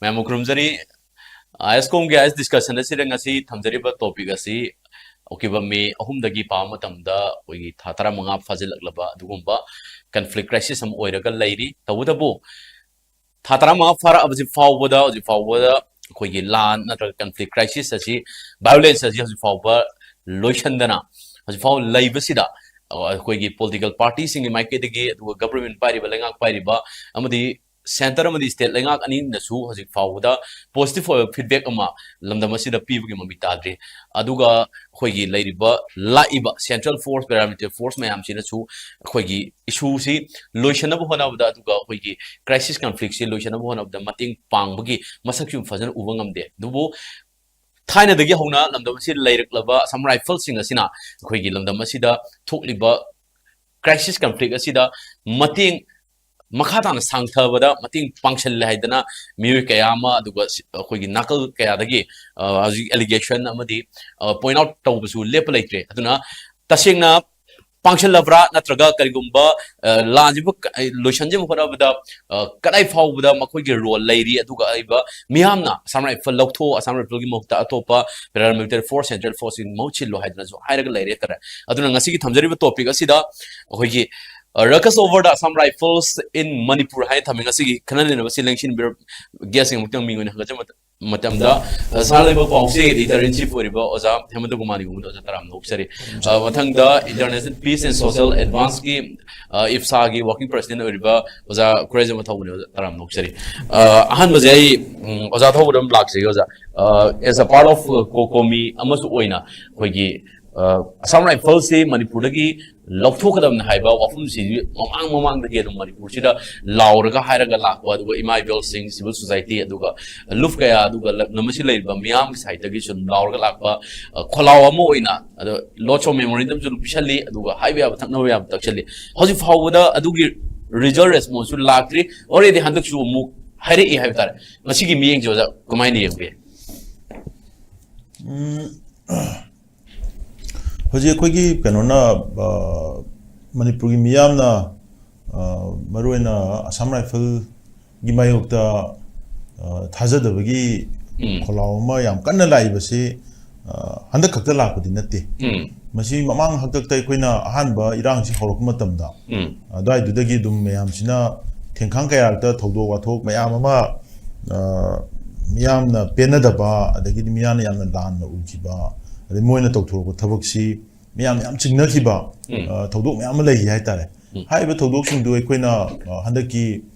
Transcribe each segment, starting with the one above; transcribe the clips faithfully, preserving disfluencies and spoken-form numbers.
ꯃꯌꯥꯝꯕꯨ ꯈꯨꯔꯨꯝꯖꯔꯤ꯫ ꯑꯥꯏ ꯑꯦꯁ ꯀꯣꯝꯒꯤ ꯑꯥꯏ ꯑꯦꯁ ꯗꯤꯁꯀꯁꯟ ꯑꯁꯤꯗ ꯉꯁꯤ ꯊꯝꯖꯔꯤꯕ ꯇꯣꯄꯤꯛ ꯑꯁꯤ ꯍꯧꯈꯤꯕ ꯃꯦ ꯑꯍꯨꯝꯗꯒꯤ ꯄꯥꯕ ꯃꯇꯝꯗ ꯑꯩꯈꯣꯏꯒꯤ ꯊꯥ ꯇꯔꯥꯃꯉꯥ ꯐꯥꯖꯤꯜꯂꯛꯂꯕ ꯑꯗꯨꯒꯨꯝꯕ ꯀꯟꯐ꯭ꯂꯤꯛ ꯀ꯭ꯔꯥꯏꯁꯤꯁ ꯑꯃ ꯑꯣꯏꯔꯒ ꯂꯩꯔꯤ꯫ ꯇꯧꯕꯇꯕꯨ ꯊꯥ ꯇꯔꯥꯃꯉꯥ ꯐꯥꯔꯛꯑꯕꯁꯤ ꯐꯥꯎꯕꯗ, ꯍꯧꯖꯤꯛ ꯐꯥꯎꯕꯗ ꯑꯩꯈꯣꯏꯒꯤ ꯂꯥꯟ ꯅꯠꯇ꯭ꯔꯒ ꯀꯟꯐ꯭ꯂꯤꯛ ꯀ꯭ꯔꯥꯏꯁꯤꯁ ꯑꯁꯤ, ꯚꯥꯏꯑꯣꯂꯦꯟꯁ ꯑꯁꯤ ꯍꯧꯖꯤꯛ ꯐꯥꯎꯕ ꯂꯣꯏꯁꯤꯟꯗꯅ ꯍꯧꯖꯤꯛ ꯐꯥꯎꯕ ꯂꯩꯕꯁꯤꯗ, ꯑ, ꯑꯩꯈꯣꯏꯒꯤ ꯄꯣꯂꯤꯇꯤꯀꯦꯜ ꯄꯥꯔꯇꯤꯁꯤꯡꯒꯤ ꯃꯥꯏꯀꯩꯗꯒꯤ, ꯑꯗꯨꯒ ꯒꯕꯔꯃꯦꯟ ꯄꯥꯏꯔꯤꯕ, ꯂꯩꯉꯥꯛ ꯄꯥꯏꯔꯤꯕ, ꯑꯃꯗꯤ ꯁꯦꯟꯇꯔ ꯑꯃꯗꯤ ꯁ꯭ꯇꯦꯠ ꯂꯩꯉꯥꯛ ꯑꯅꯤꯅꯁꯨ ꯍꯧꯖꯤꯛ ꯐꯥꯎꯕꯗ ꯄꯣꯖꯤꯇꯤꯚ ꯑꯣꯏꯕ ꯐꯤꯗꯕꯦꯛ ꯑꯃ ꯂꯝꯗꯝ ꯑꯁꯤꯗ ꯄꯤꯕꯒꯤ ꯃꯃꯤ ꯇꯥꯗ꯭ꯔꯤ꯫ ꯑꯗꯨꯒ ꯑꯩꯈꯣꯏꯒꯤ ꯂꯩꯔꯤꯕ, ꯂꯥꯛꯏꯕ ꯁꯦꯟꯇ꯭ꯔꯦꯜ ꯐꯣꯔꯁ, ꯄꯦꯔꯥꯃꯤꯂꯤꯇꯔꯤ ꯐꯣꯔꯁ ꯃꯌꯥꯝꯁꯤꯅꯁꯨ ꯑꯩꯈꯣꯏꯒꯤ ꯏꯁꯨꯁꯤ ꯂꯣꯏꯁꯤꯟꯅꯕ ꯍꯣꯠꯅꯕꯗ, ꯑꯗꯨꯒ ꯑꯩꯈꯣꯏꯒꯤ ꯀ꯭ꯔꯥꯏꯁꯤꯁ ꯀꯟꯐ꯭ꯂꯤꯛꯁꯤ ꯂꯣꯏꯁꯤꯟꯅꯕ ꯍꯣꯠꯅꯕꯗ ꯃꯇꯦꯡ ꯄꯥꯡꯕꯒꯤ ꯃꯁꯛꯁꯨ ꯐꯖꯅ ꯎꯕ ꯉꯝꯗꯦ꯫ ꯑꯗꯨꯕꯨ ꯊꯥꯏꯅꯗꯒꯤ ꯍꯧꯅ ꯂꯝꯗꯝ ꯑꯁꯤꯗ ꯂꯩꯔꯛꯂꯕ ꯑꯁꯥꯝ ꯔꯥꯏꯐꯜꯁꯤꯡ ꯑꯁꯤꯅ ꯑꯩꯈꯣꯏꯒꯤ ꯂꯝꯗꯝ ꯑꯁꯤꯗ ꯊꯣꯛꯂꯤꯕ ꯀ꯭ꯔꯥꯏꯁꯤꯁ ꯀꯟꯐ꯭ꯂꯤꯛ ꯑꯁꯤꯗ ꯃꯇꯦꯡ, ꯃꯈꯥ ꯇꯥꯅ ꯁꯥꯡꯊꯕꯗ ꯃꯇꯦꯡ ꯄꯥꯡꯁꯤꯜꯂꯦ ꯍꯥꯏꯗꯅ ꯃꯤꯑꯣꯏ ꯀꯌꯥ ꯑꯃ, ꯑꯗꯨꯒ ꯁꯤ-, ꯑꯩꯈꯣꯏꯒꯤ ꯅꯥꯀꯜ ꯀꯌꯥꯗꯒꯤ, ꯑ, ꯍꯧꯖꯤꯛ ꯑꯦꯂꯤꯒꯦꯁꯟ ꯑꯃꯗꯤ, ꯑ, ꯄꯣꯏꯟ ꯑꯥꯎꯠ ꯇꯧꯕꯁꯨ ꯂꯦꯞꯄ ꯂꯩꯇ꯭ꯔꯦ꯫ ꯑꯗꯨꯅ ꯇꯁꯦꯡꯅ ꯄꯥꯡꯁꯤꯜꯂꯕ꯭ꯔꯥ, ꯅꯠꯇ꯭ꯔꯒ ꯀꯔꯤꯒꯨꯝꯕ, ꯑ, ꯂꯥꯟꯁꯤꯕꯨ ꯀ-, ꯂꯣꯏꯁꯤꯟꯖꯕ ꯍꯣꯠꯅꯕꯗ, ꯑ, ꯀꯗꯥꯏ ꯐꯥꯎꯕꯗ ꯃꯈꯣꯏꯒꯤ ꯔꯣꯜ ꯂꯩꯔꯤ, ꯑꯗꯨꯒ ꯑꯔꯤꯕ ꯃꯤꯌꯥꯝꯅ ꯑꯁꯥꯝ ꯔꯥꯏꯐꯜ ꯂꯧꯊꯣꯛ, ꯑꯁꯥꯝ ꯔꯥꯏꯐꯜꯒꯤ ꯃꯍꯨꯠꯇ ꯑꯇꯣꯞꯄ ꯄꯦꯔꯥꯃꯤꯂꯤꯇꯔꯤ ꯐꯣꯔꯁ, ꯁꯦꯟꯇ꯭ꯔꯦꯜ ꯐꯣꯔꯁꯁꯤꯡ ꯃꯍꯨꯠ ꯁꯤꯜꯂꯣ ꯍꯥꯏꯗꯅꯁꯨ ꯍꯥꯏꯔꯒ ꯂꯩꯔꯦ ꯍꯥꯏꯇꯥꯔꯦ꯫ ꯑꯗꯨꯅ ꯉꯁꯤꯒꯤ ꯊꯝꯖꯔꯤꯕ ꯇꯣꯄꯤꯛ ꯑꯁꯤꯗ ꯑꯩꯈꯣꯏꯒꯤ, ꯑ, ruckus over the Assam Rifles in Manipur ꯍꯥꯏꯅ ꯊꯝꯃꯤ꯫ ꯉꯁꯤꯒꯤ ꯈꯟꯅ ꯅꯩꯅꯕꯁꯤ ꯂꯦꯡꯁꯤꯟꯕꯤꯔ-, ꯒꯦꯁꯁꯤꯡ ꯑꯃꯨꯛꯇꯪ ꯃꯤꯡ ꯑꯣꯏꯅ ꯍꯪꯒꯠꯆꯕ ꯃꯇꯝꯗ, ꯑ, ꯁꯅꯥ ꯂꯩꯕꯥꯛ ꯄꯥꯎꯆꯦ editor in chief ꯑꯣꯏꯔꯤꯕ ꯑꯣꯖꯥ ꯍꯦꯃꯟꯇ ꯀꯨꯃꯥꯔ ꯅꯤꯒꯨꯝꯕꯗ ꯑꯣꯖꯥ ꯇꯔꯥꯝꯅ ꯑꯣꯛꯆꯔꯤ꯫ ꯑ, ꯃꯊꯪꯗ International Peace and Social Advanceꯀꯤ, ꯑ, ꯏꯞꯁꯥꯒꯤ working president ꯑꯣꯏꯔꯤꯕ ꯑꯣꯖꯥ ꯈꯨꯔꯥꯏꯖꯝꯕ ꯊꯧꯕꯅꯤ꯫ ꯑꯣꯖꯥ ꯇꯔꯥꯝꯅ ꯑꯣꯛꯆꯔꯤ꯫ ꯑ, ꯑꯍꯥꯟꯕꯁꯦ ꯑꯩ, ꯎꯝ, ꯑꯣꯖꯥ ꯊꯧꯕꯗ ꯑꯗꯨꯝ ꯂꯥꯛꯆꯒꯦ, ꯑꯣꯖꯥ꯫ ꯑ, as a part of, ꯑ, ꯀꯣ-, ꯀꯣꯃꯤ ꯑꯃꯁꯨ ꯑꯣꯏꯅ ꯑꯩꯈꯣꯏꯒꯤ, ꯑ, ꯑꯁꯥꯝ ꯔꯥꯏꯐꯜꯁꯤ ꯃꯅꯤꯄꯨꯔꯗꯒꯤ ꯂꯧꯊꯣꯛꯀꯗꯕꯅꯤ ꯍꯥꯏꯕ ꯋꯥꯐꯝꯁꯤ ꯃꯃꯥꯡ ꯃꯃꯥꯡꯗꯒꯤ ꯑꯗꯨꯝ ꯃꯅꯤꯄꯨꯔꯁꯤꯗ ꯂꯥꯎꯔꯒ ꯍꯥꯏꯔꯒ ꯂꯥꯛꯄ, ꯑꯗꯨꯒ ꯏꯃꯥ ꯏꯕꯦꯜꯁꯤꯡ, civil society, ꯑꯗꯨꯒ ꯂꯨꯞ ꯀꯌꯥ, ꯑꯗꯨꯒ ꯂꯝꯗꯝ ꯑꯁꯤꯗ ꯂꯩꯔꯤꯕ ꯃꯤꯌꯥꯝꯒꯤ ꯁꯥꯏꯠꯇꯒꯤ ꯁꯨꯝ ꯂꯥꯎꯔꯒ ꯂꯥꯛꯄ, ꯑ, ꯈꯣꯜꯂꯥꯎ ꯑꯃ ꯑꯣꯏꯅ, ꯑꯗꯣ lots of memorandumꯁꯨ ꯑꯗꯨꯝ ꯄꯤꯁꯜꯂꯤ, ꯑꯗꯨꯒ ꯍꯥꯏꯕ ꯌꯥꯕ ꯊꯛꯅꯕ ꯌꯥꯕ ꯊꯛꯆꯜꯂꯤ꯫ ꯍꯧꯖꯤꯛ ꯐꯥꯎꯕꯗ ꯑꯗꯨꯒꯤ result responseꯁꯨ ꯂꯥꯛꯇ꯭ꯔꯤ꯫ Already ꯍꯟꯗꯛꯁꯨ ꯑꯃꯨꯛ ꯍꯥꯏꯔꯛꯏ ꯍꯥꯏꯕ ꯇꯥꯔꯦ꯫ ꯃꯁꯤꯒꯤ ꯃꯤꯠꯌꯦꯡꯁꯦ ꯑꯣꯖꯥ ꯀꯃꯥꯏꯅ ꯌꯦꯡꯒꯦ? ꯎꯝ, ꯍꯧꯖꯤꯛ ꯑꯩꯈꯣꯏꯒꯤ ꯀꯩꯅꯣꯅ, ꯑ, ꯃꯅꯤꯄꯨꯔꯒꯤ ꯃꯤꯌꯥꯝꯅ, ꯑ, ꯃꯔꯨꯑꯣꯏꯅ ꯑꯁꯥꯝ ꯔꯥꯏꯐꯜꯒꯤ ꯃꯥꯌꯣꯛꯇ ꯑ, ꯊꯥꯖꯗꯕꯒꯤ ꯎꯝ꯫ ꯈꯣꯜꯂꯥꯎ ꯑꯃ ꯌꯥꯝ ꯀꯟꯅ ꯂꯥꯛꯏꯕꯁꯤ, ꯑ, ꯍꯟꯗꯛ ꯈꯛꯇ ꯂꯥꯛꯄꯗꯤ ꯅꯠꯇꯦ꯫ ꯎꯝ꯫ ꯃꯁꯤ ꯃꯃꯥꯡ ꯍꯥꯛꯇꯛꯇ ꯑꯩꯈꯣꯏꯅ ꯑꯍꯥꯟꯕ ꯏꯔꯥꯡꯁꯤ ꯍꯧꯔꯛꯄ ꯃꯇꯝꯗ, ꯎꯝ꯫ ꯑꯗꯨꯋꯥꯏꯗꯨꯗꯒꯤ ꯑꯗꯨꯝ ꯃꯌꯥꯝꯁꯤꯅ ꯊꯦꯡꯈꯥꯡ ꯀꯌꯥꯔꯛꯇ ꯊꯧꯗꯣꯛ ꯋꯥꯊꯣꯛ ꯃꯌꯥꯝ ꯑꯃ, ꯑ, ꯃꯤꯌꯥꯝꯅ ꯄꯦꯟꯅꯗꯕ, ꯑꯗꯒꯤꯗꯤ ꯃꯤꯌꯥꯝꯅ ꯌꯥꯝꯅ ꯂꯥꯟꯅ ꯎꯈꯤꯕ, ꯑꯗꯩ ꯃꯣꯏꯅ ꯇꯧꯊꯣꯔꯛꯄ ꯊꯕꯛꯁꯤ ꯃꯤꯌꯥꯝ ꯌꯥꯝ ꯆꯤꯡꯅꯈꯤꯕ, ꯎꯝ꯫ ꯑ, ꯊꯧꯗꯣꯛ ꯃꯌꯥꯝ ꯑꯃ ꯂꯩꯈꯤ ꯍꯥꯏꯇꯥꯔꯦ꯫ ꯎꯝ꯫ ꯍꯥꯏꯔꯤꯕ ꯊꯧꯗꯣꯛꯁꯤꯡꯗꯨ ꯑꯩꯈꯣꯏꯅ, ꯑ, ꯍꯟꯗꯛꯀꯤ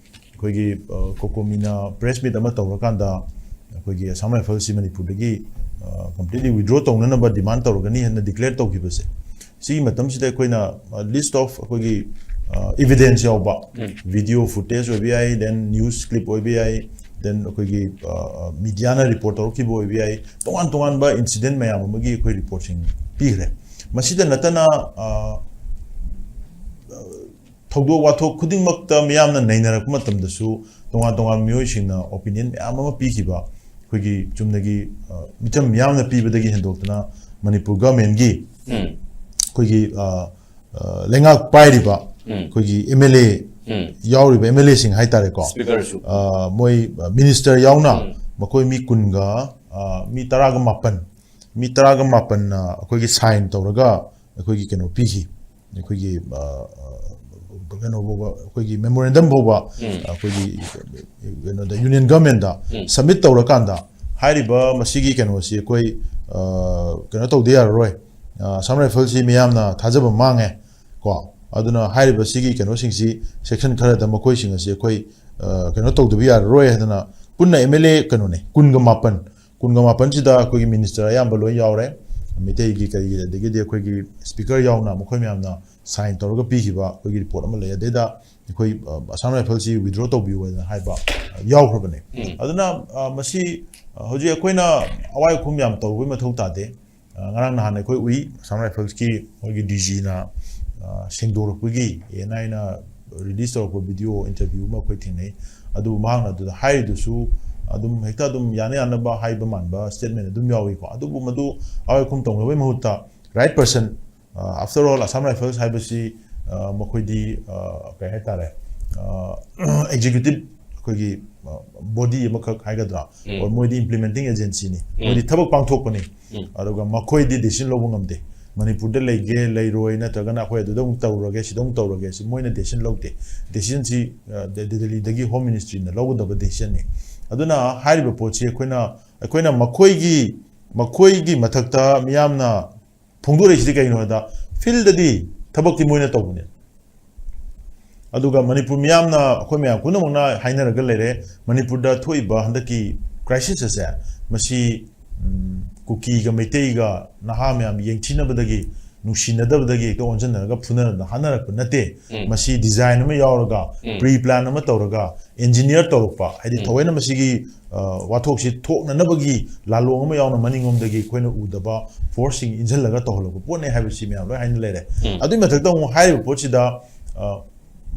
ꯑꯩꯈꯣꯏꯒꯤ, ꯑ, ꯀꯣꯀꯣꯃꯤꯅ press meet ꯑꯃ ꯇꯧꯔꯀꯥꯟꯗ ꯑꯩꯈꯣꯏꯒꯤ Assam Riflesꯁꯤ ꯃꯅꯤꯄꯨꯔꯗꯒꯤ, ꯑ, completely withdraw ꯇꯧꯅꯅꯕ demand ꯇꯧꯔꯒꯅꯤ ꯍꯥꯏꯅ declare ꯇꯧꯈꯤꯕꯁꯦ, ꯁꯤꯒꯤ ꯃꯇꯝꯁꯤꯗ ꯑꯩꯈꯣꯏꯅ, ꯑ, list of ꯑꯩꯈꯣꯏꯒꯤ, ꯑ, evidence ꯌꯥꯎꯕ, ꯎꯝ꯫ video footage ꯑꯣꯏꯕ ꯌꯥꯏ, then news clip ꯑꯣꯏꯕ ꯌꯥꯏ, then ꯑꯩꯈꯣꯏꯒꯤ, ꯑ, mediaꯅ report ꯇꯧꯔꯛꯈꯤꯕ ꯑꯣꯏꯕ ꯌꯥꯏ, ꯇꯣꯉꯥꯟ ꯇꯣꯉꯥꯟꯕ incident ꯃꯌꯥꯝ ꯑꯃꯒꯤ ꯑꯩꯈꯣꯏ reportꯁꯤꯡ ꯄꯤꯈ꯭ꯔꯦ꯫ ꯃꯁꯤꯗ ꯅꯠꯇꯅ, ꯑ, ꯊꯧꯗꯣꯛ ꯋꯥꯊꯣꯛ ꯈꯨꯗꯤꯡꯃꯛꯇ ꯃꯤꯌꯥꯝꯅ ꯅꯩꯅꯔꯛꯄ ꯃꯇꯝꯗꯁꯨ ꯇꯣꯉꯥꯟ ꯇꯣꯉꯥꯟꯕ ꯃꯤꯑꯣꯏꯁꯤꯡꯅ opinion ꯃꯌꯥꯝ ꯑꯃ ꯄꯤꯈꯤꯕ, ꯑꯩꯈꯣꯏꯒꯤ ꯆꯨꯝꯅꯒꯤ, ꯑ, ꯃꯤꯆꯝ ꯃꯤꯌꯥꯝꯅ ꯄꯤꯕꯗꯒꯤ ꯍꯦꯟꯗꯣꯛꯇꯅ ꯃꯅꯤꯄꯨꯔ governmentꯀꯤ ꯎꯝ꯫ ꯑꯩꯈꯣꯏꯒꯤ, ꯑ, ꯑ, ꯂꯩꯉꯥꯛ ꯄꯥꯏꯔꯤꯕ ꯎꯝ꯫ ꯑꯩꯈꯣꯏꯒꯤ MLA ꯎꯝ꯫ ꯌꯥꯎꯔꯤꯕ MLAꯁꯤꯡ ꯍꯥꯏꯇꯥꯔꯦꯀꯣ꯫ Speakerꯁꯨ꯫ ꯑ, ꯃꯣꯏ, ꯑ, minister ꯌꯥꯎꯅ ꯎꯝ꯫ ꯃꯈꯣꯏ ꯃꯤ ꯀꯨꯟꯒ, ꯑ, ꯃꯤ ꯇꯔꯥꯒ ꯃꯥꯄꯟ, ꯃꯤ ꯇꯔꯥꯒ ꯃꯥꯄꯟꯅ ꯑꯩꯈꯣꯏꯒꯤ sign ꯇꯧꯔꯒ ꯑꯩꯈꯣꯏꯒꯤ ꯀꯩꯅꯣ ꯄꯤꯈꯤ꯫ ꯑꯩꯈꯣꯏꯒꯤ, ꯑ, ꯑ, ꯀꯩꯅꯣ ꯐꯥꯎꯕ, ꯑꯩꯈꯣꯏꯒꯤ memorandum ꯐꯥꯎꯕ ꯎꯝ꯫ ꯑꯩꯈꯣꯏꯒꯤ ꯀꯩꯅꯣꯗ, union governmentꯇ ꯎꯝ꯫ submit ꯇꯧꯔꯀꯥꯟꯗ ꯍꯥꯏꯔꯤꯕ ꯃꯁꯤꯒꯤ ꯀꯩꯅꯣꯁꯤ ꯑꯩꯈꯣꯏ, ꯑ, ꯀꯩꯅꯣ ꯇꯧꯗ ꯌꯥꯔꯔꯣꯏ꯫ ꯑ, Assam Riflesꯁꯤ ꯃꯤꯌꯥꯝꯅ ꯊꯥꯖꯕ ꯃꯥꯡꯉꯦ ꯀꯣ꯫ ꯑꯗꯨꯅ ꯍꯥꯏꯔꯤꯕ ꯁꯤꯒꯤ ꯀꯩꯅꯣꯁꯤꯡꯁꯤ section ꯈꯔꯗ ꯃꯈꯣꯏꯁꯤꯡ ꯑꯁꯤ ꯑꯩꯈꯣꯏ, ꯑ, ꯀꯩꯅꯣ ꯇꯧꯗꯕ ꯌꯥꯔꯔꯣꯏ ꯍꯥꯏꯗꯅ ꯄꯨꯟꯅ MLA ꯀꯩꯅꯣꯅꯦ, ꯀꯨꯟꯒ ꯃꯥꯄꯟ, ꯀꯨꯟꯒ ꯃꯥꯄꯟꯁꯤꯗ ꯑꯩꯈꯣꯏꯒꯤ minister ꯑꯌꯥꯝꯕ ꯂꯣꯏ ꯌꯥꯎꯔꯦ꯫ ꯃꯤꯇꯩꯒꯤ ꯀꯔꯤꯒꯤ, ꯑꯗꯒꯤꯗꯤ ꯑꯩꯈꯣꯏꯒꯤ speaker ꯌꯥꯎꯅ ꯃꯈꯣꯏ ꯃꯌꯥꯝꯅ sign ꯇꯧꯔꯒ ꯄꯤꯈꯤꯕ ꯑꯩꯈꯣꯏꯒꯤ report ꯑꯃ ꯂꯩ꯫ ꯑꯗꯩꯗ ꯑꯩꯈꯣꯏ, ꯑ, Assam Riflesꯁꯤ withdraw ꯇꯧꯕꯤꯌꯨ ꯍꯥꯏꯅ ꯍꯥꯏꯕ, ꯑ, ꯌꯥꯎꯈ꯭ꯔꯕꯅꯦ꯫ ꯎꯝ꯫ ꯑꯗꯨꯅ, ꯑ, ꯃꯁꯤ, ꯑ, ꯍꯧꯖꯤꯛ ꯑꯩꯈꯣꯏꯅ ꯑꯋꯥꯏ ꯑꯈꯨꯝ ꯌꯥꯝ ꯇꯧꯔꯨꯕꯩ ꯃꯊꯧ ꯇꯥꯗꯦ꯫ ꯑ, ꯉꯔꯥꯡ ꯅꯍꯥꯟ ꯑꯩꯈꯣꯏ ꯎꯏ, Assam Riflesꯀꯤ ꯃꯣꯏꯒꯤ DGꯅ, ꯑ, ꯁꯦꯡꯗꯣꯔꯛꯄꯒꯤ, ANIꯅ release ꯇꯧꯔꯛꯄ video interview ꯑꯃ ꯑꯩꯈꯣꯏ ꯊꯦꯡꯅꯩ꯫ ꯑꯗꯨꯕꯨ ꯃꯍꯥꯛꯅ ꯑꯗꯨꯗ ꯍꯥꯏꯔꯤꯗꯨꯁꯨ ꯑꯗꯨꯝ ꯍꯦꯛꯇ ꯑꯗꯨꯝ ꯌꯥꯅ ꯌꯥꯅꯕ ꯍꯥꯏꯕ ꯃꯥꯟꯕ statement ꯑꯗꯨꯝ ꯌꯥꯎꯏꯀꯣ꯫ ꯑꯗꯨꯕꯨ ꯃꯗꯨ ꯑꯋꯥꯏ ꯑꯈꯨꯝ ꯇꯧꯅꯕꯒꯤ ꯃꯍꯨꯠꯇ right person, ꯑ, after all, Assam Rifles ꯍꯥꯏꯕꯁꯤ, ꯑ, ꯃꯈꯣꯏꯗꯤ, ꯑ, ꯀꯩ ꯍꯥꯏꯇꯥꯔꯦ, ꯑ, executive ꯑꯩꯈꯣꯏꯒꯤ ꯕꯣꯗꯤ ꯑꯃꯈꯛ ꯍꯥꯏꯒꯗ꯭ꯔꯥ, ꯎꯝ. or ꯃꯣꯏꯗꯤ implementing agency ꯅꯤ, ꯎꯝ. ꯃꯣꯏꯗꯤ ꯊꯕꯛ ꯄꯥꯡꯊꯣꯛꯄꯅꯤ꯫ ꯎꯝ. ꯑꯗꯨꯒ ꯃꯈꯣꯏꯗꯤ decision ꯂꯧꯕ ꯉꯝꯗꯦ, ꯃꯅꯤꯄꯨꯔꯗ ꯂꯩꯒꯦ ꯂꯩꯔꯣꯏ ꯅꯠꯇ꯭ꯔꯒꯅ ꯑꯩꯈꯣꯏ ꯑꯗꯨꯗ ꯑꯃꯨꯛ ꯇꯧꯔꯒꯦ, ꯁꯤꯗ ꯑꯃꯨꯛ ꯇꯧꯔꯒꯦ, ꯁꯤ ꯃꯣꯏꯅ decision ꯂꯧꯗꯦ꯫ Decision ꯁꯤ ꯗꯦꯜꯂꯤꯗꯒꯤ Home Ministry ꯅ ꯂꯧꯒꯗꯕ decision ꯅꯤ꯫ ꯑꯗꯨꯅ ꯍꯥꯏꯔꯤꯕ ꯄꯣꯠꯁꯤ ꯑꯩꯈꯣꯏꯅ ꯑꯩꯈꯣꯏꯅ ꯃꯈꯣꯏꯒꯤ ꯃꯈꯣꯏꯒꯤ ꯃꯊꯛꯇ ꯃꯤꯌꯥꯝꯅ ꯐꯣꯡꯗꯣꯔꯛꯏꯁꯤꯗꯤ ꯀꯩꯅꯣ ꯍꯥꯏꯗ, field ꯗꯗꯤ ꯊꯕꯛꯇꯤ ꯃꯣꯏꯅ ꯇꯧꯕꯅꯦ꯫ ꯑꯗꯨꯒ ꯃꯅꯤꯄꯨꯔ ꯃꯤꯌꯥꯝꯅ, ꯑꯩꯈꯣꯏ ꯃꯌꯥꯝ ꯄꯨꯝꯅꯃꯛꯅ ꯍꯥꯏꯅꯔꯒ ꯂꯩꯔꯦ, ꯃꯅꯤꯄꯨꯔꯗ ꯊꯣꯛꯏꯕ ꯍꯟꯗꯛꯀꯤ crisis ꯑꯁꯦ, ꯃꯁꯤ, ꯎꯝ, ꯀꯨꯀꯤꯒ ꯃꯩꯇꯩꯒ ꯅꯍꯥ ꯃꯌꯥꯝ ꯌꯦꯡꯊꯤꯅꯕꯗꯒꯤ, ꯅꯨꯡꯁꯤꯅꯗꯕꯗꯒꯤ ꯍꯦꯛꯇ ꯑꯣꯟꯁꯤꯟꯅꯔꯒ ꯐꯨꯅꯗꯅ ꯍꯥꯠꯅꯔꯛꯄ ꯅꯠꯇꯦ꯫ ꯎꯝ. ꯃꯁꯤ design ꯑꯃ ꯌꯥꯎꯔꯒ, ꯎꯝ. pre plan ꯑꯃ ꯇꯧꯔꯒ, engineer ꯇꯧꯔꯛꯄ, ꯍꯥꯏꯗꯤ ꯎꯝ. ꯊꯑꯣꯏꯅ ꯃꯁꯤꯒꯤ, ꯑ, ꯋꯥꯊꯣꯛꯁꯤ ꯊꯣꯛꯅꯅꯕꯒꯤ ꯂꯥꯂꯣꯡ ꯑꯃ ꯌꯥꯎꯅ ꯃꯅꯤꯡꯂꯣꯝꯗꯒꯤ ꯑꯩꯈꯣꯏꯅ ꯎꯗꯕ force ꯁꯤꯡ ꯏꯟꯁꯤꯜꯂꯒ ꯇꯧꯍꯜꯂꯛꯄ ꯄꯣꯠꯅꯦ ꯍꯥꯏꯕꯁꯤ ꯃꯌꯥꯝ ꯂꯣꯏ ꯍꯥꯏꯅ ꯂꯩꯔꯦ꯫ ꯎꯝ. ꯑꯗꯨꯒꯤ ꯃꯊꯛꯇ ꯑꯃꯨꯛ ꯍꯥꯏꯔꯤꯕ ꯄꯣꯠꯁꯤꯗ, ꯑ,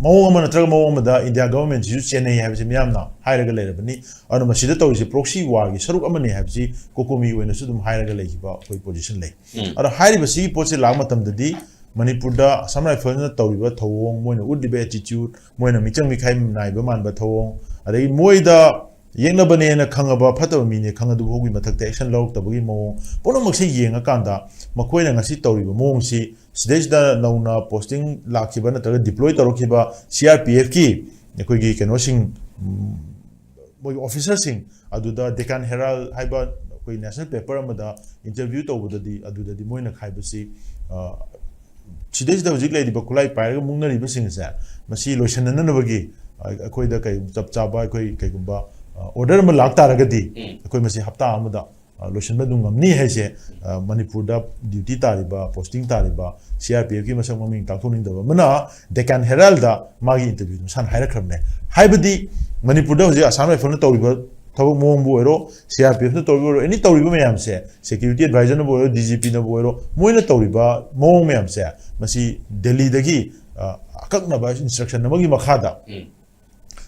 ꯃꯑꯣꯡ ꯑꯃ ꯅꯠꯇ꯭ꯔꯒ ꯃꯑꯣꯡ ꯑꯃꯗ India government ꯁꯤꯁꯨ ꯆꯦꯟꯅꯩ ꯍꯥꯏꯕꯁꯤ ꯃꯤꯌꯥꯝꯅ ꯍꯥꯏꯔꯒ ꯂꯩꯔꯕꯅꯤ꯫ ꯑꯗꯨꯅ ꯃꯁꯤꯗ ꯇꯧꯔꯤꯁꯤ proxy war ꯒꯤ ꯁꯔꯨꯛ ꯑꯃꯅꯤ ꯍꯥꯏꯕꯁꯤ COCOMI ꯑꯣꯏꯅꯁꯨ ꯑꯗꯨꯝ ꯍꯥꯏꯔꯒ ꯂꯩꯈꯤꯕ ꯑꯩꯈꯣꯏ position ꯂꯩ꯫ ꯎꯝ. ꯑꯗꯣ ꯍꯥꯏꯔꯤꯕ ꯁꯤꯒꯤ ꯄꯣꯠꯁꯤ ꯂꯥꯛꯄ ꯃꯇꯝꯗꯗꯤ ꯃꯅꯤꯄꯨꯔꯗ Assam Rifles ꯅ ꯇꯧꯔꯤꯕ ꯊꯧꯑꯣꯡ, ꯃꯣꯏꯅ ꯎꯠꯂꯤꯕ attitude, ꯃꯣꯏꯅ ꯃꯤꯆꯪ ꯃꯤꯈꯥꯏ ꯅꯥꯏꯕ ꯃꯥꯟꯕ ꯊꯧꯑꯣꯡ, ꯑꯗꯒꯤ ꯃꯣꯏꯗ ꯌꯦꯛꯅꯕꯅꯦꯅ ꯈꯪꯉꯕ ꯐꯠꯇꯕ ꯃꯤꯅꯦ ꯈꯪꯉ ꯑꯗꯨ ꯐꯥꯎꯒꯤ ꯃꯊꯛꯇ action ꯂꯧꯔꯛꯇꯕꯒꯤ ꯃꯑꯣꯡ, ꯄꯨꯝꯅꯃꯛꯁꯦ ꯌꯦꯡꯉꯀꯥꯟꯗ ꯃꯈꯣꯏꯅ ꯉꯁꯤ ꯇꯧꯔꯤꯕ ꯃꯑꯣꯡꯁꯤ, ꯁꯤꯗꯩꯁꯤꯗ ꯅꯧꯅ posting ꯂꯥꯛꯈꯤꯕ ꯅꯠꯇ꯭ꯔꯒ deploy ꯇꯧꯔꯛꯈꯤꯕ CRPF ꯀꯤ ꯑꯩꯈꯣꯏꯒꯤ ꯀꯩꯅꯣꯁꯤꯡ, ꯎꯝ, ꯃꯣꯏꯒꯤ officer ꯁꯤꯡ ꯑꯗꯨꯗ Deccan Herald ꯍꯥꯏꯕ ꯑꯩꯈꯣꯏ national paper ꯑꯃꯗ interview ꯇꯧꯕꯗꯗꯤ, ꯑꯗꯨꯗꯗꯤ ꯃꯣꯏꯅ ꯍꯥꯏꯕꯁꯤ, ꯑ, ꯁꯤꯗꯩꯁꯤꯗ ꯍꯧꯖꯤꯛ ꯂꯩꯔꯤꯕ ꯈꯨꯠꯂꯥꯏ ꯄꯥꯏꯔꯒ ꯃꯨꯛꯅꯔꯤꯕꯁꯤꯡꯁꯦ, ꯃꯁꯤ ꯂꯣꯏꯁꯤꯟꯅꯅꯕꯒꯤ, ꯑ, ꯑꯩꯈꯣꯏꯗ ꯀꯩ ꯆꯞ ꯆꯥꯕ ꯑꯩꯈꯣꯏ ꯀꯩꯒꯨꯝꯕ, ꯑ, order ꯑꯃ ꯂꯥꯛꯇꯥꯔꯒꯗꯤ, ꯎꯝ. ꯑꯩꯈꯣꯏ ꯃꯁꯤ ꯍꯞꯇꯥ ꯑꯃꯗ, ꯑ, ꯂꯣꯏꯁꯤꯟꯕ ꯑꯗꯨꯝ ꯉꯝꯅꯤ ꯍꯥꯏꯁꯦ, ꯑ, ꯃꯅꯤꯄꯨꯔꯗ duty ꯇꯥꯔꯤꯕ, posting ꯇꯥꯔꯤꯕ CRPF ꯀꯤ ꯃꯁꯛ ꯃꯃꯤꯡ ꯇꯥꯛꯊꯣꯛꯅꯤꯡꯗꯕ ꯑꯃꯅ Deccan Herald ꯗ ꯃꯥꯒꯤ interview ꯗꯨ ꯃꯁꯥꯅ ꯍꯥꯏꯔꯛꯈ꯭ꯔꯕꯅꯦ꯫ ꯍꯥꯏꯕꯗꯤ ꯃꯅꯤꯄꯨꯔꯗ ꯍꯧꯖꯤꯛ Assam Rifles ꯅ ꯇꯧꯔꯤꯕ ꯊꯕꯛ ꯃꯑꯣꯡꯕꯨ ꯑꯣꯏꯔꯣ, CRPF ꯅ ꯇꯧꯔꯤꯕ ꯑꯣꯏꯔꯣ, any ꯇꯧꯔꯤꯕ ꯃꯌꯥꯝꯁꯦ, security advisor ꯅꯕꯨ ꯑꯣꯏꯔꯣ, DGP ꯅꯕꯨ ꯑꯣꯏꯔꯣ, ꯃꯣꯏꯅ ꯇꯧꯔꯤꯕ ꯃꯑꯣꯡ ꯃꯌꯥꯝꯁꯦ, ꯃꯁꯤ ꯗꯦꯜꯂꯤꯗꯒꯤ, ꯑ, ꯑꯀꯛꯅꯕ instruction ꯑꯃꯒꯤ ꯃꯈꯥꯗ ꯎꯝ.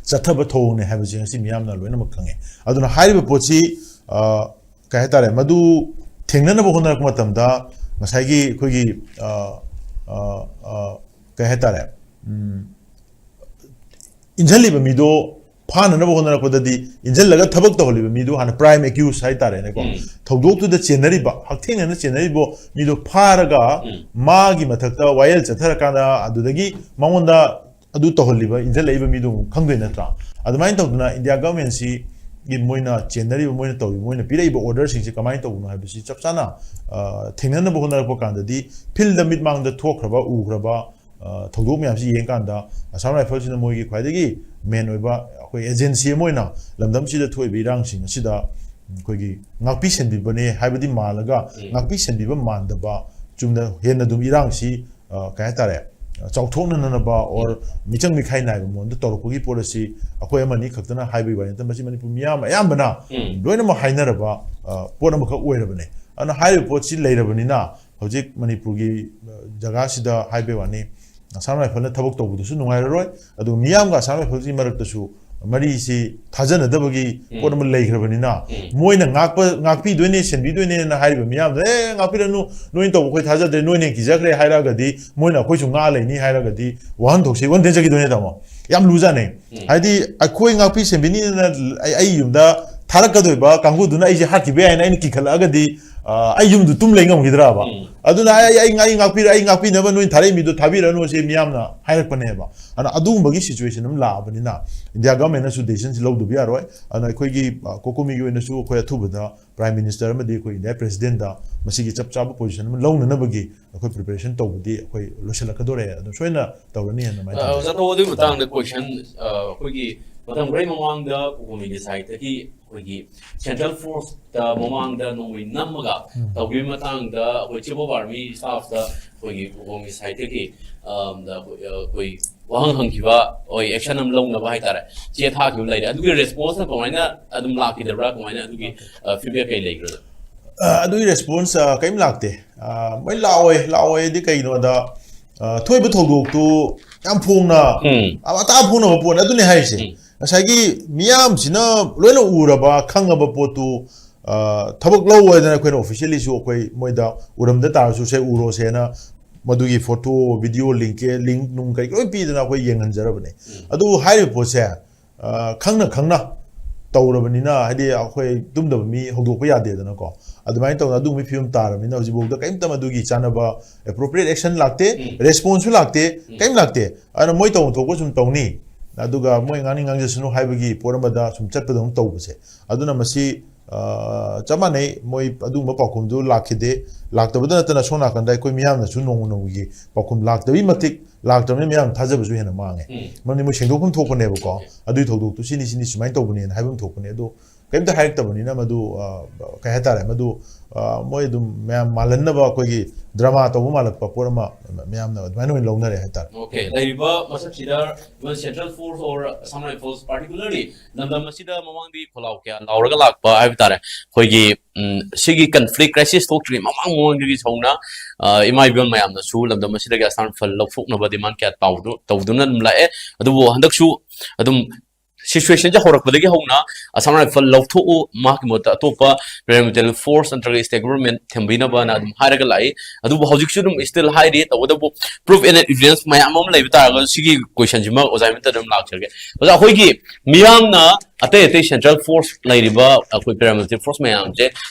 ꯆꯠꯊꯕ ꯊꯧꯑꯣꯡꯅꯦ ꯍꯥꯏꯕꯁꯤ ꯉꯁꯤ ꯃꯤꯌꯥꯝꯅ ꯂꯣꯏꯅꯃꯛ ꯈꯪꯉꯦ꯫ ꯑꯗꯨꯅ ꯍꯥꯏꯔꯤꯕ ꯄꯣꯠꯁꯤ, ꯑ, ꯀꯩ ꯍꯥꯏꯇꯥꯔꯦ, ꯃꯗꯨ ꯊꯦꯡꯅꯅꯕ ꯍꯣꯠꯅꯔꯛꯄ ꯃꯇꯝꯗ ꯉꯁꯥꯏꯒꯤ ꯑꯩꯈꯣꯏꯒꯤ, ꯑ, ꯑ, ꯑ, ꯀꯩ ꯍꯥꯏꯇꯥꯔꯦ, ꯎꯝ, ꯏꯟꯁꯤꯜꯂꯤꯕ ꯃꯤꯗꯣ ꯐꯥꯅꯅꯕ ꯍꯣꯠꯅꯔꯛꯄꯗꯗꯤ ꯏꯟꯁꯤꯜꯂꯒ ꯊꯕꯛ ꯇꯧꯍꯜꯂꯤꯕ ꯃꯤꯗꯨ ꯍꯥꯟꯅ prime accused ꯍꯥꯏꯇꯥꯔꯦꯅꯦꯀꯣ꯫ ꯎꯝ꯫ ꯊꯧꯗꯣꯛꯇꯨꯗ ꯆꯦꯟꯅꯔꯤꯕ, ꯍꯛꯊꯦꯡꯅꯅ ꯆꯦꯟꯅꯔꯤꯕ ꯃꯤꯗꯣ ꯐꯥꯔꯒ ꯎꯝ꯫ ꯃꯥꯒꯤ ꯃꯊꯛꯇ ꯋꯥꯌꯦꯜ ꯆꯠꯊꯔꯀꯥꯟꯗ ꯑꯗꯨꯗꯒꯤ ꯃꯉꯣꯟꯗ ꯑꯗꯨ ꯇꯧꯍꯜꯂꯤꯕ, ꯏꯟꯁꯤꯜꯂꯛꯏꯕ ꯃꯤꯗꯨ ꯑꯃꯨꯛ ꯈꯪꯗꯣꯏ ꯅꯠꯇ꯭ꯔꯥ? ꯑꯗꯨꯃꯥꯏꯅ ꯇꯧꯗꯅ ꯏꯟꯗꯤꯌꯥ ꯒꯚꯔꯟꯃꯦꯟꯁꯤ ꯒꯤ ꯃꯣꯏꯅ ꯆꯦꯟꯅꯔꯤꯕ, ꯃꯣꯏꯅ ꯇꯧꯔꯤꯕ, ꯃꯣꯏꯅ ꯄꯤꯔꯛꯏꯕ orderꯁꯤꯡꯁꯦ ꯀꯃꯥꯏꯅ ꯇꯧꯕꯅꯣ ꯍꯥꯏꯕꯁꯤ ꯆꯞ ꯆꯥꯅ, ꯑ, ꯊꯦꯡꯅꯅꯕ ꯍꯣꯠꯅꯔꯛꯄ ꯀꯥꯟꯗꯗꯤ, fieldꯗ ꯃꯤꯠꯃꯥꯡꯗ ꯊꯣꯛꯈ꯭ꯔꯕ, ꯎꯈ꯭ꯔꯕ, ꯑ, ꯊꯧꯗꯣꯛ ꯃꯌꯥꯝꯁꯤ ꯌꯦꯡꯀꯥꯟꯗ, Assam Riflesꯁꯤꯅ ꯃꯣꯏꯒꯤ ꯈ꯭ꯋꯥꯏꯗꯒꯤ main ꯑꯣꯏꯕ ꯑꯩꯈꯣꯏ agency ꯑꯃ ꯑꯣꯏꯅ ꯂꯝꯗꯝꯁꯤꯗ ꯊꯣꯛꯏꯕ ꯏꯔꯥꯡꯁꯤꯡ ꯑꯁꯤꯗ ꯑꯩꯈꯣꯏꯒꯤ ꯉꯥꯛꯄꯤ ꯁꯦꯟꯕꯤꯕꯅꯦ ꯍꯥꯏꯕꯗꯤ ꯃꯥꯜꯂꯒ, ꯎꯝ꯫ ꯉꯥꯛꯄꯤ ꯁꯦꯟꯕꯤꯕ ꯃꯥꯟꯗꯕ, ꯆꯨꯝꯅ ꯍꯦꯟꯅ ꯑꯗꯨꯝ ꯏꯔꯥꯡꯁꯤ, ꯑ, ꯀꯩ ꯍꯥꯏꯇꯥꯔꯦ, ꯆꯥꯎꯊꯣꯛꯅꯅꯕ or ꯃꯤꯆꯪ ꯃꯤꯈꯥꯏ ꯅꯥꯏꯕ ꯃꯑꯣꯡꯗ ꯇꯧꯔꯛꯄꯒꯤ ꯄꯣꯠ ꯑꯁꯤ ꯑꯩꯈꯣꯏ ꯑꯃꯅꯤ ꯈꯛꯇꯅ ꯍꯥꯏꯕꯒꯤ ꯋꯥꯔꯤ ꯅꯠꯇꯅ, ꯃꯁꯤ ꯃꯅꯤꯄꯨꯔ ꯃꯤꯌꯥꯝ ꯑꯌꯥꯝꯕꯅ ꯎꯝ꯫ ꯂꯣꯏꯅꯃꯛ ꯍꯥꯏꯅꯔꯕ, ꯑ, ꯄꯣꯠ ꯑꯃꯈꯛ ꯑꯣꯏꯔꯕꯅꯦ꯫ ꯑꯗꯨꯅ ꯍꯥꯏꯔꯤꯕ ꯄꯣꯠꯁꯤ ꯂꯩꯔꯕꯅꯤꯅ ꯍꯧꯖꯤꯛ ꯃꯅꯤꯄꯨꯔꯒꯤ, ꯑ, ꯖꯒꯥꯁꯤꯗ ꯍꯥꯏꯕꯩ ꯋꯥꯅꯤ, Assam Riflesꯅ ꯊꯕꯛ ꯇꯧꯕꯗꯨꯁꯨ ꯅꯨꯡꯉꯥꯏꯔꯔꯣꯏ꯫ ꯑꯗꯨꯒ ꯃꯤꯌꯥꯝꯒ Assam Riflesꯀꯤ ꯃꯔꯛꯇꯁꯨ ꯃꯔꯤꯁꯤ ꯊꯥꯖꯅꯗꯕꯒꯤ ꯎꯝ꯫ ꯄꯣꯠ ꯑꯃ ꯂꯩꯈ꯭ꯔꯕꯅꯤꯅ, ꯎꯝ꯫ ꯃꯣꯏꯅ ꯉꯥꯛꯄ, ꯉꯥꯛꯄꯤꯗꯣꯏꯅꯦ, ꯁꯦꯟꯕꯤꯗꯣꯏꯅꯦꯅ ꯍꯥꯏꯔꯤꯕ ꯃꯤꯌꯥꯝꯗꯣ, "ꯑꯦ, ꯉꯥꯛꯄꯤꯔꯅꯨ, ꯅꯣꯏꯅ ꯇꯧꯕ ꯑꯩꯈꯣꯏ ꯊꯥꯖꯗ꯭ꯔꯦ, ꯅꯣꯏꯅ ꯍꯦꯟꯅ ꯀꯤꯖꯈ꯭ꯔꯦ" ꯍꯥꯏꯔꯛꯑꯒꯗꯤ, ꯃꯣꯏꯅ ꯑꯩꯈꯣꯏꯁꯨ ꯉꯥꯛꯑ ꯂꯩꯅꯤ ꯍꯥꯏꯔꯒꯗꯤ, ꯋꯥꯍꯟꯊꯣꯛꯁꯤ, ꯋꯥꯍꯟꯊꯣꯛ ꯆꯠꯈꯤꯗꯣꯏꯅꯦ, ꯇꯥꯃꯣ꯫ ꯌꯥꯝ ꯂꯨꯖꯥꯠꯅꯦ꯫ ꯎꯝ꯫ ꯍꯥꯏꯗꯤ, ꯑꯩꯈꯣꯏ ꯉꯥꯛꯄꯤ ꯁꯦꯟꯕꯤꯅꯤꯅ ꯑꯩ, ꯑꯩ ꯌꯨꯝꯗ ꯊꯥꯔꯛꯀꯗꯣꯏꯕ ꯀꯥꯡꯕꯨꯗꯨꯅ ꯑꯩꯁꯦ ꯍꯥꯠꯈꯤꯕ ꯌꯥꯏꯅ ꯑꯩꯅ ꯀꯤꯈꯠꯂꯛꯑꯒꯗꯤ, ꯑ, ꯑꯩ ꯌꯨꯝꯗꯨ ꯇꯨꯝ ꯂꯩ ꯉꯝꯈꯤꯗ꯭ꯔꯕ? ꯎꯝ꯫ ꯑꯗꯨꯅ ꯑꯩ, ꯑꯩ, ꯑꯩ ꯉꯥꯛꯄꯤꯔ-, ꯑꯩ ꯉꯥꯛꯄꯤꯅꯕ ꯅꯣꯏ ꯊꯥꯔꯛꯏ ꯃꯤꯗꯣ ꯊꯥꯕꯤꯔꯅꯨ, ꯁꯤ ꯃꯤꯌꯥꯝꯅ ꯍꯥꯏꯔꯛꯄꯅꯦꯕ꯫ ꯑꯗꯨꯅ ꯑꯗꯨꯒꯨꯝꯕꯒꯤ situation ꯑꯃ ꯂꯥꯛꯑꯕꯅꯤꯅ, ꯏꯟꯗꯤꯌꯥ ꯒꯚꯔꯟꯃꯦꯟꯠꯅꯁꯨ decisionꯁꯤ ꯂꯧꯗꯕ ꯌꯥꯔꯣꯏ꯫ ꯑꯗꯨꯅ ꯑꯩꯈꯣꯏꯒꯤ, ꯑ, ꯀꯣꯀꯣꯃꯤꯒꯤ ꯑꯣꯏꯅꯁꯨ ꯑꯩꯈꯣꯏ ꯑꯊꯨꯕꯗ Prime Minister ꯑꯃꯗꯤ ꯑꯩꯈꯣꯏ ꯏꯟꯗꯤꯌꯥ Presidentꯇ ꯃꯁꯤꯒꯤ ꯆꯞ ꯆꯥꯕ position ꯑꯃ ꯂꯧꯅꯅꯕꯒꯤ ꯑꯩꯈꯣꯏ preparation ꯇꯧꯕꯗꯤ ꯑꯩꯈꯣꯏ ꯂꯣꯏꯁꯤꯜꯂꯛꯀꯗꯣꯔꯦ꯫ ꯑꯗꯨ ꯁꯣꯏꯅ ꯇꯧꯔꯅꯤ ꯍꯥꯏꯅ ꯑꯗꯨꯃꯥꯏꯅ ꯑ, ꯊꯝꯖꯒꯦ꯫ ꯑꯣꯖꯥ, ꯇꯧ ꯑꯗꯨꯒꯤ ꯃꯇꯥꯡꯗ question, ꯑ, ꯑꯩꯈꯣꯏꯒꯤ ꯃꯇꯝ ꯈꯔꯒꯤ ꯃꯃꯥꯡꯗ ꯀꯣꯀꯣꯃꯤꯒꯤ sideꯇꯒꯤ ꯑꯩꯈꯣꯏꯒꯤ Central Forceꯇ ꯃꯃꯥꯡꯗ ꯅꯣꯡꯃꯩ ꯅꯝꯃꯒ ꯎꯝ꯫ ꯇꯧꯈꯤꯕꯒꯤ ꯃꯇꯥꯡꯗ ꯑꯩꯈꯣꯏ Chief of Army Staffꯇ ꯑꯩꯈꯣꯏꯒꯤ ꯀꯣꯀꯣꯃꯤ sideꯇꯒꯤ, ꯑꯝ, ꯗ ꯑꯩꯈꯣꯏ, ꯑ, ꯑꯩꯈꯣꯏ ꯋꯥꯍꯪ ꯍꯪꯈꯤꯕ, ꯍꯣꯏ, action ꯑꯃ ꯂꯧꯅꯕ ꯍꯥꯏꯇꯥꯔꯦ, ꯆꯦ ꯊꯥꯈꯤꯕ ꯑꯃ ꯂꯩꯔꯦ꯫ ꯑꯗꯨꯒꯤ responseꯅ ꯀꯃꯥꯏꯅ ꯑꯗꯨꯝ ꯂꯥꯛꯈꯤꯗꯕ꯭ꯔꯥ? ꯀꯃꯥꯏꯅ ꯑꯗꯨꯒꯤ, ꯑ, feedback ꯀꯩ ꯂꯩꯈ꯭ꯔꯦ? ꯑ, ꯑꯗꯨꯒꯤ response, ꯑ, ꯀꯔꯤꯝ ꯂꯥꯛꯇꯦ꯫ ꯑ, ꯃꯣꯏ ꯂꯥꯛꯑꯣꯏ, ꯂꯥꯛꯑꯣꯏꯗꯤ ꯀꯩꯅꯣꯗ, ꯑ, ꯊꯣꯛꯏꯕ ꯊꯧꯗꯣꯛꯇꯨ ꯌꯥꯝ ꯐꯣꯡꯅ, ꯎꯝ꯫ ꯑ, ꯑꯇꯥ ꯐꯣꯡꯅꯕ ꯄꯣꯠꯅꯤ꯫ ꯑꯗꯨꯅꯦ ꯍꯥꯏꯔꯤꯁꯦ꯫ ꯎꯝ꯫ ꯉꯁꯥꯏꯒꯤ ꯃꯤꯌꯥꯝꯁꯤꯅ ꯂꯣꯏꯅ ꯎꯔꯕ, ꯈꯪꯉꯕ ꯄꯣꯠꯇꯨ, ꯑ, ꯊꯕꯛ ꯂꯧ ꯍꯥꯏꯗꯅ ꯑꯩꯈꯣꯏꯅ officiallyꯁꯨ ꯑꯩꯈꯣꯏ ꯃꯣꯏꯗ ꯎꯔꯝꯗ ꯇꯥꯔꯁꯨ ꯁꯦ ꯎꯔꯣꯁꯦꯅ ꯃꯗꯨꯒꯤ photo, video, link, link ꯅꯨꯡ ꯀꯩ ꯂꯣꯏ ꯄꯤꯗꯅ ꯑꯩꯈꯣꯏ ꯌꯦꯡꯍꯟꯖꯔꯕꯅꯦ꯫ ꯎꯝ꯫ ꯑꯗꯨꯕꯨ ꯍꯥꯏꯔꯤꯕ ꯄꯣꯠꯁꯦ ꯑ, ꯈꯪꯅ ꯈꯪꯅ ꯇꯧꯔꯕꯅꯤꯅ, ꯍꯥꯏꯗꯤ ꯑꯩꯈꯣꯏ ꯇꯨꯝꯗꯕ ꯃꯤ ꯍꯧꯗꯣꯛꯄ ꯌꯥꯗꯦꯗꯅꯀꯣ꯫ ꯑꯗꯨꯃꯥꯏꯅ ꯇꯧꯗꯅ ꯑꯗꯨꯒꯨꯝꯕꯒꯤ ꯐꯤꯕꯝ ꯇꯥꯔꯕꯅꯤꯅ ꯍꯧꯖꯤꯛꯐꯥꯎꯗ ꯀꯔꯤꯝꯇ ꯃꯗꯨꯒꯤ ꯆꯥꯅꯕ appropriate action ꯂꯥꯛꯇꯦ, ꯎꯝ. Response ꯁꯨ ꯂꯥꯛꯇꯦ, ꯎꯝ. ꯀꯔꯤꯝ ꯂꯥꯛꯇꯦ꯫ ꯑꯗꯨꯅ ꯃꯣꯏ ꯇꯧꯐꯝ ꯊꯣꯛꯄ ꯁꯨꯝ ꯇꯧꯅꯤ, ꯑꯗꯨꯒ ꯃꯣꯏ ꯉꯥꯡꯅꯤꯡ ꯉꯥꯡꯖꯁꯅꯨ ꯍꯥꯏꯕꯒꯤ ꯄꯣꯠ ꯑꯃꯗ ꯁꯨꯝ ꯆꯠꯄꯗꯧꯅ ꯇꯧꯕꯁꯦ, ꯑꯗꯨꯅ ꯃꯁꯤ, ꯑ, ꯆꯞ ꯃꯥꯟꯅꯩ꯫ ꯃꯣꯏ ꯑꯗꯨꯒꯨꯝꯕ ꯄꯥꯎꯈꯨꯝꯗꯨ ꯂꯥꯛꯈꯤꯗꯦ꯫ ꯂꯥꯛꯇꯕꯗ ꯅꯠꯇꯅ ꯁꯣꯝ ꯅꯥꯀꯟꯗ ꯑꯩꯈꯣꯏ ꯃꯤꯌꯥꯝꯅꯁꯨ ꯅꯣꯡꯃ ꯅꯣꯡꯃꯒꯤ ꯄꯥꯎꯈꯨꯝ ꯂꯥꯛꯇꯕꯒꯤ ꯃꯇꯤꯛ ꯂꯥꯛꯇꯕꯅꯤꯅ ꯃꯤꯌꯥꯝ ꯊꯥꯖꯕꯁꯨ ꯍꯦꯟꯅ ꯃꯥꯡꯉꯦ꯫ ꯎꯝ. ꯃꯔꯝꯗꯤ ꯃꯣꯏ ꯁꯦꯡꯗꯣꯛꯐꯝ ꯊꯣꯛꯄꯅꯦꯕꯀꯣ꯫ ꯑꯗꯨꯒꯤ ꯊꯧꯗꯣꯛꯇꯨ ꯁꯤꯅꯤ, ꯁꯤꯅꯤ, ꯁꯨꯃꯥꯏꯅ ꯇꯧꯕꯅꯦꯅ ꯍꯥꯏꯐꯝ ꯊꯣꯛꯄꯅꯦ꯫ ꯑꯗꯣ ꯀꯔꯤꯝꯇ ꯍꯥꯏꯔꯛꯇꯕꯅꯤꯅ ꯃꯗꯨ, ꯑ, ꯀꯩ ꯍꯥꯏꯇꯥꯔꯦ, ꯃꯗꯨ, ꯑ, ꯃꯣꯏ ꯑꯗꯨꯝ ꯃꯌꯥꯝ ꯃꯥꯜꯍꯟꯅꯕ ꯑꯩꯈꯣꯏꯒꯤ drama ꯇꯧꯕ ꯃꯥꯜꯂꯛꯄ ꯄꯣꯠ ꯑꯃ ꯃꯌꯥꯝꯅ ꯑꯗꯨꯃꯥꯏꯅ ꯑꯣꯏꯅ ꯂꯧꯅꯔꯦ ꯍꯥꯏꯇꯥꯔꯦ꯫ Okay, ꯂꯩꯔꯤꯕ ꯃꯁꯛꯁꯤꯗ even Central Force or Assam Rifles particularly ꯂꯝꯗꯝ ꯑꯁꯤꯗ ꯃꯃꯥꯡꯗꯤ ꯈꯣꯜꯂꯥꯎ ꯀꯌꯥ ꯂꯥꯎꯔꯒ ꯂꯥꯛꯄ ꯍꯥꯏꯕ ꯇꯥꯔꯦ꯫ ꯑꯩꯈꯣꯏꯒꯤ, ꯎꯝ, ꯁꯤꯒꯤ conflict crisis ꯊꯣꯛꯇ꯭ꯔꯤꯉꯩ ꯃꯃꯥꯡ ꯃꯃꯥꯡꯗꯒꯤ ꯍꯧꯅ, ꯑ, ꯏꯃꯥ ꯏꯕꯦꯜ ꯃꯌꯥꯝꯅꯁꯨ ꯂꯝꯗꯝ ꯑꯁꯤꯗꯒꯤ Assam Rifle ꯂꯧꯊꯣꯛꯅꯕ demand ꯀꯌꯥ ꯇꯧꯗꯨ-, ꯇꯧꯗꯨꯅ ꯑꯗꯨꯝ ꯂꯥꯛꯑꯦ꯫ ꯑꯗꯨꯕꯨ ꯍꯟꯗꯛꯁꯨ ꯑꯗꯨꯝ situation ꯁꯦ ꯍꯧꯔꯛꯄꯗꯒꯤ ꯍꯧꯅ Assam Rifle ꯂꯧꯊꯣꯛꯎ, ꯃꯍꯥꯛꯀꯤ ꯃꯍꯨꯠꯇ ꯑꯇꯣꯞꯄ paramilitary force ꯅꯠꯇ꯭ꯔꯒ state government ꯊꯝꯕꯤꯅꯕꯅ ꯑꯗꯨꯝ ꯍꯥꯏꯔꯒ ꯂꯥꯛꯏ꯫ ꯑꯗꯨꯕꯨ ꯍꯧꯖꯤꯛꯁꯨ ꯑꯗꯨꯝ still ꯍꯥꯏꯔꯤ, ꯇꯧꯕꯇꯕꯨ proof and evidence ꯃꯌꯥꯝ ꯑꯃ ꯂꯩꯕ ꯇꯥꯔꯒꯁꯨ ꯁꯤꯒꯤ question ꯁꯤꯃ ꯑꯣꯖꯥ ꯃꯤꯠꯇ ꯑꯗꯨꯝ ꯂꯥꯛꯆꯔꯒꯦ꯫ ꯑꯣꯖꯥ, ꯑꯩꯈꯣꯏꯒꯤ ꯃꯤꯌꯥꯝꯅ ꯑꯇꯩ ꯑꯇꯩ central force ꯂꯩꯔꯤꯕ ꯑꯩꯈꯣꯏ paramilitary force ꯃꯌꯥꯝꯁꯦ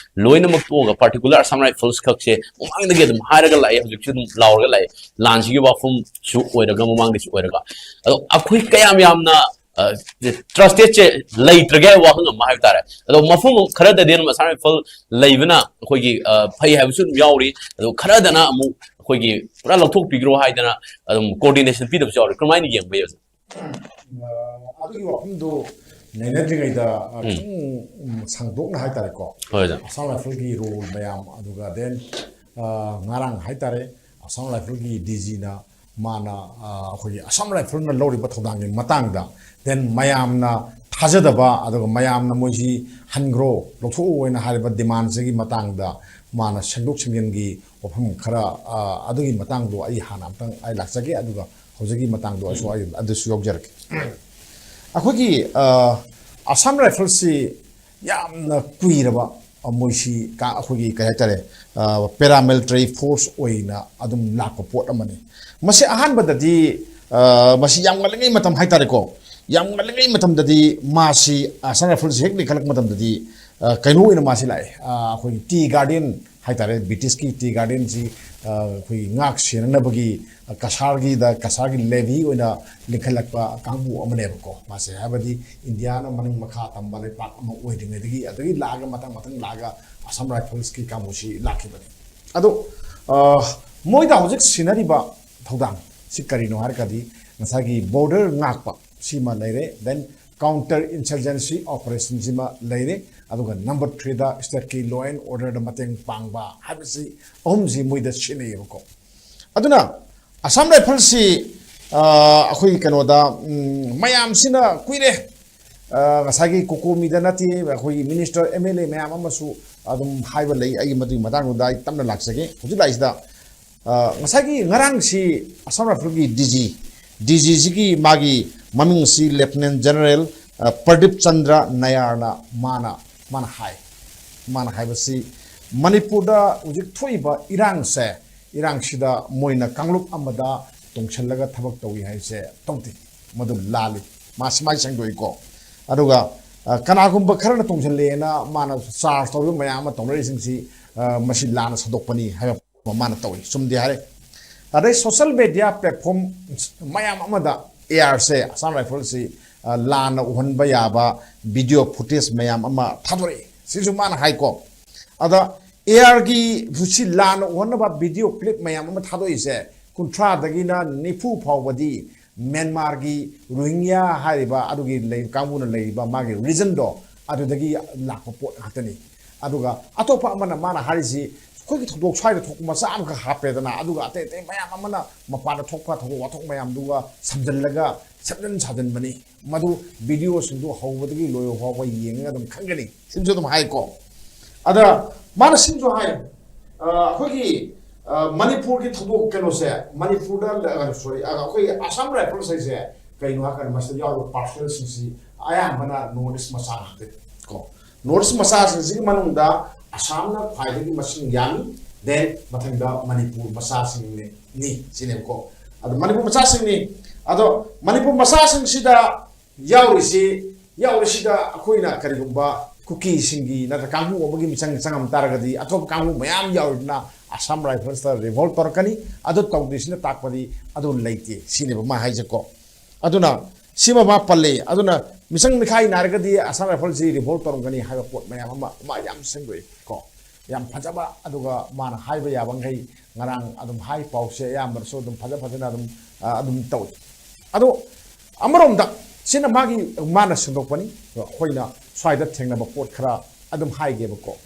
ꯂꯣꯏꯅꯃꯛ ꯇꯣꯛꯑꯒ particular Assam Rifles ꯈꯛꯁꯦ ꯃꯃꯥꯡꯗꯒꯤ ꯑꯗꯨꯝ ꯍꯥꯏꯔꯒ ꯂꯥꯛꯑꯦ, ꯍꯧꯖꯤꯛꯁꯨ ꯑꯗꯨꯝ ꯂꯥꯎꯔꯒ ꯂꯥꯛꯑꯦ, ꯂꯥꯟꯁꯤꯒꯤ ꯋꯥꯐꯝꯁꯨ ꯑꯣꯏꯔꯒ ꯃꯃꯥꯡꯗꯒꯤꯁꯨ ꯑꯣꯏꯔꯒ꯫ ꯑꯗꯣ ꯑꯩꯈꯣꯏ ꯀꯌꯥꯝ ꯌꯥꯝꯅ, ꯑ, trusted ꯁꯦ ꯂꯩꯇ꯭ꯔꯒꯦ ꯍꯥꯏꯕ ꯋꯥꯐꯝ ꯑꯃ ꯍꯥꯏꯕ ꯇꯥꯔꯦ꯫ ꯑꯗꯣ ꯃꯐꯝ ꯈꯔꯗꯗꯤ ꯑꯗꯨꯝ Assam Rifle ꯂꯩꯕꯅ ꯑꯩꯈꯣꯏꯒꯤ, ꯑ, ꯐꯩ ꯍꯥꯏꯕꯁꯨ ꯑꯗꯨꯝ ꯌꯥꯎꯔꯤ꯫ ꯑꯗꯣ ꯈꯔꯗꯅ ꯑꯃꯨꯛ ꯑꯩꯈꯣꯏꯒꯤ ꯄꯨꯔꯥ ꯂꯧꯊꯣꯛꯄꯤꯈ꯭ꯔꯣ ꯍꯥꯏꯗꯅ ꯑꯗꯨꯝ coordination ꯄꯤꯗꯕꯁꯨ ꯌꯥꯎꯔꯤ꯫ ꯀꯔꯝꯍꯥꯏꯅ ꯌꯦꯡꯕ ꯌꯥꯏ? ꯑ, ꯑꯗꯨꯒꯤ ꯋꯥꯐꯝꯗꯣ ꯅꯩꯅꯗ꯭ꯔꯤꯉꯩꯗ, ꯑ, ꯎꯝ. ꯈꯤꯇꯪ, ꯎꯝ, ꯁꯥꯡꯗꯣꯛꯅ ꯍꯥꯏꯇꯥꯔꯦꯀꯣ꯫ ꯍꯣꯏ, ꯑꯣꯖꯥ. Assam Rifle ꯒꯤ role ꯃꯌꯥꯝ, ꯑꯗꯨꯒ then, ꯑ, ꯉꯔꯥꯡ ꯍꯥꯏꯇꯥꯔꯦ, Assam Rifle ꯒꯤ D G ꯅ ꯃꯥꯅ, ꯑ, ꯑꯩꯈꯣꯏꯒꯤ Assam Rifle ꯅ ꯂꯧꯔꯤꯕ ꯊꯧꯗꯥꯡꯒꯤ ꯃꯇꯥꯡꯗ, then ꯃꯌꯥꯝꯅ ꯊꯥꯖꯗꯕ, ꯑꯗꯨꯒ ꯃꯌꯥꯝꯅ ꯃꯣꯏꯁꯤ ꯍꯟꯈ꯭ꯔꯣ, ꯂꯧꯊꯣꯛꯎ ꯍꯥꯏꯅ ꯍꯥꯏꯔꯤꯕ demand ꯁꯤꯒꯤ ꯃꯇꯥꯡꯗ ꯃꯥꯅ ꯁꯦꯝꯗꯣꯛ ꯁꯦꯝꯖꯤꯟꯒꯤ ꯋꯥꯐꯝ ꯈꯔ, ꯑ, ꯑꯗꯨꯒꯤ ꯃꯇꯥꯡꯗꯣ ꯑꯩ ꯍꯥꯟꯅ ꯑꯝꯇꯪ ꯑꯩ ꯂꯥꯛꯆꯒꯦ, ꯑꯗꯨꯒ ꯍꯧꯖꯤꯛꯀꯤ ꯃꯇꯥꯡꯗꯣ ꯑꯩꯁꯨ ꯑꯩ ꯑꯗꯨꯁꯨ ꯌꯥꯎꯖꯔꯛꯀꯦ꯫ ꯑꯩꯈꯣꯏꯒꯤ, ꯑ, Assam Rifle ꯁꯤ ꯌꯥꯝꯅ ꯀꯨꯏꯔꯕ, ꯑ, ꯃꯣꯏꯁꯤ ꯀ-, ꯑꯩꯈꯣꯏꯒꯤ ꯀꯩ ꯍꯥꯏꯇꯥꯔꯦ, ꯑ, paramilitary force ꯑꯣꯏꯅ ꯑꯗꯨꯝ ꯂꯥꯛꯄ ꯄꯣꯠ ꯑꯃꯅꯤ꯫ ꯃꯁꯤ ꯑꯍꯥꯟꯕꯗꯗꯤ, ꯑ, ꯃꯁꯤ ꯌꯥꯝ ꯉꯜꯂꯤꯉꯩ ꯃꯇꯝ ꯍꯥꯏꯇꯥꯔꯦꯀꯣ, ꯌꯥꯝ ꯉꯜꯂꯤꯉꯩ ꯃꯇꯝꯗꯗꯤ ꯃꯥꯁꯤ, ꯑ, Assam Rifles ꯁꯤ ꯍꯦꯛ ꯂꯤꯡꯈꯠꯂꯛꯄ ꯃꯇꯝꯗꯗꯤ, ꯑ, ꯀꯩꯅꯣ ꯑꯣꯏꯅ ꯃꯥꯁꯤ ꯂꯥꯛꯑꯦ꯫ ꯑ, ꯑꯩꯈꯣꯏꯒꯤ tea garden ꯍꯥꯏꯇꯥꯔꯦ, ꯕ꯭ꯔꯤꯇꯤꯁꯀꯤ tea garden ꯁꯤ, ꯑ, ꯑꯩꯈꯣꯏꯒꯤ ꯉꯥꯛ ꯁꯦꯟꯅꯅꯕꯒꯤ, ꯑ, ꯀꯁꯥꯔꯒꯤꯗ, ꯀꯁꯥꯔꯒꯤ levy ꯑꯣꯏꯅ ꯂꯤꯡꯈꯠꯂꯛꯄ ꯀꯥꯡꯕꯨ ꯑꯃꯅꯦꯕꯀꯣ ꯃꯥꯁꯦ꯫ ꯍꯥꯏꯕꯗꯤ ꯏꯟꯗꯤꯌꯥꯅ ꯃꯅꯤꯡ ꯃꯈꯥ ꯇꯝꯕ ꯂꯩꯄꯥꯛ ꯑꯃ ꯑꯣꯏꯗ꯭ꯔꯤꯉꯩꯗꯒꯤ, ꯑꯗꯒꯤ ꯂꯥꯛꯑꯒ ꯃꯊꯪ ꯃꯊꯪ ꯂꯥꯛꯑꯒ Assam Rifles ꯀꯤ ꯀꯥꯡꯕꯨꯁꯤ ꯂꯥꯛꯈꯤꯕꯅꯤ꯫ ꯑꯗꯣ, ꯑ, ꯃꯣꯏꯗ ꯍꯧꯖꯤꯛ ꯁꯤꯟꯅꯔꯤꯕ ꯊꯧꯗꯥꯡ ꯁꯤ ꯀꯔꯤꯅꯣ ꯍꯥꯏꯔꯒꯗꯤ, ꯉꯁꯥꯏꯒꯤ border ꯉꯥꯛꯄ ꯁꯤꯃ ꯂꯩꯔꯦ, then counter insurgency operation ꯁꯤꯃ ꯂꯩꯔꯦ, ꯑꯗꯨꯒ number three ꯗ state ꯀꯤ law and order ꯗ ꯃꯇꯦꯡ ꯄꯥꯡꯕ ꯍꯥꯏꯕꯁꯤ ꯑꯍꯨꯝꯁꯤ ꯃꯣꯏꯗ ꯁꯤꯟꯅꯩꯌꯦꯕꯀꯣ꯫ ꯑꯗꯨꯅ Assam Rifles ꯁꯤ, ꯑ, ꯑꯩꯈꯣꯏꯒꯤ ꯀꯩꯅꯣꯗ, ꯎꯝ, ꯃꯌꯥꯝꯁꯤꯅ ꯀꯨꯏꯔꯦ, ꯑ, ꯉꯁꯥꯏꯒꯤ COCOMI ꯗ ꯅꯠꯇꯦ, ꯑꯩꯈꯣꯏꯒꯤ minister, MLA ꯃꯌꯥꯝ ꯑꯃꯁꯨ ꯑꯗꯨꯝ ꯍꯥꯏꯕ ꯂꯩ꯫ ꯑꯩ ꯃꯗꯨꯒꯤ ꯃꯇꯥꯡꯗꯨꯗ ꯑꯩ ꯇꯞꯅ ꯂꯥꯛꯆꯒꯦ꯫ ꯍꯧꯖꯤꯛ ꯂꯥꯛꯏꯁꯤꯗ, ꯑ, ꯉꯁꯥꯏꯒꯤ ꯉꯔꯥꯡꯁꯤ Assam Rifles ꯀꯤ DG, DG ꯁꯤꯒꯤ ꯃꯥꯒꯤ ꯃꯃꯤꯡꯁꯤ Lieutenant General, ꯑ, ꯄ꯭ꯔꯗꯤꯞ ꯆꯟꯗ꯭ꯔ ꯅꯌꯥꯔꯅ ꯃꯥꯅ, ꯃꯥꯅ ꯍꯥꯏ꯫ ꯃꯥꯅ ꯍꯥꯏꯕꯁꯤ ꯃꯅꯤꯄꯨꯔꯗ ꯍꯧꯖꯤꯛ ꯊꯣꯛꯏꯕ ꯏꯔꯥꯡꯁꯦ, ꯏꯔꯥꯡꯁꯤꯗ ꯃꯣꯏꯅ ꯀꯥꯡꯂꯨꯞ ꯑꯃꯗ ꯇꯣꯡꯁꯤꯜꯂꯒ ꯊꯕꯛ ꯇꯧꯏ ꯍꯥꯏꯕꯁꯦ ꯇꯧꯗꯦ, ꯃꯗꯨ ꯂꯥꯜꯂꯤ꯫ ꯃꯥ ꯁꯨꯃꯥꯏꯅ ꯁꯦꯡꯗꯣꯛꯏꯀꯣ꯫ ꯑꯗꯨꯒ, ꯑ, ꯀꯅꯥꯒꯨꯝꯕ ꯈꯔꯅ ꯇꯣꯡꯁꯤꯜꯂꯦꯅ ꯃꯥꯅ charge ꯇꯧꯔꯤꯕ ꯃꯌꯥꯝ ꯑꯃ ꯇꯧꯅꯔꯤꯁꯤꯡꯁꯤ, ꯑ, ꯃꯁꯤ ꯂꯥꯟꯅ ꯁꯟꯗꯣꯛꯄꯅꯤ ꯍꯥꯏꯕ ꯃꯥꯅ ꯇꯧꯏ, ꯆꯨꯝꯗꯦ ꯍꯥꯏꯔꯦ꯫ ꯑꯗꯩ social media platform ꯃꯌꯥꯝ ꯑꯃꯗ AR ꯁꯦ, Assam Rifles ꯁꯤ, ꯑ, ꯂꯥꯟꯅ ꯎꯍꯟꯕ ꯌꯥꯕ video footage ꯃꯌꯥꯝ ꯑꯃ ꯊꯥꯗꯣꯔꯛꯏ꯫ ꯁꯤꯁꯨ ꯃꯥꯅ ꯍꯥꯏꯀꯣ꯫ ꯑꯗ AR ꯒꯤ ꯁꯤ ꯂꯥꯟꯅ ꯎꯍꯟꯅꯕ video clip ꯃꯌꯥꯝ ꯑꯃ ꯊꯥꯗꯣꯛꯏꯁꯦ, ꯀꯨꯟꯊ꯭ꯔꯥꯗꯒꯤꯅ ꯅꯤꯐꯨ ꯐꯥꯎꯕꯗꯤ ꯃ꯭ꯌꯥꯟꯃꯥꯔꯒꯤ ꯔꯣꯍꯤꯡꯒ꯭ꯌꯥ ꯍꯥꯏꯔꯤꯕ ꯑꯗꯨꯒꯤ ꯂꯩ-, ꯀꯥꯡꯕꯨꯅ ꯂꯩꯔꯤꯕ ꯃꯥꯒꯤ region ꯗꯣ, ꯑꯗꯨꯗꯒꯤ ꯂꯥꯛꯄ ꯄꯣꯠ ꯉꯥꯛꯇꯅꯤ꯫ ꯑꯗꯨꯒ ꯑꯇꯣꯞꯄ ꯑꯃꯅ ꯃꯥꯅ ꯍꯥꯏꯔꯤꯁꯤ, ꯑꯩꯈꯣꯏꯒꯤ ꯊꯧꯗꯣꯛ ꯁ꯭ꯋꯥꯏꯗ ꯊꯣꯛꯄ ꯃꯆꯥ ꯑꯃꯈꯛ ꯍꯥꯞꯄꯦꯗꯅ, ꯑꯗꯨꯒ ꯑꯇꯩ ꯑꯇꯩ ꯃꯌꯥꯝ ꯑꯃꯅ ꯃꯄꯥꯟꯗ ꯊꯣꯛꯄ ꯊꯧꯗꯣꯛ ꯋꯥꯊꯣꯛ ꯃꯌꯥꯝꯗꯨꯒ ꯁꯝꯖꯜꯂꯒ ꯁꯦꯝꯖꯤꯟ ꯁꯥꯖꯤꯟꯕꯅꯤ꯫ ꯃꯗꯨ video ꯁꯤꯡꯗꯨ ꯍꯧꯕꯗꯒꯤ ꯂꯣꯏꯕ ꯐꯥꯎꯕ ꯌꯦꯡꯉꯒ ꯑꯗꯨꯝ ꯈꯪꯒꯅꯤ꯫ ꯁꯤꯝꯁꯨ ꯑꯗꯨꯝ ꯍꯥꯏꯀꯣ꯫ ꯑꯗ ꯃꯥꯅ ꯁꯤꯝꯁꯨ ꯍꯥꯏ, ꯑ, ꯑꯩꯈꯣꯏꯒꯤ, ꯑ, ꯃꯅꯤꯄꯨꯔꯒꯤ ꯊꯧꯗꯣꯛ ꯀꯩꯅꯣꯁꯦ, ꯃꯅꯤꯄꯨꯔꯗ, ꯑ, sorry, ꯑ, ꯑꯩꯈꯣꯏꯒꯤ Assam Rifles ꯍꯥꯏꯁꯦ ꯀꯩꯅꯣ ꯍꯥꯏꯔꯀꯥꯟꯗ ꯃꯁꯤꯗ ꯌꯥꯎꯔꯤꯕ personnel ꯁꯤꯡꯁꯤ ꯑꯌꯥꯝꯕꯅ North East ꯃꯆꯥ ꯉꯥꯛꯇꯅꯤ ꯀꯣ꯫ North East ꯃꯆꯥꯁꯤꯡꯁꯤꯒꯤ ꯃꯅꯨꯡꯗ ꯑꯁꯥꯝꯅ ꯈ꯭ꯋꯥꯏꯗꯒꯤ ꯃꯁꯤꯡ ꯌꯥꯝꯃꯤ, then ꯃꯊꯪꯗ ꯃꯅꯤꯄꯨꯔ ꯃꯆꯥꯁꯤꯡꯅꯤ, ꯁꯤꯅꯦꯕꯀꯣ꯫ ꯑꯗꯣ ꯃꯅꯤꯄꯨꯔ ꯃꯆꯥꯁꯤꯡꯅꯤ, ꯑꯗꯣ ꯃꯅꯤꯄꯨꯔ ꯃꯆꯥꯁꯤꯡꯁꯤꯗ ꯌꯥꯎꯔꯤꯁꯤ, ꯌꯥꯎꯔꯤꯁꯤꯗ ꯑꯩꯈꯣꯏꯅ ꯀꯔꯤꯒꯨꯝꯕ ꯀꯨꯀꯤꯁꯤꯡꯒꯤ ꯅꯠꯇ꯭ꯔ ꯀꯥꯡꯕꯨ ꯑꯃꯒꯤ ꯃꯤꯆꯪ ꯆꯪꯉꯝ ꯇꯥꯔꯒꯗꯤ ꯑꯇꯣꯞꯄ ꯀꯥꯡꯕꯨ ꯃꯌꯥꯝ ꯌꯥꯎꯔꯤꯗꯨꯅ ꯑꯁꯥꯝ ꯔꯥꯏꯐꯜꯁꯇ ꯔꯤꯚꯣꯜ ꯇꯧꯔꯛꯀꯅꯤ꯫ ꯑꯗꯨ ꯇꯧꯗ꯭ꯔꯤꯁꯤꯅ ꯇꯥꯛꯄꯗꯤ ꯑꯗꯨ ꯂꯩꯇꯦ ꯁꯤꯅꯦꯕ ꯃꯥ ꯍꯥꯏꯁꯦꯀꯣ꯫ ꯑꯗꯨꯅ ꯁꯤꯃ ꯃꯥ ꯄꯜꯂꯤ꯫ ꯑꯗꯨꯅ ꯃꯤꯆꯪ ꯃꯤꯈꯥꯏ ꯅꯥꯏꯔꯒꯗꯤ ꯑꯁꯥꯝ ꯔꯥꯏꯐꯜꯁꯤ ꯔꯤꯚꯣꯜ ꯇꯧꯔꯝꯒꯅꯤ ꯍꯥꯏꯕ ꯄꯣꯠ ꯃꯌꯥꯝ ꯑꯃ ꯃꯥ ꯌꯥꯝ ꯁꯦꯡꯗꯣꯛꯏ ꯀꯣ꯫ ꯌꯥꯝ ꯐꯖꯕ, ꯑꯗꯨꯒ ꯃꯥꯅ ꯍꯥꯏꯕ ꯌꯥꯕ ꯃꯈꯩ ꯉꯔꯥꯡ ꯑꯗꯨꯝ ꯍꯥꯏ, ꯄꯥꯎꯁꯦ ꯑꯌꯥꯝꯕꯅꯁꯨ ꯑꯗꯨꯝ ꯐꯖ ꯐꯖꯅ ꯑꯗꯨꯝ, ꯑ, ꯑꯗꯨꯝ ꯇꯧꯏ꯫ ꯑꯗꯣ ꯑꯃꯔꯣꯝꯗ ꯁꯤꯅ ꯃꯥꯒꯤ, ꯃꯥꯅ ꯁꯦꯡꯗꯣꯛꯄꯅꯤ꯫ ꯑꯩꯈꯣꯏꯅ ꯁ꯭ꯋꯥꯏꯗ ꯊꯦꯡꯅꯕ ꯄꯣꯠ ꯈꯔ ꯑꯗꯨꯝ ꯍꯥꯏꯒꯦꯕꯀꯣ꯫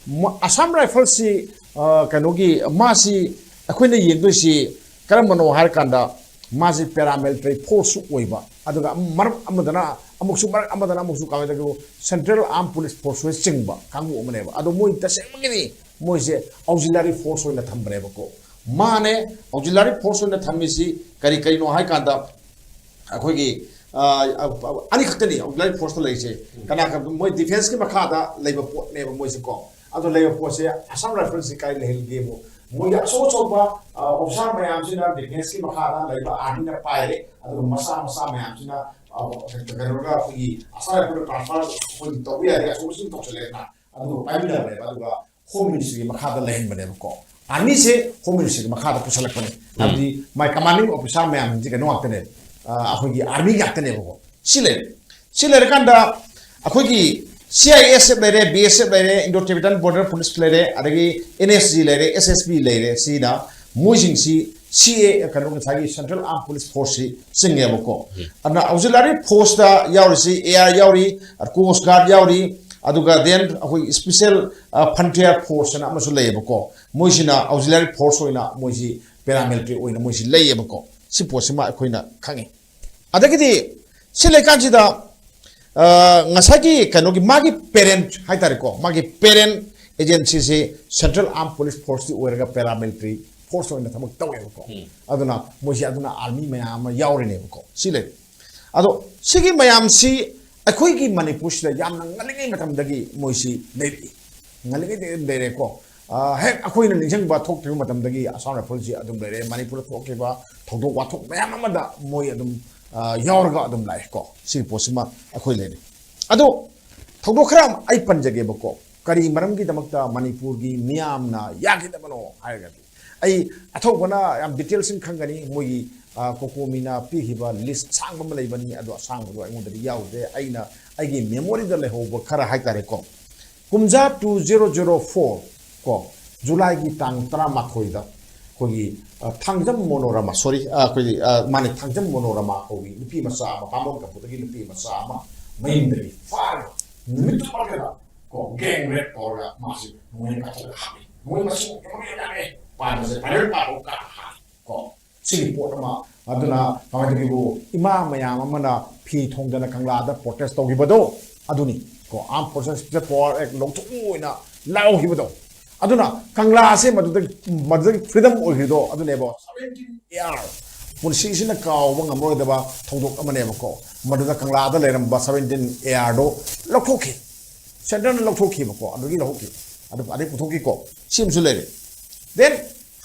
ꯃ-, ꯑꯁꯥꯝ ꯔꯥꯏꯐꯜꯁꯤ, ꯑ, ꯀꯩꯅꯣꯒꯤ, ꯃꯥꯁꯤ ꯑꯩꯈꯣꯏꯅ ꯌꯦꯡꯗꯣꯏꯁꯤ ꯀꯔꯝꯕꯅꯣ ꯍꯥꯏꯔꯀꯥꯟꯗ, ꯃꯥꯁꯤ ꯄꯦꯔꯥꯃꯤꯂꯤꯇꯔꯤ ꯐꯣꯔꯁꯁꯨ ꯑꯣꯏꯕ, ꯑꯗꯨꯒ ꯑꯃ-, ꯃꯔꯛ ꯑꯃꯗꯅ ꯑꯃꯨꯛꯁꯨ, ꯃꯔꯛ ꯑꯃꯗꯅ ꯑꯃꯨꯛꯁꯨ ꯀꯃꯥꯏꯅ ꯇꯧꯒꯦ, ꯁꯦꯟꯇ꯭ꯔꯦꯜ ꯑꯥꯔꯝ ꯄꯨꯂꯤꯁ ꯐꯣꯔꯁ ꯍꯣꯏ ꯆꯤꯡꯕ ꯀꯥꯡꯕꯨ ꯑꯃꯅꯦꯕ꯫ ꯑꯗꯣ ꯃꯣꯏ ꯇꯁꯦꯡꯕꯒꯤꯗꯤ ꯃꯣꯏꯁꯦ ꯑꯣꯛꯖꯤꯂꯔꯤ ꯐꯣꯔꯁ ꯑꯣꯏꯅ ꯊꯝꯕꯅꯦꯕꯀꯣ꯫ ꯃꯥꯅꯦ, ꯑꯣꯛꯖꯤꯂꯔꯤ ꯐꯣꯔꯁ ꯑꯣꯏꯅ ꯊꯝꯃꯤꯁꯤ ꯀꯔꯤ ꯀꯔꯤꯅꯣ ꯍꯥꯏ ꯀꯥꯟꯗ, ꯑꯩꯈꯣꯏꯒꯤ, ꯑ, ꯑ, ꯑꯅꯤꯈꯛꯇꯅꯤ ꯑꯣꯛꯖꯤꯂꯔꯤ ꯐꯣꯔꯁꯇ ꯂꯩꯔꯤꯁꯦ꯫ ꯀꯅꯥ ꯀꯅꯥ? ꯃꯣꯏ ꯗꯤꯐꯦꯟꯁꯀꯤ ꯃꯈꯥꯗ ꯂꯩꯕ ꯄꯣꯠꯅꯦꯕ ꯃꯣꯏꯁꯦꯀꯣ꯫ ꯑꯗꯣ ꯂꯩꯕ ꯄꯣꯠꯁꯦ ꯑꯁꯥꯝ ꯔꯥꯏꯐꯜꯁꯤ ꯀꯥꯏ ꯂꯩꯍꯜꯒꯦꯕꯨ, ꯃꯣꯏꯒꯤ ꯑꯆꯧ ꯑꯆꯧꯕ, ꯑ, ꯑꯣꯐꯤꯁꯥꯔ ꯃꯌꯥꯝꯁꯤꯅ ꯗꯤꯐꯦꯟꯁꯀꯤ ꯃꯈꯥꯗ ꯂꯩꯕ ꯑꯥꯔꯃꯤꯅ ꯄꯥꯏꯔꯦ, ꯑꯗꯨꯒ ꯃꯆꯥ ꯃꯆꯥ ꯃꯌꯥꯝꯁꯤꯅ, ꯑ, ꯀꯩꯅꯣꯒ ꯑꯩꯈꯣꯏꯒꯤ ꯑꯁꯥꯝ ꯔꯥꯏꯐꯜꯗ ꯇ꯭ꯔꯥꯟꯁꯐꯔ ꯑꯩꯈꯣꯏꯒꯤ ꯇꯧꯕ ꯌꯥꯔꯦ, ꯑꯆꯧꯕꯁꯤꯡ ꯇꯧꯁꯜꯂꯦꯗꯅ꯫ ꯑꯗꯨꯒ ꯄꯥꯏꯃꯤꯟꯅꯕꯅꯦꯕ, ꯑꯗꯨꯒ ꯍꯣꯝ ꯃꯤꯅꯤꯁꯇ꯭ꯔꯤꯒꯤ ꯃꯈꯥꯗ ꯂꯩꯍꯟꯕꯅꯦꯕꯀꯣ꯫ ꯑꯥꯔꯃꯤꯁꯦ ꯍꯣꯝ ꯃꯤꯅꯤꯁꯇ꯭ꯔꯤꯒꯤ ꯃꯈꯥꯗ ꯄꯨꯁꯜꯂꯛꯄꯅꯦ꯫ ꯍꯥꯏꯕꯗꯤ ꯃꯥꯏ ꯀꯃꯥꯟꯗꯤꯡ ꯑꯣꯐꯤꯁꯥꯔ ꯃꯌꯥꯝꯁꯤꯡꯁꯦ ꯀꯩꯅꯣ ꯉꯥꯛꯇꯅꯦꯕ, ꯑ, ꯑꯩꯈꯣꯏꯒꯤ ꯑꯥꯔꯃꯤ ꯉꯥꯛꯇꯅꯦꯕꯀꯣ꯫ ꯁꯤ ꯂꯩꯔꯦ꯫ ꯁꯤ ꯂꯩꯔꯀꯥꯟꯗ ꯑꯩꯈꯣꯏꯒꯤ ꯁꯤ ꯑꯥꯏ ꯑꯦꯁ ꯑꯦꯐ ꯂꯩꯔꯦ, ꯕꯤ ꯑꯦꯁ ꯑꯦꯐ ꯂꯩꯔꯦ, ꯏꯟꯗꯣ ꯇꯤꯕꯦꯇꯟ ꯕꯣꯔꯗꯔ ꯄꯨꯂꯤꯁ ꯂꯩꯔꯦ, ꯑꯗꯒꯤ ꯑꯦꯟ ꯑꯦꯁ ꯖꯤ ꯂꯩꯔꯦ, ꯑꯦꯁ ꯑꯦꯁ ꯕꯤ ꯂꯩꯔꯦ꯫ ꯁꯤꯅ ꯃꯣꯏꯁꯤꯡꯁꯤ ꯁꯤ ꯑꯦ, ꯀꯩꯅꯣ, ꯉꯁꯥꯏꯒꯤ ꯁꯦꯟꯇ꯭ꯔꯦꯜ ꯑꯥꯔꯝ ꯄꯨꯂꯤꯁ ꯐꯣꯔꯁꯁꯤ ꯆꯤꯡꯉꯦꯕꯀꯣ꯫ ꯑꯗꯨꯅ ꯑꯣꯛꯖꯤꯂꯔꯤ ꯐꯣꯔꯁꯇ ꯌꯥꯎꯔꯤꯁꯤ ꯑꯦ ꯑꯥꯔ ꯌꯥꯎꯔꯤ, ꯀꯣꯁ ꯒꯥꯔꯗ ꯌꯥꯎꯔꯤ, ꯑꯗꯨꯒ then ꯑꯩꯈꯣꯏ ꯏꯁꯄꯤꯁꯦꯜ, ꯑ, ꯐ꯭ꯔꯟꯇꯤꯌꯔ ꯐꯣꯔꯁ ꯍꯥꯏꯅ ꯑꯃꯁꯨ ꯂꯩꯌꯦꯕꯀꯣ꯫ ꯃꯣꯏꯁꯤꯅ ꯑꯣꯛꯖꯤꯂꯔꯤ ꯐꯣꯔꯁ ꯑꯣꯏꯅ ꯃꯣꯏꯁꯤ ꯄꯦꯔꯥꯃꯤꯂꯤꯇꯔꯤ ꯑꯣꯏꯅ ꯃꯣꯏꯁꯤ ꯂꯩꯌꯦꯕꯀꯣ꯫ ꯁꯤ ꯄꯣꯠꯁꯤꯃ ꯑꯩꯈꯣꯏꯅ ꯈꯪꯉꯤ꯫ ꯑꯗꯒꯤꯗꯤ ꯁꯤ ꯂꯩꯀꯥꯟꯁꯤꯗ, ꯑ, ꯉꯁꯥꯏꯒꯤ ꯀꯩꯅꯣꯒꯤ ꯃꯥꯒꯤ ꯄꯦꯔꯦꯟ ꯍꯥꯏꯇꯥꯔꯦꯀꯣ, ꯃꯥꯒꯤ ꯄꯦꯔꯦꯟ ꯑꯦꯖꯦꯟꯁꯤꯁꯤ ꯁꯦꯟꯇ꯭ꯔꯦꯜ ꯑꯥꯔꯝ ꯄꯨꯂꯤꯁ ꯐꯣꯔꯁꯇꯤ ꯑꯣꯏꯔꯒ ꯄꯦꯔꯥꯃꯤꯂꯤꯇꯔꯤ ꯐꯣꯔꯁ ꯑꯣꯏꯅ ꯊꯕꯛ ꯇꯧꯋꯦꯕꯀꯣ꯫ ꯑꯗꯨꯅ ꯃꯣꯏꯁꯤ ꯑꯗꯨꯅ ꯑꯥꯔꯃꯤ ꯃꯌꯥꯝ ꯑꯃ ꯌꯥꯎꯔꯤꯅꯦꯕꯀꯣ꯫ ꯁꯤ ꯂꯩ꯫ ꯑꯗꯣ ꯁꯤꯒꯤ ꯃꯌꯥꯝꯁꯤ ꯑꯩꯈꯣꯏꯒꯤ ꯃꯅꯤꯄꯨꯔꯁꯤꯗ ꯌꯥꯝꯅ ꯉꯜꯂꯤꯉꯩ ꯃꯇꯝꯗꯒꯤ ꯃꯣꯏꯁꯤ ꯂꯩꯔꯛꯏ꯫ ꯉꯜꯂꯤꯉꯩꯗꯒꯤ ꯑꯗꯨꯝ ꯂꯩꯔꯦꯀꯣ꯫ ꯑ, ꯍꯦꯛ ꯑꯩꯈꯣꯏꯅ ꯅꯤꯡꯁꯤꯡꯕ ꯊꯣꯛꯇ꯭ꯔꯤꯕ ꯃꯇꯝꯗꯒꯤ ꯑꯁꯥꯝ ꯔꯥꯏꯐꯜꯁꯤ ꯑꯗꯨꯝ ꯂꯩꯔꯦ꯫ ꯃꯅꯤꯄꯨꯔꯗ ꯊꯣꯛꯈꯤꯕ ꯊꯧꯗꯣꯛ ꯋꯥꯊꯣꯛ ꯃꯌꯥꯝ ꯑꯃꯗ ꯃꯣꯏ ꯑꯗꯨꯝ, ꯑ, ꯌꯥꯎꯔꯒ ꯑꯗꯨꯝ ꯂꯥꯛꯑꯦ ꯀꯣ꯫ ꯁꯤꯒꯤ ꯄꯣꯠꯁꯤꯃ ꯑꯩꯈꯣꯏ ꯂꯩꯔꯤ꯫ ꯑꯗꯣ ꯊꯧꯗꯣꯛ ꯈꯔ ꯑꯃ ꯑꯩ ꯄꯟꯖꯒꯦꯕꯀꯣ꯫ ꯀꯔꯤ ꯃꯔꯝꯒꯤꯗꯃꯛꯇ ꯃꯅꯤꯄꯨꯔꯒꯤ ꯃꯤꯌꯥꯝꯅ ꯌꯥꯈꯤꯗꯕꯅꯣ ꯍꯥꯏꯔꯒꯗꯤ, ꯑꯩ ꯑꯊꯧꯕꯅ ꯌꯥꯝ details ꯈꯪꯒꯅꯤ꯫ ꯃꯣꯏꯒꯤ, ꯑ, ꯀꯣꯀꯣꯃꯤꯅ ꯄꯤꯈꯤꯕ list ꯑꯁꯥꯡꯕ ꯑꯃ ꯂꯩꯕꯅꯤ, ꯑꯗꯣ ꯑꯁꯥꯡꯕꯗꯣ ꯑꯩꯉꯣꯟꯗꯗꯤ ꯌꯥꯎꯗ꯭ꯔꯦ꯫ ꯑꯩꯅ ꯑꯩꯒꯤ memory ꯗ ꯂꯩꯍꯧꯕ ꯈꯔ ꯍꯥꯏꯇꯥꯔꯦꯀꯣ꯫ ꯀꯨꯝꯖꯥ two zero zero four ꯀꯣ, ꯖꯨꯂꯥꯏꯒꯤ ꯇꯥꯡ ꯇꯔꯥꯃꯥꯊꯣꯏꯗ ꯑꯩꯈꯣꯏꯒꯤ, ꯑ, ꯊꯥꯡꯖꯝ ꯃꯣꯅꯣꯔꯃꯥ, sorry, ꯑ, ꯑꯩꯈꯣꯏꯒꯤ, ꯑ, ꯃꯥꯅꯦ, ꯊꯥꯡꯖꯝ ꯃꯣꯅꯣꯔꯃꯥ ꯀꯧꯕꯤ ꯅꯨꯄꯤ ꯃꯆꯥ ꯑꯃ, ꯕꯥꯃꯣꯟ ꯀꯝꯄꯨꯗꯒꯤ ꯅꯨꯄꯤ ꯃꯆꯥ ꯑꯃ ꯃꯌꯨꯝꯗꯒꯤ ꯐꯥꯔꯒ ꯅꯨꯃꯤꯠꯇꯨꯃꯛꯇꯗ ꯀꯣ, gang rape ꯇꯧꯔꯒ ꯃꯥꯁꯤ ꯅꯣꯡꯃꯩ ꯄꯥꯏꯊꯠꯂꯒ ꯍꯥꯠꯂꯤ꯫ ꯅꯣꯡꯃꯩ ꯃꯁꯤꯡ ꯑꯃ ꯌꯥꯝꯃꯦ꯫ ꯄꯥꯟꯕꯁꯦ viral ꯄꯥꯕ ꯀꯥ ꯍꯥꯏ ꯀꯣ꯫ ꯁꯤꯒꯤ ꯄꯣꯠ ꯑꯃ, ꯑꯗꯨꯅ ꯀꯃꯥꯏꯅ ꯇꯧꯒꯦꯕꯨ, ꯏꯃꯥ ꯃꯌꯥꯝ ꯑꯃꯅ ꯐꯤ ꯊꯣꯡꯗꯅ ꯀꯪꯂꯥꯗ protest ꯇꯧꯈꯤꯕꯗꯣ ꯑꯗꯨꯅꯤ ꯀꯣ꯫ Armed Forces of Power Act ꯂꯧꯊꯣꯛꯎ ꯍꯥꯏꯅ ꯂꯥꯎꯈꯤꯕꯗꯣ꯫ ꯑꯗꯨꯅ ꯀꯪꯂꯥꯁꯦ ꯃꯗꯨꯗꯒꯤ, ꯃꯗꯨꯗꯒꯤ freedom ꯑꯣꯏꯈ꯭ꯔꯤꯗꯣ ꯑꯗꯨꯅꯦꯕ꯫ Seventeen year ꯄꯨꯟꯁꯤꯁꯤꯅ ꯀꯥꯎꯕ ꯉꯝꯂꯣꯏꯗꯕ ꯊꯧꯗꯣꯛ ꯑꯃꯅꯦꯕꯀꯣ꯫ ꯃꯗꯨꯗ ꯀꯪꯂꯥꯗ ꯂꯩꯔꯝꯕ seventeen year ꯗꯣ ꯂꯧꯊꯣꯛꯈꯤ꯫ Centre ꯅ ꯂꯧꯊꯣꯛꯈꯤꯕꯀꯣ, ꯑꯗꯨꯗꯒꯤ ꯂꯧꯊꯣꯛꯈꯤ꯫ ꯑꯗꯨ ꯑꯗꯩ ꯄꯨꯊꯣꯛꯈꯤꯀꯣ꯫ ꯁꯤ ꯑꯃꯁꯨ ꯂꯩꯔꯦ꯫ Then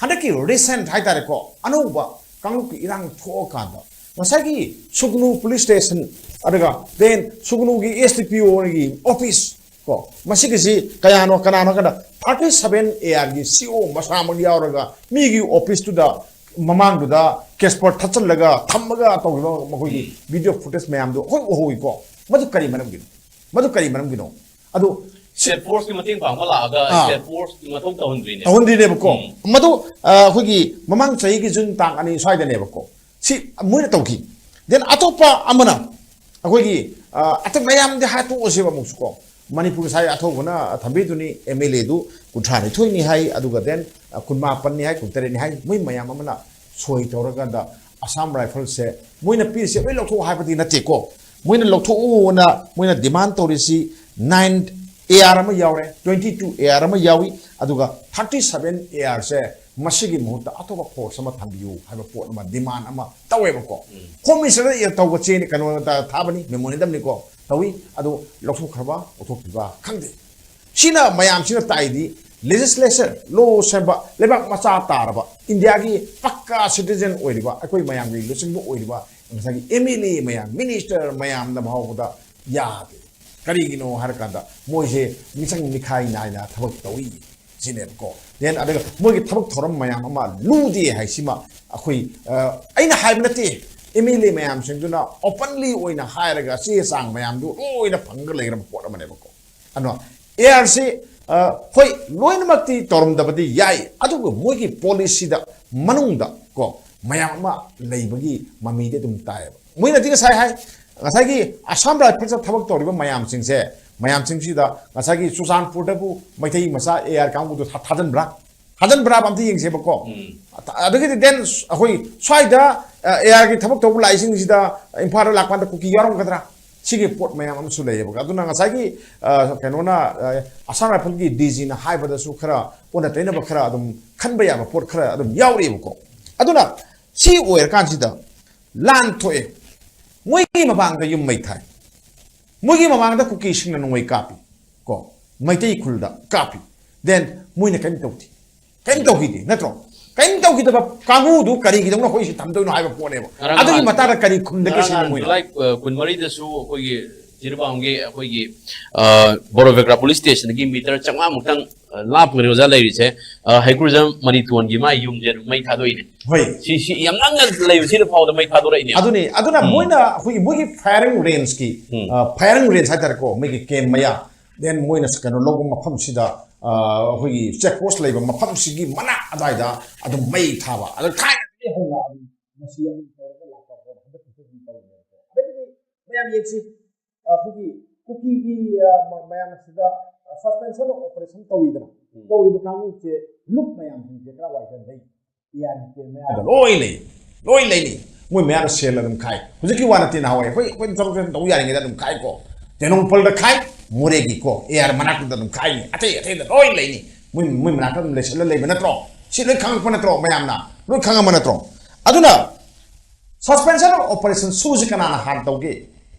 ꯍꯟꯗꯛꯀꯤ recent ꯍꯥꯏꯇꯥꯔꯦꯀꯣ, ꯑꯅꯧꯕ ꯀꯥꯡꯂꯨꯞꯀꯤ ꯏꯔꯥꯡ ꯊꯣꯛꯑꯀꯥꯟꯗ ꯉꯁꯥꯏꯒꯤ ꯁꯨꯒꯅꯨ police station, ꯑꯗꯨꯒ then ꯁꯨꯒꯅꯨꯒꯤ S D P O ꯒꯤ office ꯀꯣ, ꯃꯁꯤꯒꯤꯁꯤ ꯀꯌꯥꯅꯣ, ꯀꯅꯥꯅꯣ ꯀꯥꯟꯗ thirty seven A R ꯒꯤ C O ꯃꯁꯥꯃꯛ ꯌꯥꯎꯔꯒ ꯃꯤꯒꯤ office ꯇꯨꯗ ꯃꯃꯥꯡꯗꯨꯗ casper ꯊꯠꯆꯜꯂꯒ ꯊꯝꯃꯒ ꯇꯧꯈꯤꯕ ꯃꯈꯣꯏꯒꯤ video footage ꯃꯌꯥꯝꯗꯣ ꯑꯩꯈꯣꯏ ꯎꯍꯧꯋꯤꯀꯣ꯫ ꯃꯗꯨ ꯀꯔꯤ ꯃꯔꯝꯒꯤꯅꯣ? ꯃꯗꯨ ꯀꯔꯤ ꯃꯔꯝꯒꯤꯅꯣ? ꯑꯗꯨ state force ꯀꯤ ꯃꯇꯦꯡ ꯄꯥꯡꯕ ꯂꯥꯛꯑꯒ ꯑꯥ꯫ State force ꯀꯤ ꯃꯊꯧ ꯇꯧꯍꯟꯗ꯭ꯔꯤꯅꯦ꯫ ꯇꯧꯍꯟꯗ꯭ꯔꯤꯅꯦꯕꯀꯣ꯫ ꯎꯝ꯫ ꯃꯗꯨ, ꯑ, ꯑꯩꯈꯣꯏꯒꯤ ꯃꯃꯥꯡ ꯆꯍꯤꯒꯤ ꯖꯨꯟ ꯇꯥꯡ ꯑꯅꯤ ꯁ꯭ꯋꯥꯏꯗꯅꯦꯕꯀꯣ꯫ ꯁꯤ ꯃꯣꯏꯅ ꯇꯧꯈꯤ꯫ Then ꯑꯇꯣꯞꯄ ꯑꯃꯅ ꯑꯩꯈꯣꯏꯒꯤ, ꯑ, ꯑꯇꯩ ꯃꯌꯥꯝꯗꯤ ꯍꯥꯏꯗꯣꯛꯑꯁꯦꯕ ꯑꯃꯨꯛꯁꯨ ꯀꯣ꯫ ꯃꯅꯤꯄꯨꯔ ꯉꯁꯥꯏ ꯑꯊꯧꯕꯅ ꯊꯝꯕꯤꯗꯨꯅꯤ, M L A ꯗꯨ ꯀꯨꯟꯊ꯭ꯔꯥ ꯅꯤꯊꯣꯏꯅꯤ ꯍꯥꯏ, ꯑꯗꯨꯒ then, ꯑ, ꯀꯨꯟꯃꯥꯄꯟꯅꯤ ꯍꯥꯏ, ꯀꯨꯟꯇꯔꯦꯠꯅꯤ ꯍꯥꯏ, ꯃꯣꯏ ꯃꯌꯥꯝ ꯑꯃꯅ ꯁꯣꯏ ꯇꯧꯔꯀꯥꯟꯗ Assam Rifles ꯁꯦ ꯃꯣꯏꯅ ꯄꯤꯔꯤꯁꯦ ꯂꯣꯏ ꯂꯧꯊꯣꯛꯑꯣ ꯍꯥꯏꯕꯗꯤ ꯅꯠꯇꯦꯀꯣ꯫ ꯃꯣꯏꯅ ꯂꯧꯊꯣꯛꯎꯅ ꯃꯣꯏꯅ demand ꯇꯧꯔꯤꯁꯤ nine A R ꯑꯃ ꯌꯥꯎꯔꯦ, twenty two A R ꯑꯃ ꯌꯥꯎꯏ, ꯑꯗꯨꯒ thirty seven A R ꯁꯦ ꯃꯁꯤꯒꯤ ꯃꯍꯨꯠꯇ ꯑꯇꯣꯞꯄ force ꯑꯃ ꯊꯝꯕꯤꯌꯨ ꯍꯥꯏꯕ ꯄꯣꯠ ꯑꯃ demand ꯑꯃ ꯇꯧꯋꯦꯕꯀꯣ꯫ ꯎꯝ꯫ Home Minister ꯗ ꯇꯧꯕ ꯆꯦꯅꯤ, ꯀꯩꯅꯣ ꯇ-, ꯊꯥꯕꯅꯤ, memorandum ꯅꯤꯀꯣ ꯇꯧꯏ, ꯑꯗꯨ ꯂꯧꯊꯣꯛꯈ꯭ꯔꯕ ꯂꯧꯊꯣꯛꯇ꯭ꯔꯤꯕ ꯈꯪꯗꯦ꯫ ꯁꯤꯅ ꯃꯌꯥꯝꯁꯤꯅ ꯇꯥꯛꯏꯗꯤ legislature, law ꯁꯦꯝꯕ, ꯂꯩꯕꯥꯛ ꯃꯆꯥ ꯇꯥꯔꯕ, ꯏꯟꯗꯤꯌꯥꯒꯤ ꯄꯛꯀꯥ citizen ꯑꯣꯏꯔꯤꯕ, ꯑꯩꯈꯣꯏ ꯃꯌꯥꯝꯒꯤ ꯂꯨꯆꯤꯡꯕ ꯑꯣꯏꯔꯤꯕ ꯉꯁꯥꯏꯒꯤ ꯑꯦꯝ ꯑꯦꯜ ꯑꯦ ꯃꯌꯥꯝ, ꯃꯤꯅꯤꯁꯇꯔ ꯃꯌꯥꯝꯅ ꯐꯥꯎꯕꯗ ꯌꯥꯗꯦ꯫ ꯀꯔꯤꯒꯤꯅꯣ ꯍꯥꯏꯔꯀꯥꯟꯗ ꯃꯣꯏꯁꯦ ꯃꯤꯆꯪ ꯃꯤꯈꯥꯏ ꯅꯥꯏꯅ ꯊꯕꯛ ꯇꯧꯏ ꯁꯤꯅꯦꯕꯀꯣ꯫ ꯗꯦꯟ ꯑꯗꯨꯒ ꯃꯣꯏꯒꯤ ꯊꯕꯛ ꯊꯧꯔꯝ ꯃꯌꯥꯝ ꯑꯃ ꯂꯨꯗꯦ ꯍꯥꯏꯁꯤꯃ ꯑꯩꯈꯣꯏ, ꯑ, ꯑꯩꯅ ꯍꯥꯏꯕ ꯅꯠꯇꯦ, ꯑꯦꯝ ꯑꯦꯜ ꯑꯦ ꯃꯌꯥꯝꯁꯤꯡꯗꯨꯅ ꯑꯣꯄꯟꯂꯤ ꯑꯣꯏꯅ ꯍꯥꯏꯔꯒ ꯆꯦ ꯆꯥꯡ ꯃꯌꯥꯝꯗꯨ ꯂꯣꯏꯅ ꯐꯪꯉꯒ ꯂꯩꯔꯕ ꯄꯣꯠ ꯑꯃꯅꯦꯕꯀꯣ꯫ ꯑꯗꯣ ꯑꯦ ꯑꯥꯔꯁꯤ, ꯑ, ꯍꯣꯏ, ꯂꯣꯏꯅꯃꯛꯇꯤ ꯇꯧꯔꯝꯗꯕꯗꯤ ꯌꯥꯏ, ꯑꯗꯨꯕꯨ ꯃꯣꯏꯒꯤ ꯄꯣꯂꯤꯁꯤꯗ ꯃꯅꯨꯡꯗ ꯀꯣ ꯃꯌꯥꯝ ꯑꯃ ꯂꯩꯕꯒꯤ ꯃꯃꯤꯗꯤ ꯑꯗꯨꯝ ꯇꯥꯏꯌꯦꯕ꯫ ꯃꯣꯏꯅꯗꯤ ꯉꯁꯥꯏ ꯍꯥꯏ, ꯉꯁꯥꯏꯒꯤ ꯑꯁꯥꯝ ꯔꯥꯏꯐꯜꯁꯇ ꯊꯕꯛ ꯇꯧꯔꯤꯕ ꯃꯌꯥꯝꯁꯤꯡꯁꯦ, ꯃꯌꯥꯝꯁꯤꯡꯁꯤꯗ ꯉꯁꯥꯏꯒꯤ ꯆꯨꯔꯆꯥꯟꯄꯨꯔꯗꯕꯨ ꯃꯩꯇꯩ ꯃꯆꯥ ꯑꯦ ꯑꯥꯔ ꯀꯥꯡꯕꯨꯗꯨ ꯊꯥ-, ꯊꯥꯖꯤꯟꯕ꯭ꯔꯥ? ꯊꯥꯖꯤꯟꯕ꯭ꯔꯥ ꯑꯝꯇ ꯌꯦꯡꯁꯦꯕꯀꯣ꯫ ꯎꯝ꯫ ꯑꯗꯒꯤꯗꯤ ꯗꯦꯟ ꯑꯩꯈꯣꯏ ꯁ꯭ꯋꯥꯏꯗ, ꯑ, ꯑꯦ ꯑꯥꯔꯒꯤ ꯊꯕꯛ ꯇꯧꯕ ꯂꯥꯛꯏꯁꯤꯡꯁꯤꯗ ꯏꯝꯐꯥꯜꯗ ꯂꯥꯛꯄ ꯀꯥꯟꯗ ꯀꯨꯀꯤ ꯌꯥꯎꯔꯝꯒꯗ꯭ꯔꯥ? ꯁꯤꯒꯤ ꯄꯣꯠ ꯃꯌꯥꯝ ꯑꯃꯁꯨ ꯂꯩꯌꯦꯕꯀꯣ꯫ ꯑꯗꯨꯅ ꯉꯁꯥꯏꯒꯤ, ꯑ, ꯀꯩꯅꯣꯅ, ꯑ, ꯑꯁꯥꯝ ꯔꯥꯏꯐꯜꯒꯤ ꯗꯤ ꯖꯤꯅ ꯍꯥꯏꯕꯗꯁꯨ ꯈꯔ ꯑꯣꯟꯅ ꯇꯩꯅꯕ ꯈꯔ ꯑꯗꯨꯝ ꯈꯟꯕ ꯌꯥꯕ ꯄꯣꯠ ꯈꯔ ꯑꯗꯨꯝ ꯌꯥꯎꯔꯤꯕꯀꯣ꯫ ꯑꯗꯨꯅ ꯁꯤ ꯑꯣꯏꯔꯀꯥꯟꯁꯤꯗ ꯂꯥꯟ ꯊꯣꯛꯑꯦ, ꯃꯣꯏꯒꯤ ꯃꯃꯥꯡꯗ ꯌꯨꯝ ꯃꯩ ꯊꯥꯏ, ꯃꯣꯏꯒꯤ ꯃꯃꯥꯡꯗ ꯀꯨꯀꯤꯁꯤꯡꯅ ꯅꯣꯡꯃꯩ ꯀꯥꯞꯄꯤ ꯀꯣ, ꯃꯩꯇꯩ ꯈꯨꯜꯗ ꯀꯥꯞꯄꯤ, ꯗꯦꯟ ꯃꯣꯏꯅ ꯀꯔꯤꯝ ꯇꯧꯗꯦ, ꯀꯔꯤꯝ ꯇꯧꯈꯤꯗꯦ ꯅꯠꯇ꯭ꯔꯣ? ꯀꯔꯤꯝ ꯇꯧꯈꯤꯗꯕ ꯀꯥꯡꯕꯨꯗꯨ ꯀꯔꯤꯒꯤꯗꯃꯛ ꯑꯩꯈꯣꯏ ꯁꯤ ꯊꯝꯗꯣꯏꯅꯣ ꯍꯥꯏꯕ ꯄꯣꯠꯅꯦꯕ꯫ ꯉꯔꯥꯡ ꯑꯗꯨꯒꯤ ꯅꯍꯥꯟ, ꯃꯇꯥꯡꯗ ꯀꯔꯤ ꯈꯨꯝꯗꯒꯦ ꯉꯔꯥꯡ ꯁꯤꯅꯤ ꯅꯍꯥꯟ ꯃꯣꯏꯅ꯫ ꯖꯨꯂꯥꯏ, ꯑ, ꯀꯨꯟꯃꯔꯤꯗꯁꯨ ꯑꯩꯈꯣꯏꯒꯤ ꯖꯤꯔꯤꯕꯥꯝꯒꯤ ꯑꯩꯈꯣꯏꯒꯤ, ꯑ, ꯕꯣꯔꯣꯕꯦꯀ꯭ꯔꯥ ꯄꯨꯂꯤꯁ ꯁ꯭ꯇꯦꯁꯟꯗꯒꯤ ꯃꯤꯇꯔ ꯆꯥꯝꯃꯉꯥꯃꯨꯛꯇꯪ, ꯑ, ꯂꯥꯞꯄꯒꯅꯤ ꯑꯣꯖꯥ ꯂꯩꯔꯤꯁꯦ꯫ ꯑ, ꯍꯩꯀ꯭ꯔꯨꯖꯝ ꯃꯅꯤꯇꯣꯟꯒꯤ ꯃꯥꯒꯤ ꯌꯨꯝꯁꯦ ꯑꯗꯨꯝ ꯃꯩ ꯊꯥꯗꯣꯛꯏꯅꯦ꯫ ꯍꯣꯏ꯫ ꯁꯤ, ꯁꯤ ꯌꯥꯝ ꯅꯛꯅ ꯂꯩꯕꯁꯤꯗ ꯐꯥꯎꯗ ꯃꯩ ꯊꯥꯗꯣꯔꯛꯏꯅꯦ꯫ ꯑꯗꯨꯅꯤ꯫ ꯑꯗꯨꯅ ꯎꯝ꯫ ꯃꯣꯏꯅ ꯑꯩꯈꯣꯏꯒꯤ, ꯃꯣꯏꯒꯤ ꯐꯥꯌꯔꯤꯡ ꯔꯦꯟꯖꯀꯤ, ꯎꯝ꯫ ꯑ, ꯐꯥꯌꯔꯤꯡ ꯔꯦꯟꯖ ꯍꯥꯏꯇꯥꯔꯦꯀꯣ, ꯃꯣꯏꯒꯤ ꯀꯦꯝ ꯃꯌꯥ, ꯗꯦꯟ ꯃꯣꯏꯅ ꯀꯩꯅꯣ ꯂꯧꯕ ꯃꯐꯝꯁꯤꯗ, ꯑ, ꯑꯩꯈꯣꯏꯒꯤ ꯆꯦꯛ ꯄꯣꯁ ꯂꯩꯕ ꯃꯐꯝꯁꯤꯒꯤ ꯃꯅꯥꯛ ꯑꯗꯨꯋꯥꯏꯗ ꯑꯗꯨꯝ ꯃꯩ ꯊꯥꯕ꯫ ꯑꯗꯣ ꯊꯥꯏꯅꯗꯒꯤ ꯍꯧꯅ ꯑꯗꯨꯝ ꯃꯁꯤ ꯑꯗꯨꯝ ꯇꯧꯔꯒ ꯂꯥꯛꯄ ꯄꯣꯠ ꯍꯟꯗꯛꯀꯤꯁꯨ ꯑꯗꯨꯝ ꯇꯧꯔꯤꯅꯦꯕꯀꯣ꯫ ꯑꯗꯒꯤꯗꯤ ꯃꯌꯥꯝ ꯌꯦꯡꯁꯤ, ꯑꯩꯈꯣꯏꯒꯤ ꯀꯨꯀꯤꯒꯤ, ꯑ, ꯃ-, ꯃꯌꯥꯝ ꯑꯁꯤꯗ, ꯑ, suspension of operation ꯇꯧꯔꯤꯗꯅ, ꯎꯝ꯫ ꯇꯧꯔꯤꯕ ꯀꯥꯡꯕꯨꯁꯦ ꯂꯨꯞ ꯃꯌꯥꯝꯁꯤꯡꯁꯦ ꯀꯗꯥꯏꯋꯥꯏꯗ ꯂꯩ? ꯏꯌꯥꯔꯒꯤ ꯀꯦꯝ ꯃꯌꯥꯗ ꯂꯣꯏ ꯂꯩ, ꯂꯣꯏ ꯂꯩꯅꯤ꯫ ꯃꯣꯏ ꯃꯌꯥꯗ ꯁꯦꯜ ꯑꯗꯨꯝ ꯈꯥꯏ꯫ ꯍꯧꯖꯤꯛꯀꯤ ꯋꯥ ꯅꯠꯇꯦ, ꯅꯍꯥꯟꯋꯥꯏ ꯑꯩꯈꯣꯏ, ꯑꯩꯈꯣꯏꯅ ꯊꯕꯛ ꯇꯧ ꯌꯥꯔꯤꯉꯩꯗ ꯑꯗꯨꯝ ꯈꯥꯏꯀꯣ꯫ ꯇꯦꯡꯅꯧꯄꯜꯗ ꯈꯥꯏ, ꯃꯣꯔꯦꯒꯤꯀꯣ, ꯑꯦ ꯑꯥꯔ ꯃꯅꯥꯛꯇꯨꯗ ꯑꯗꯨꯝ ꯈꯥꯏꯅꯤ꯫ ꯑꯇꯩ ꯑꯇꯩꯗ ꯂꯣꯏ ꯂꯩꯅꯤ꯫ ꯃꯣꯏ, ꯃꯣꯏ ꯃꯅꯥꯛꯇ ꯑꯗꯨꯝ ꯂꯩꯁꯜꯂ ꯂꯩꯕ ꯅꯠꯇ꯭ꯔꯣ? ꯁꯤ ꯂꯣꯏ ꯈꯪꯉꯛꯄ ꯅꯠꯇ꯭ꯔꯣ ꯃꯌꯥꯝꯅ? ꯂꯣꯏ ꯈꯪꯉꯝꯕ ꯅꯠꯇ꯭ꯔꯣ? ꯑꯗꯨꯅ suspension of operation ꯁꯨꯁꯤ ꯀꯅꯥꯅ ꯍꯥꯟꯅ ꯇꯧꯒꯦ?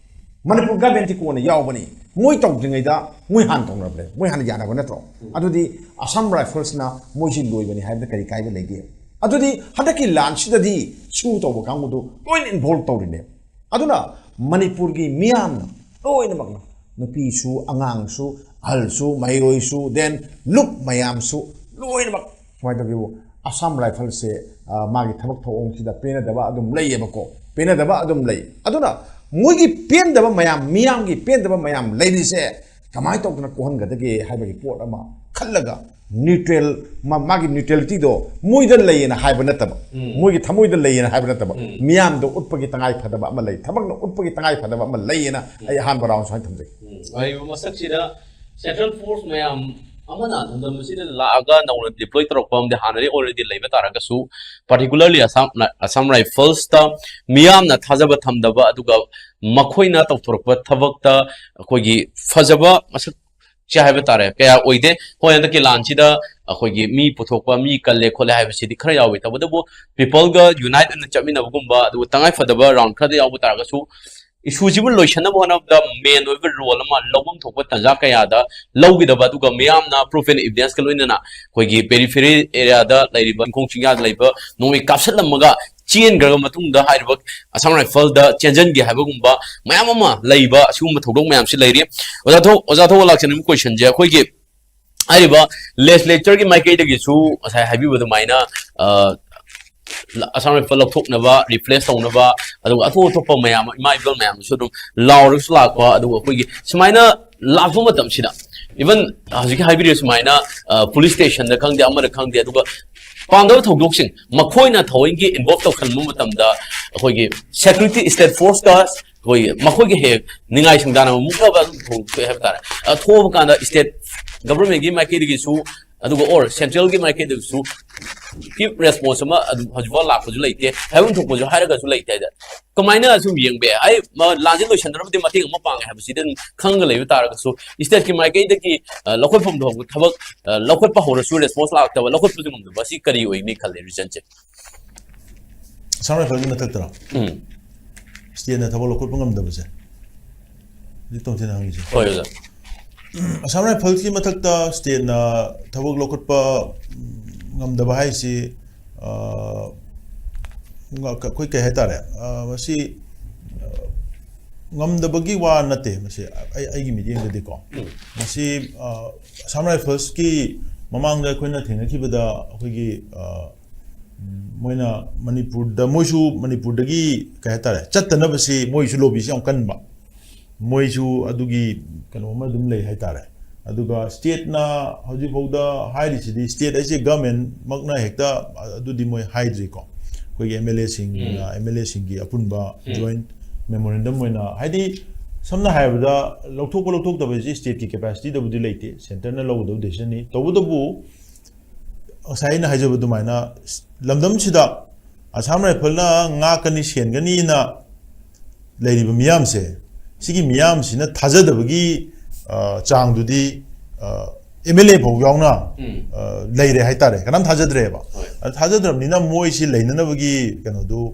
ꯃꯅꯤꯄꯨꯔ ꯒꯚꯔꯟꯃꯦꯟꯠꯇꯤ ꯀꯣꯟꯅ ꯌꯥꯎꯕꯅꯤ꯫ ꯃꯣꯏ ꯇꯧꯗ꯭ꯔꯤꯉꯩꯗ ꯃꯣꯏ ꯍꯥꯟꯅ ꯇꯧꯅꯕꯅꯦ꯫ ꯃꯣꯏ ꯍꯥꯟꯅ ꯌꯥꯅꯕ ꯅꯠꯇ꯭ꯔꯣ? ꯎꯝ꯫ ꯑꯗꯨꯗꯤ ꯑꯁꯥꯝ ꯔꯥꯏꯐꯜꯁꯅ ꯃꯣꯏꯁꯤ ꯂꯣꯏꯕꯅꯤ ꯍꯥꯏꯕꯗ ꯀꯔꯤ ꯀꯥꯏꯕ ꯂꯩꯒꯦ? ꯑꯗꯨꯗꯤ ꯍꯟꯗꯛꯀꯤ ꯂꯥꯟꯁꯤꯗꯗꯤ ꯁꯨ ꯇꯧꯕ ꯀꯥꯡꯕꯨꯗꯨ ꯂꯣꯏꯅ ꯏꯟꯚꯣꯜꯕ ꯇꯧꯔꯤꯅꯦ꯫ ꯑꯗꯨꯅ ꯃꯅꯤꯄꯨꯔꯒꯤ ꯃꯤꯌꯥꯝꯅ ꯂꯣꯏꯅꯃꯛꯅ, ꯅꯨꯄꯤꯁꯨ, ꯑꯉꯥꯡꯁꯨ, ꯑꯍꯜꯁꯨ, ꯃꯍꯩꯔꯣꯏꯁꯨ, then ꯂꯨꯞ ꯃꯌꯥꯝꯁꯨ, ꯂꯣꯏꯅꯃꯛ ꯀꯃꯥꯏꯅ ꯇꯧꯒꯦꯕꯨ, ꯑꯁꯥꯝ ꯔꯥꯏꯐꯜꯁꯦ, ꯑ, ꯃꯥꯒꯤ ꯊꯕꯛ ꯊꯧꯑꯣꯡꯁꯤꯗ ꯄꯦꯟꯅꯗꯕ ꯑꯗꯨꯝ ꯂꯩꯌꯦꯕꯀꯣ, ꯄꯦꯟꯅꯗꯕ ꯑꯗꯨꯝ ꯂꯩ꯫ ꯑꯗꯨꯅ ꯃꯣꯏꯒꯤ ꯄꯦꯟꯗꯕ ꯃꯌꯥꯝ, ꯃꯤꯌꯥꯝꯒꯤ ꯄꯦꯟꯗꯕ ꯃꯌꯥꯝ ꯂꯩꯔꯤꯁꯦ ꯀꯃꯥꯏꯅ ꯇꯧꯗꯅ ꯀꯣꯛꯍꯟꯒꯗꯒꯦ ꯍꯥꯏꯕꯒꯤ ꯄꯣꯠ ꯑꯃ ꯈꯜꯂꯒ, ꯅ꯭ꯌꯨꯇ꯭ꯔꯦꯜ, ꯃꯥꯒꯤ ꯅ꯭ꯌꯨꯇ꯭ꯔꯦꯂꯤꯇꯤꯗꯣ ꯃꯣꯏꯗ ꯂꯩꯌꯦꯅ ꯍꯥꯏꯕ ꯅꯠꯇꯕ, ꯎꯝ꯫ ꯃꯣꯏꯒꯤ ꯊꯃꯣꯏꯗ ꯂꯩꯌꯦꯅ ꯍꯥꯏꯕ ꯅꯠꯇꯕ, ꯎꯝ꯫ ꯃꯤꯌꯥꯝꯗ ꯎꯠꯄꯒꯤ ꯇꯉꯥꯏ ꯐꯗꯕ ꯑꯃ ꯂꯩ, ꯊꯕꯛꯅ ꯎꯠꯄꯒꯤ ꯇꯉꯥꯏ ꯐꯗꯕ ꯑꯃ ꯂꯩꯌꯦꯅ ꯎꯝ꯫ ꯑꯩ ꯑꯍꯥꯟꯕ ꯔꯥꯎꯟ ꯁꯨꯃꯥꯏꯅ ꯊꯝꯖꯒꯦ꯫ ꯎꯝ꯫ ꯑꯣꯏꯔꯤꯕ ꯃꯁꯛꯁꯤꯗ ꯁꯦꯟꯇ꯭ꯔꯦꯜ ꯐꯣꯔꯁ ꯃꯌꯥꯝ ꯑꯃꯅ ꯂꯝꯗꯝ ꯑꯁꯤꯗ ꯂꯥꯛꯑꯒ ꯅꯧꯅ ꯗꯤꯄ꯭ꯂꯣꯏ ꯇꯧꯔꯛꯄ ꯑꯃꯗꯤ ꯍꯥꯟꯅꯗꯤ ꯑꯣꯜꯔꯦꯗꯤ ꯂꯩꯕ ꯇꯥꯔꯒꯁꯨ, ꯄꯥꯔꯇꯤꯀꯨꯂꯔꯂꯤ ꯑꯁꯥꯝ, ꯑꯁꯥꯝ ꯔꯥꯏꯐꯜꯁꯇ ꯃꯤꯌꯥꯝꯅ ꯊꯥꯖꯕ ꯊꯝꯗꯕ, ꯑꯗꯨꯒ ꯃꯈꯣꯏꯅ ꯇꯧꯊꯣꯔꯛꯄ ꯊꯕꯛꯇ ꯑꯩꯈꯣꯏꯒꯤ ꯐꯖꯕ ꯃꯁꯛ ꯁꯦ ꯍꯥꯏꯕ ꯇꯥꯔꯦ, ꯀꯌꯥ ꯑꯣꯏꯗꯦ꯫ ꯍꯣꯏ, ꯍꯟꯗꯛꯀꯤ ꯂꯥꯟꯁꯤꯗ ꯑꯩꯈꯣꯏꯒꯤ ꯃꯤ ꯄꯨꯊꯣꯛꯄ, ꯃꯤ ꯀꯜꯂꯦ ꯈꯣꯠꯂꯦ ꯍꯥꯏꯕꯁꯤꯗꯤ ꯈꯔ ꯌꯥꯎꯋꯤ꯫ ꯇꯧꯕꯇꯕꯨ ꯄꯤꯄꯜꯒ ꯌꯨꯅꯥꯏꯠ ꯑꯣꯏꯅ ꯆꯠꯃꯤꯟꯅꯕꯒꯨꯝꯕ, ꯑꯗꯨꯒ ꯇꯉꯥꯏ ꯐꯗꯕ ꯔꯥꯎꯟ ꯈꯔꯗ ꯌꯥꯎꯕ ꯇꯥꯔꯒꯁꯨ, ꯏꯁꯨꯁꯤꯕꯨ ꯂꯣꯏꯁꯤꯟꯅꯕ ꯍꯣꯠꯅꯕꯗ ꯃꯦꯟ ꯑꯣꯏꯕ ꯔꯣꯜ ꯑꯃ ꯂꯧꯐꯝ ꯊꯣꯛꯄ ꯇꯥꯟꯖꯥ ꯀꯌꯥꯗ ꯂꯧꯈꯤꯗꯕ, ꯑꯗꯨꯒ ꯃꯤꯌꯥꯝꯅ ꯄ꯭ꯔꯨꯐ ꯑꯦꯟ ꯏꯕꯤꯗꯦꯟꯁꯀ ꯂꯣꯏꯅꯅ ꯑꯩꯈꯣꯏꯒꯤ ꯄꯦꯔꯤꯐꯦꯔꯤ ꯑꯦꯔꯤꯌꯥꯗ ꯂꯩꯔꯤꯕ, ꯆꯤꯡꯈꯣꯡ ꯆꯤꯡꯌꯥꯗ ꯂꯩꯕ ꯅꯣꯡꯃꯩ ꯀꯥꯞꯁꯤꯜꯂꯝꯃꯒ ꯆꯦꯟꯈ꯭ꯔꯕ ꯃꯇꯨꯡꯗ ꯍꯥꯏꯔꯤꯕ ꯑꯁꯥꯝ ꯔꯥꯏꯐꯜꯗ ꯆꯦꯟꯁꯤꯟꯒꯦ ꯍꯥꯏꯕꯒꯨꯝꯕ ꯃꯌꯥꯝ ꯑꯃ ꯂꯩꯕ, ꯑꯁꯤꯒꯨꯝꯕ ꯊꯧꯗꯣꯛ ꯃꯌꯥꯝꯁꯤ ꯂꯩꯔꯤ꯫ ꯑꯣꯖꯥ ꯊꯣ-, ꯑꯣꯖꯥ ꯊꯧꯕ ꯂꯥꯛꯆꯅꯤꯡꯕ ꯀꯣꯏꯁꯟꯁꯦ, ꯑꯩꯈꯣꯏꯒꯤ ꯍꯥꯏꯔꯤꯕ ꯂꯦꯖꯤꯁꯂꯦꯆꯔꯒꯤ ꯃꯥꯏꯀꯩꯗꯒꯤꯁꯨ ꯉꯁꯥꯏ ꯍꯥꯏꯕꯤꯕ ꯑꯗꯨꯃꯥꯏꯅ, ꯑ, ꯑꯁꯥꯝ ꯔꯥꯏꯐꯜ ꯂꯧꯊꯣꯛꯅꯕ, ꯔꯤꯄ꯭ꯂꯦꯁ ꯇꯧꯅꯕ, ꯑꯗꯨꯒ ꯑꯇꯣꯞ ꯑꯇꯣꯞꯄ ꯃꯌꯥꯝ, ꯏꯃꯥ ꯏꯕꯦꯜ ꯃꯌꯥꯝꯗꯁꯨ ꯑꯗꯨꯝ ꯂꯥꯎꯔꯒꯁꯨ ꯂꯥꯛꯄ, ꯑꯗꯨꯒ ꯑꯩꯈꯣꯏꯒꯤ ꯁꯨꯃꯥꯏꯅ ꯂꯥꯛꯄ ꯃꯇꯝꯁꯤꯗ, ꯏꯚꯟ ꯍꯧꯖꯤꯛꯀꯤ ꯍꯥꯏꯕꯤꯔꯤꯕ ꯁꯨꯃꯥꯏꯅ, ꯑ, ꯄꯨꯂꯤꯁ ꯁ꯭ꯇꯦꯁꯟꯗ ꯈꯪꯗꯦ, ꯑꯃꯗ ꯈꯪꯗꯦ, ꯑꯗꯨꯒ ꯄꯥꯝꯗꯕ ꯊꯧꯗꯣꯛꯁꯤꯡ ꯃꯈꯣꯏꯅ ꯊꯑꯣꯏꯒꯤ ꯏꯟꯚꯣꯜꯕ ꯇꯧꯁꯟꯕ ꯃꯇꯝꯗ, ꯑꯩꯈꯣꯏꯒꯤ ꯁꯦꯀ꯭ꯌꯨꯔꯤꯇꯤ ꯁ꯭ꯇꯦꯠ ꯐꯣꯔꯁꯀ ꯑꯩꯈꯣꯏ ꯃꯈꯣꯏꯒꯤ ꯍꯦꯛ ꯅꯤꯡꯉꯥꯏ ꯁꯪꯗꯥꯟꯅꯕ ꯃꯨꯛꯅꯕ ꯑꯗꯨꯝ ꯊꯣꯛ-, ꯊꯣꯛꯑꯦ ꯍꯥꯏꯕ ꯇꯥꯔꯦ꯫ ꯑ, ꯊꯣꯛꯑꯕ ꯀꯥꯟꯗ ꯁ꯭ꯇꯦꯠ ꯒꯚꯔꯟꯃꯦꯟꯒꯤ ꯃꯥꯏꯀꯩꯗꯒꯤꯁꯨ, ꯑꯗꯨꯒ ꯑꯣꯔ ꯁꯦꯟꯇ꯭ꯔꯦꯜꯒꯤ ꯃꯥꯏꯀꯩꯗꯒꯤꯁꯨ ꯀ꯭ꯋꯤꯛ ꯔꯦꯁꯄꯣꯟꯁ ꯑꯃ ꯑꯗꯨꯝ ꯍꯧꯖꯤꯛꯐꯥꯎ ꯂꯥꯛꯄꯁꯨ ꯂꯩꯇꯦ, ꯍꯥꯏꯐꯝ ꯊꯣꯛꯄꯁꯨ ꯍꯥꯏꯔꯒꯁꯨ ꯂꯩꯇꯦ ꯍꯥꯏꯇꯥꯔꯦ꯫ ꯀꯃꯥꯏꯅ ꯁꯨꯝ ꯌꯦꯡꯕ ꯌꯥꯏ? ꯑꯩ, ꯃ-, ꯂꯥꯟꯁꯦ ꯂꯣꯏꯁꯟꯅꯕꯗꯤ ꯃꯇꯦꯡ ꯑꯃ ꯄꯥꯡꯉꯦ ꯍꯥꯏꯕꯁꯤꯗꯤ ꯑꯗꯨꯝ ꯈꯪꯉꯒ ꯂꯩꯕ ꯇꯥꯔꯒꯁꯨ, ꯁ꯭ꯇꯦꯠꯀꯤ ꯃꯥꯏꯀꯩꯗꯒꯤ, ꯑ, ꯂꯧꯈꯠꯐꯝ ꯊꯣꯛꯄ ꯊꯕꯛ, ꯑ, ꯂꯧꯈꯠꯄ ꯍꯧꯔꯁꯨ ꯔꯦꯁꯄꯣꯟꯁ ꯂꯥꯛꯇꯕ, ꯂꯧꯈꯠꯄꯁꯨ ꯉꯝꯗꯕ, ꯑꯁꯤ ꯀꯔꯤ ꯑꯣꯏꯅꯤ ꯈꯜꯂꯦ, ꯔꯤꯖꯟꯁꯦ? ꯑꯁꯥꯝ ꯔꯥꯏꯐꯜꯒꯤ ꯃꯊꯛꯇꯔꯣ? ꯎꯝ꯫ ꯁ꯭ꯇꯦꯠꯅ ꯊꯕꯛ ꯂꯧꯈꯠꯄ ꯉꯝꯗꯕꯁꯦ? ꯍꯧꯖꯤꯛ ꯇꯣꯝꯊꯤꯅ ꯍꯪꯉꯤꯁꯦ꯫ ꯍꯣꯏ, ꯑꯣꯖꯥ꯫ ꯑꯁꯥꯝ ꯔꯥꯏꯐꯜꯁꯀꯤ ꯃꯊꯛꯇ ꯁ꯭ꯇꯦꯠꯅ ꯊꯕꯛ ꯂꯧꯈꯠꯄ, ꯎꯝ, ꯉꯝꯗꯕ ꯍꯥꯏꯁꯤ, ꯑ, ꯉ-, ꯑꯩꯈꯣꯏ ꯀꯩ ꯍꯥꯏꯇꯥꯔꯦ, ꯑ, ꯃꯁꯤ, ꯑ, ꯉꯝꯗꯕꯒꯤ ꯋꯥ ꯅꯠꯇꯦ꯫ ꯃꯁꯤ ꯑꯩ, ꯑꯩꯒꯤ ꯃꯤꯠꯌꯦꯡꯗꯗꯤꯀꯣ, ꯃꯁꯤ, ꯑ, ꯑꯁꯥꯝ ꯔꯥꯏꯐꯜꯁꯀꯤ ꯃꯃꯥꯡꯗ ꯑꯩꯈꯣꯏꯅ ꯊꯦꯡꯅꯈꯤꯕꯗ, ꯑꯩꯈꯣꯏꯒꯤ, ꯑ, ꯎꯝ, ꯃꯣꯏꯅ ꯃꯅꯤꯄꯨꯔꯗ, ꯃꯣꯏꯁꯨ ꯃꯅꯤꯄꯨꯔꯗꯒꯤ ꯀꯩ ꯍꯥꯏꯇꯥꯔꯦ, ꯆꯠꯇꯅꯕꯁꯤ ꯃꯣꯏꯁꯨ ꯂꯣꯕꯤꯁꯤ ꯌꯥꯝ ꯀꯟꯕ꯫ ꯃꯣꯏꯁꯨ ꯑꯗꯨꯒꯤ ꯀꯩꯅꯣ ꯑꯃ ꯑꯗꯨꯝ ꯂꯩ ꯍꯥꯏꯇꯥꯔꯦ꯫ ꯑꯗꯨꯒ ꯁ꯭ꯇꯦꯠꯅ ꯍꯧꯖꯤꯛꯐꯥꯎꯗ ꯍꯥꯏꯔꯤꯁꯤꯗꯤ, ꯁ꯭ꯇꯦꯠ ꯍꯥꯏꯁꯦ ꯒꯃꯦꯟꯃꯛꯅ ꯍꯦꯛꯇ ꯑꯗꯨꯗꯤ ꯃꯣꯏ ꯍꯥꯏꯗ꯭ꯔꯤꯀꯣ꯫ ꯑꯩꯈꯣꯏꯒꯤ ꯑꯦꯝ ꯑꯦꯜ ꯑꯦꯁꯤꯡ, ꯎꯝ꯫ ꯑꯦꯝ ꯑꯦꯜ ꯑꯦꯁꯤꯡꯒꯤ ꯑꯄꯨꯟꯕ ꯎꯝ꯫ ꯖꯣꯏꯟꯠ ꯃꯦꯃꯣꯔꯦꯟꯗꯝ ꯑꯣꯏꯅ, ꯍꯥꯏꯗꯤ, ꯁꯝꯅ ꯍꯥꯏꯔꯕꯗ, ꯂꯧꯊꯣꯛꯄ ꯂꯧꯊꯣꯛꯇꯕ ꯍꯥꯏꯁꯦ ꯁ꯭ꯇꯦꯠꯀꯤ ꯀꯦꯄꯥꯁꯤꯇꯤꯗꯕꯨꯗꯤ ꯂꯩꯇꯦ, ꯁꯦꯟꯇꯔꯅ ꯂꯧꯒꯗꯕ ꯗꯤꯁꯤꯖꯟꯅꯤ꯫ ꯇꯧꯕꯇꯕꯨ, ꯉꯁꯥꯏ ꯑꯩꯅ ꯍꯥꯏꯖꯕ ꯑꯗꯨꯃꯥꯏꯅ, ꯂꯝꯗꯝꯁꯤꯗ ꯑꯁꯥꯝ ꯔꯥꯏꯐꯜꯅ ꯉꯥꯛꯀꯅꯤ, ꯁꯦꯟꯒꯅꯤꯅ ꯂꯩꯔꯤꯕ ꯃꯤꯌꯥꯝꯁꯦ, ꯁꯤꯒꯤ ꯃꯤꯌꯥꯝꯁꯤꯅ ꯊꯥꯖꯗꯕꯒꯤ, ꯑ, ꯆꯥꯡꯗꯨꯗꯤ, ꯑ, ꯑꯦꯝ ꯑꯦꯜ ꯑꯦ ꯐꯥꯎ ꯌꯥꯎꯅ, ꯎꯝ꯫ ꯑ, ꯂꯩꯔꯦ ꯍꯥꯏꯇꯥꯔꯦ꯫ ꯀꯅꯥꯝ ꯊꯥꯖꯗ꯭ꯔꯦꯕ꯫ ꯍꯣꯏ꯫ ꯑꯗ ꯊꯥꯖꯗ꯭ꯔꯕꯅꯤꯅ ꯃꯣꯏꯁꯤ ꯂꯩꯅꯅꯕꯒꯤ ꯀꯩꯅꯣꯗꯨ,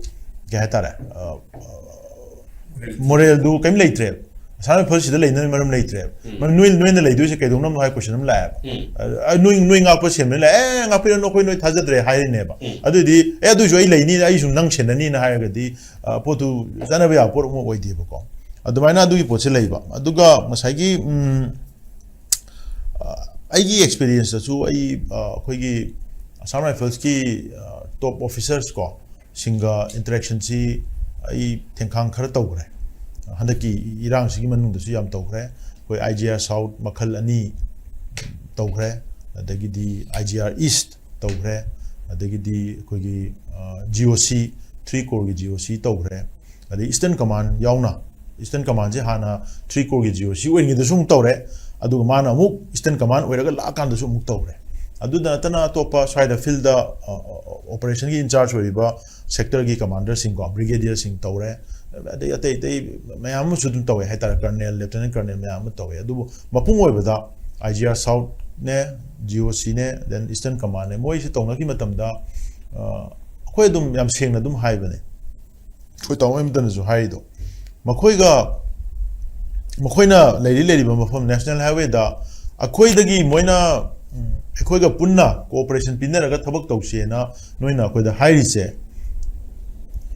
ꯀꯩ ꯍꯥꯏꯇꯥꯔꯦ, ꯑ, ꯃꯣꯔꯦꯜꯗꯨ ꯀꯔꯤꯝ ꯂꯩꯇ꯭ꯔꯦꯕ꯫ ꯑꯁꯥꯝ ꯔꯥꯏꯐꯜꯁꯤꯗ ꯂꯩꯅꯕꯒꯤ ꯃꯔꯝ ꯂꯩꯇ꯭ꯔꯦꯕ꯫ ꯎꯝ꯫ ꯃꯔꯝ ꯅꯣꯏ, ꯅꯣꯏꯅ ꯂꯩꯗꯣꯏꯁꯦ ꯀꯩꯗꯧꯅꯕꯅꯣ ꯍꯥꯏ ꯀꯣꯏꯁꯟ ꯑꯃ ꯂꯥꯛꯑꯦꯕ꯫ ꯎꯝ꯫ ꯑ, ꯅꯣꯏ, ꯅꯣꯏ ꯉꯥꯛꯄ ꯁꯦꯟꯕꯅ ꯂꯥꯛꯑꯦ, "ꯑꯦ, ꯉꯥꯛꯄꯤꯔꯅꯨ, ꯑꯩꯈꯣꯏ ꯅꯣꯏ ꯊꯥꯖꯗ꯭ꯔꯦ" ꯍꯥꯏꯔꯤꯅꯦꯕ꯫ ꯎꯝ꯫ ꯑꯗꯨꯏꯗꯤ, "ꯑꯦ, ꯑꯗꯨꯏꯁꯨ ꯑꯩ ꯂꯩꯅꯤ, ꯑꯩꯁꯨ ꯅꯪ ꯁꯦꯟꯅꯅꯤꯅ" ꯍꯥꯏꯔꯒꯗꯤ, ꯑ, ꯄꯣꯠꯇꯨ ꯆꯠꯅꯕ ꯌꯥꯕ ꯄꯣꯠ ꯑꯃ ꯑꯣꯏꯗꯦꯕꯀꯣ꯫ ꯑꯗꯨꯃꯥꯏꯅ ꯑꯗꯨꯒꯤ ꯄꯣꯠꯁꯦ ꯂꯩꯕ꯫ ꯑꯗꯨꯒ ꯉꯁꯥꯏꯒꯤ, ꯎꯝ, ꯑ, ꯑꯩꯒꯤ ꯑꯦꯛꯁꯄꯤꯔꯤꯌꯦꯟꯁꯇꯁꯨ ꯑꯩ, ꯑ, ꯑꯩꯈꯣꯏꯒꯤ ꯑꯁꯥꯝ ꯔꯥꯏꯐꯜꯁꯀꯤ, ꯑ, ꯇꯣꯞ ꯑꯣꯐꯤꯁꯔꯁ ꯀꯣ, ꯁꯤꯡꯒ ꯏꯟꯇꯔꯦꯛꯁꯟꯁꯤ ꯑꯩ ꯊꯦꯡꯈꯥꯡ ꯈꯔ ꯇꯧꯈ꯭ꯔꯦ꯫ ꯍꯟꯗꯛꯀꯤ ꯏꯔꯥꯡꯁꯤꯒꯤ ꯃꯅꯨꯡꯗꯁꯨ ꯌꯥꯝ ꯇꯧꯈ꯭ꯔꯦ꯫ ꯑꯩꯈꯣꯏ ꯑꯥꯏ ꯖꯤ ꯑꯥꯔ ꯁꯥꯎꯠ ꯃꯈꯜ ꯑꯅꯤ ꯇꯧꯈ꯭ꯔꯦ, ꯑꯗꯒꯤꯗꯤ ꯑꯥꯏ ꯖꯤ ꯑꯥꯔ ꯏꯁ ꯇꯧꯈ꯭ꯔꯦ, ꯑꯗꯒꯤꯗꯤ ꯑꯩꯈꯣꯏꯒꯤ, ꯑ, ꯖꯤ ꯑꯣ ꯁꯤ, ꯊ꯭ꯔꯤ ꯀꯣꯔꯒꯤ ꯖꯤ ꯑꯣ ꯁꯤ ꯇꯧꯈ꯭ꯔꯦ, ꯑꯗꯩ ꯏꯁꯇꯔꯟ ꯀꯃꯥꯟ ꯌꯥꯎꯅ꯫ ꯏꯁꯇꯔꯟ ꯀꯃꯥꯟꯁꯦ ꯍꯥꯟꯅ ꯊ꯭ꯔꯤ ꯀꯣꯔꯒꯤ ꯖꯤ ꯑꯣ ꯁꯤ ꯑꯣꯏꯔꯤꯉꯩꯗꯁꯨ ꯑꯃꯨꯛ ꯇꯧꯔꯦ, ꯑꯗꯨꯒ ꯃꯥꯅ ꯑꯃꯨꯛ ꯏꯁꯇꯔꯟ ꯀꯃꯥꯟ ꯑꯣꯏꯔꯒ ꯂꯥꯛꯑꯀꯥꯟꯗꯁꯨ ꯑꯃꯨꯛ ꯇꯧꯔꯦ꯫ ꯑꯗꯨꯗ ꯅꯠꯇꯅ ꯑꯇꯣꯞꯄ ꯁ꯭ꯋꯥꯏꯗ ꯐꯤꯜꯗ, ꯑ, ꯑ, ꯑꯣꯄꯔꯦꯁꯟꯒꯤ ꯏꯟꯆꯥꯔꯖ ꯑꯣꯏꯔꯤꯕ ꯁꯦꯛꯇꯔꯒꯤ ꯀꯃꯥꯟꯗꯔꯁꯤꯡꯀꯣ, ꯕ꯭ꯔꯤꯒꯦꯗꯤꯌꯔꯁꯤꯡ ꯇꯧꯔꯦ, ꯑꯗꯩ ꯑꯇꯩ ꯑꯇꯩ ꯃꯌꯥꯝ ꯑꯃꯁꯨ ꯑꯗꯨꯝ ꯇꯧꯋꯦ ꯍꯥꯏꯇꯥꯔꯦ, ꯀꯔꯅꯦꯜ, ꯂꯦꯐꯇꯤꯅꯦꯟ ꯀꯔꯅꯦꯜ ꯃꯌꯥꯝ ꯑꯃ ꯇꯧꯋꯦ꯫ ꯑꯗꯨꯕꯨ ꯃꯄꯨꯡ ꯑꯣꯏꯕꯗ ꯑꯥꯏ ꯖꯤ ꯑꯥꯔ ꯁꯥꯎꯠꯅꯦ, ꯖꯤ ꯑꯣ ꯁꯤꯅꯦ, then ꯏꯁꯇꯔꯟ ꯀꯃꯥꯟꯅꯦ, ꯃꯣꯏꯁꯤ ꯇꯧꯅꯈꯤ ꯃꯇꯝꯗ, ꯑ, ꯑꯩꯈꯣꯏ ꯑꯗꯨꯝ ꯌꯥꯝ ꯁꯦꯡꯅ ꯑꯗꯨꯝ ꯍꯥꯏꯕꯅꯦ꯫ ꯑꯩꯈꯣꯏ ꯇꯥꯃꯣ ꯃꯇꯝꯗꯁꯨ ꯍꯥꯏꯔꯤꯗꯣ, ꯃꯈꯣꯏꯒ, ꯃꯈꯣꯏꯅ ꯂꯩꯔꯤ ꯂꯩꯔꯤꯕ ꯃꯐꯝ ꯅꯦꯁꯅꯦꯜ ꯍꯥꯏꯋꯦꯗ ꯑꯩꯈꯣꯏꯗꯒꯤ ꯃꯣꯏꯅ ꯑꯩꯈꯣꯏꯒ ꯄꯨꯟꯅ cooperation ꯄꯤꯅꯔꯒ ꯊꯕꯛ ꯇꯧꯁꯦꯅ ꯅꯣꯏꯅ ꯑꯩꯈꯣꯏꯗ ꯍꯥꯏꯔꯤꯁꯦ,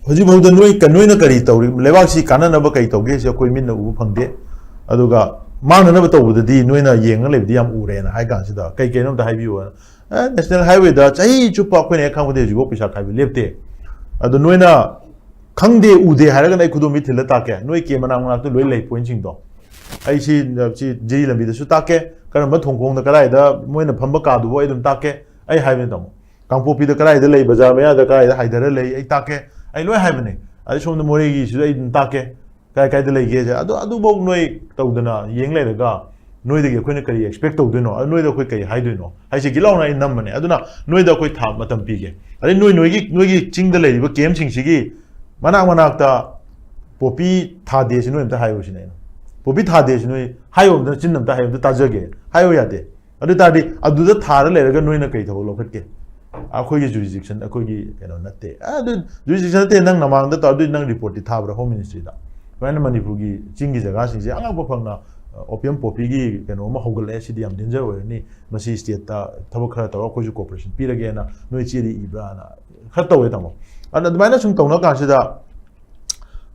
ꯍꯧꯖꯤꯛꯐꯥꯎꯗ ꯅꯣꯏ ꯀ-, ꯅꯣꯏꯅ ꯀꯔꯤ ꯇꯧꯔꯤ, ꯂꯩꯕꯥꯛꯁꯤ ꯀꯥꯟꯅꯅꯕ ꯀꯔꯤ ꯇꯧꯒꯦ ꯍꯥꯏꯁꯦ ꯑꯩꯈꯣꯏ ꯃꯤꯠꯅ ꯎꯕ ꯐꯪꯗꯦ꯫ ꯑꯗꯨꯒ ꯃꯥꯡꯅꯅꯕ ꯇꯧꯕꯗꯗꯤ ꯅꯣꯏꯅ ꯌꯦꯡꯉ ꯂꯩꯕꯗꯤ ꯌꯥꯝ ꯎꯔꯦꯅ ꯍꯥꯏ ꯀꯥꯟꯁꯤꯗ, ꯀꯩ ꯀꯩꯅꯣ ꯑꯝꯇ ꯍꯥꯏꯕꯤꯌꯨ꯫ ꯑꯦ, National Highwayꯗ ꯆꯍꯤ ꯆꯨꯞꯄ ꯑꯩꯈꯣꯏꯅ ꯍꯦꯛ ꯈꯪꯕꯗꯒꯤ ꯍꯧꯖꯤꯛꯐꯥꯎ ꯄꯩꯁꯥ ꯈꯥꯏꯕ ꯂꯦꯞꯇꯦ꯫ ꯑꯗꯣ ꯅꯣꯏꯅ ꯈꯪꯗꯦ ꯎꯗꯦ ꯍꯥꯏꯔꯒꯅ ꯑꯩ ꯈꯨꯗꯣꯝꯕꯤ ꯊꯤꯜꯂ ꯇꯥꯛꯀꯦ꯫ ꯅꯣꯏ ꯀꯦꯝ ꯃꯅꯥꯛ ꯃꯅꯥꯛꯇ ꯂꯣꯏ ꯂꯩ pointꯁꯤꯡꯗꯣ꯫ ꯑꯩ ꯁꯤ, ꯁꯤ ꯖꯤꯔꯤ ꯂꯝꯕꯤꯗꯁꯨ ꯇꯥꯛꯀꯦ, ꯀꯔꯝꯕ ꯊꯣꯡꯈꯣꯡꯗ ꯀꯗꯥꯏꯗ ꯃꯣꯏꯅ ꯐꯝꯕ ꯀꯥꯗꯨꯕꯨ ꯑꯩ ꯑꯗꯨꯝ ꯇꯥꯛꯀꯦ꯫ ꯑꯩ ꯍꯥꯏꯕꯅꯤ ꯇꯥꯃꯣ, ꯀꯥꯡꯄꯣꯛꯄꯤꯗ ꯀꯗꯥꯏꯗ ꯂꯩ, ꯕꯖꯥꯔ ꯃꯌꯥꯗ ꯀꯗꯥꯏꯗ ꯍꯥꯏꯊꯔ ꯂꯩ, ꯑꯩ ꯇꯥꯛꯀꯦ꯫ ꯑꯩ ꯂꯣꯏ ꯍꯥꯏꯕꯅꯦ꯫ ꯑꯗꯩ ꯁꯣꯝꯗ ꯃꯣꯔꯦꯒꯤꯁꯨ ꯑꯩ ꯑꯗꯨꯝ ꯇꯥꯛꯀꯦ, ꯀꯥꯏ ꯀꯥꯏꯗ ꯂꯩꯒꯦꯁꯦ꯫ ꯑꯗꯣ ꯑꯗꯨꯐꯥꯎ ꯅꯣꯏ ꯇꯧꯗꯅ ꯌꯦꯡ ꯂꯩꯔꯒ ꯅꯣꯏꯗꯒꯤ ꯑꯩꯈꯣꯏꯅ ꯀꯔꯤ expect ꯇꯧꯗꯣꯏꯅꯣ, ꯑꯗꯣ ꯅꯣꯏꯗ ꯑꯩꯈꯣꯏ ꯀꯔꯤ ꯍꯥꯏꯗꯣꯏꯅꯣ ꯍꯥꯏꯁꯦ ꯒꯤꯠ ꯂꯥꯎꯅ ꯑꯩ ꯅꯝꯕꯅꯦ꯫ ꯑꯗꯨꯅ ꯅꯣꯏꯗ ꯑꯩꯈꯣꯏ ꯊꯥ ꯃꯇꯝ ꯄꯤꯒꯦ꯫ ꯑꯗꯩ ꯅꯣꯏ, ꯅꯣꯏꯒꯤ, ꯅꯣꯏꯒꯤ ꯆꯤꯡꯗ ꯂꯩꯔꯤꯕ ꯀꯦꯝꯁꯤꯡꯁꯤꯒꯤ ꯃꯅꯥꯛ ꯃꯅꯥꯛꯇ ꯄꯣꯄꯤ ꯊꯥꯗꯦꯁꯤ ꯅꯣꯏ ꯑꯝꯇ ꯍꯥꯏꯌꯨ ꯁꯤꯅꯦ ꯑꯩꯅ꯫ ꯄꯣꯄꯤ ꯊꯥꯗꯦꯁꯤ ꯅꯣꯏ ꯍꯥꯏꯌꯣ ꯑꯝꯇ, ꯆꯤꯟ ꯑꯝꯇ ꯍꯥꯏꯌꯣ, ꯑꯝꯇ ꯇꯥꯖꯒꯦ꯫ ꯍꯥꯏꯌꯣ ꯌꯥꯗꯦ꯫ ꯑꯗꯨ ꯇꯥꯔꯗꯤ ꯑꯗꯨꯗ ꯊꯥꯔ ꯂꯩꯔꯒ ꯅꯣꯏꯅ ꯀꯩ ꯊꯕꯛ ꯂꯧꯈꯠꯀꯦ? ꯑꯩꯈꯣꯏꯒꯤ jurisdiction, ꯑꯩꯈꯣꯏꯒꯤ ꯀꯩꯅꯣ ꯅꯠꯇꯦ꯫ ꯑꯦ, ꯑꯗꯨ jurisdiction ꯅꯠꯇꯦ, ꯅꯪ ꯅꯃꯥꯡꯗ ꯇꯧꯔ, ꯑꯗꯨꯗꯤ ꯅꯪ reportꯇꯤ ꯊꯥꯕ꯭ꯔꯥ Home Ministryꯗ? ꯑꯗꯨꯃꯥꯏꯅ ꯃꯅꯤꯄꯨꯔꯒꯤ ꯆꯤꯡꯒꯤ ꯖꯒꯥꯁꯤꯡꯁꯦ ꯑꯉꯛꯄ ꯐꯪꯅ, ꯑ, opium poppyꯒꯤ ꯀꯩꯅꯣ ꯑꯃ ꯍꯧꯒꯠꯂꯛꯑꯦ, ꯁꯤꯗꯤ ꯌꯥꯝ danger ꯑꯣꯏꯔꯅꯤ, ꯃꯁꯤ stateꯇ ꯊꯕꯛ ꯈꯔ ꯇꯧꯔ ꯑꯩꯈꯣꯏꯁꯨ cooperation ꯄꯤꯔꯒꯦꯅ ꯅꯣꯏ ꯆꯦꯗꯤ ꯏꯕ꯭ꯔꯥꯅ ꯈꯔ ꯇꯧꯋꯦ ꯇꯥꯃꯣ꯫ ꯑꯗꯨꯅ ꯑꯗꯨꯃꯥꯏꯅ ꯁꯨꯝ ꯇꯧꯅ ꯀꯥꯟꯁꯤꯗ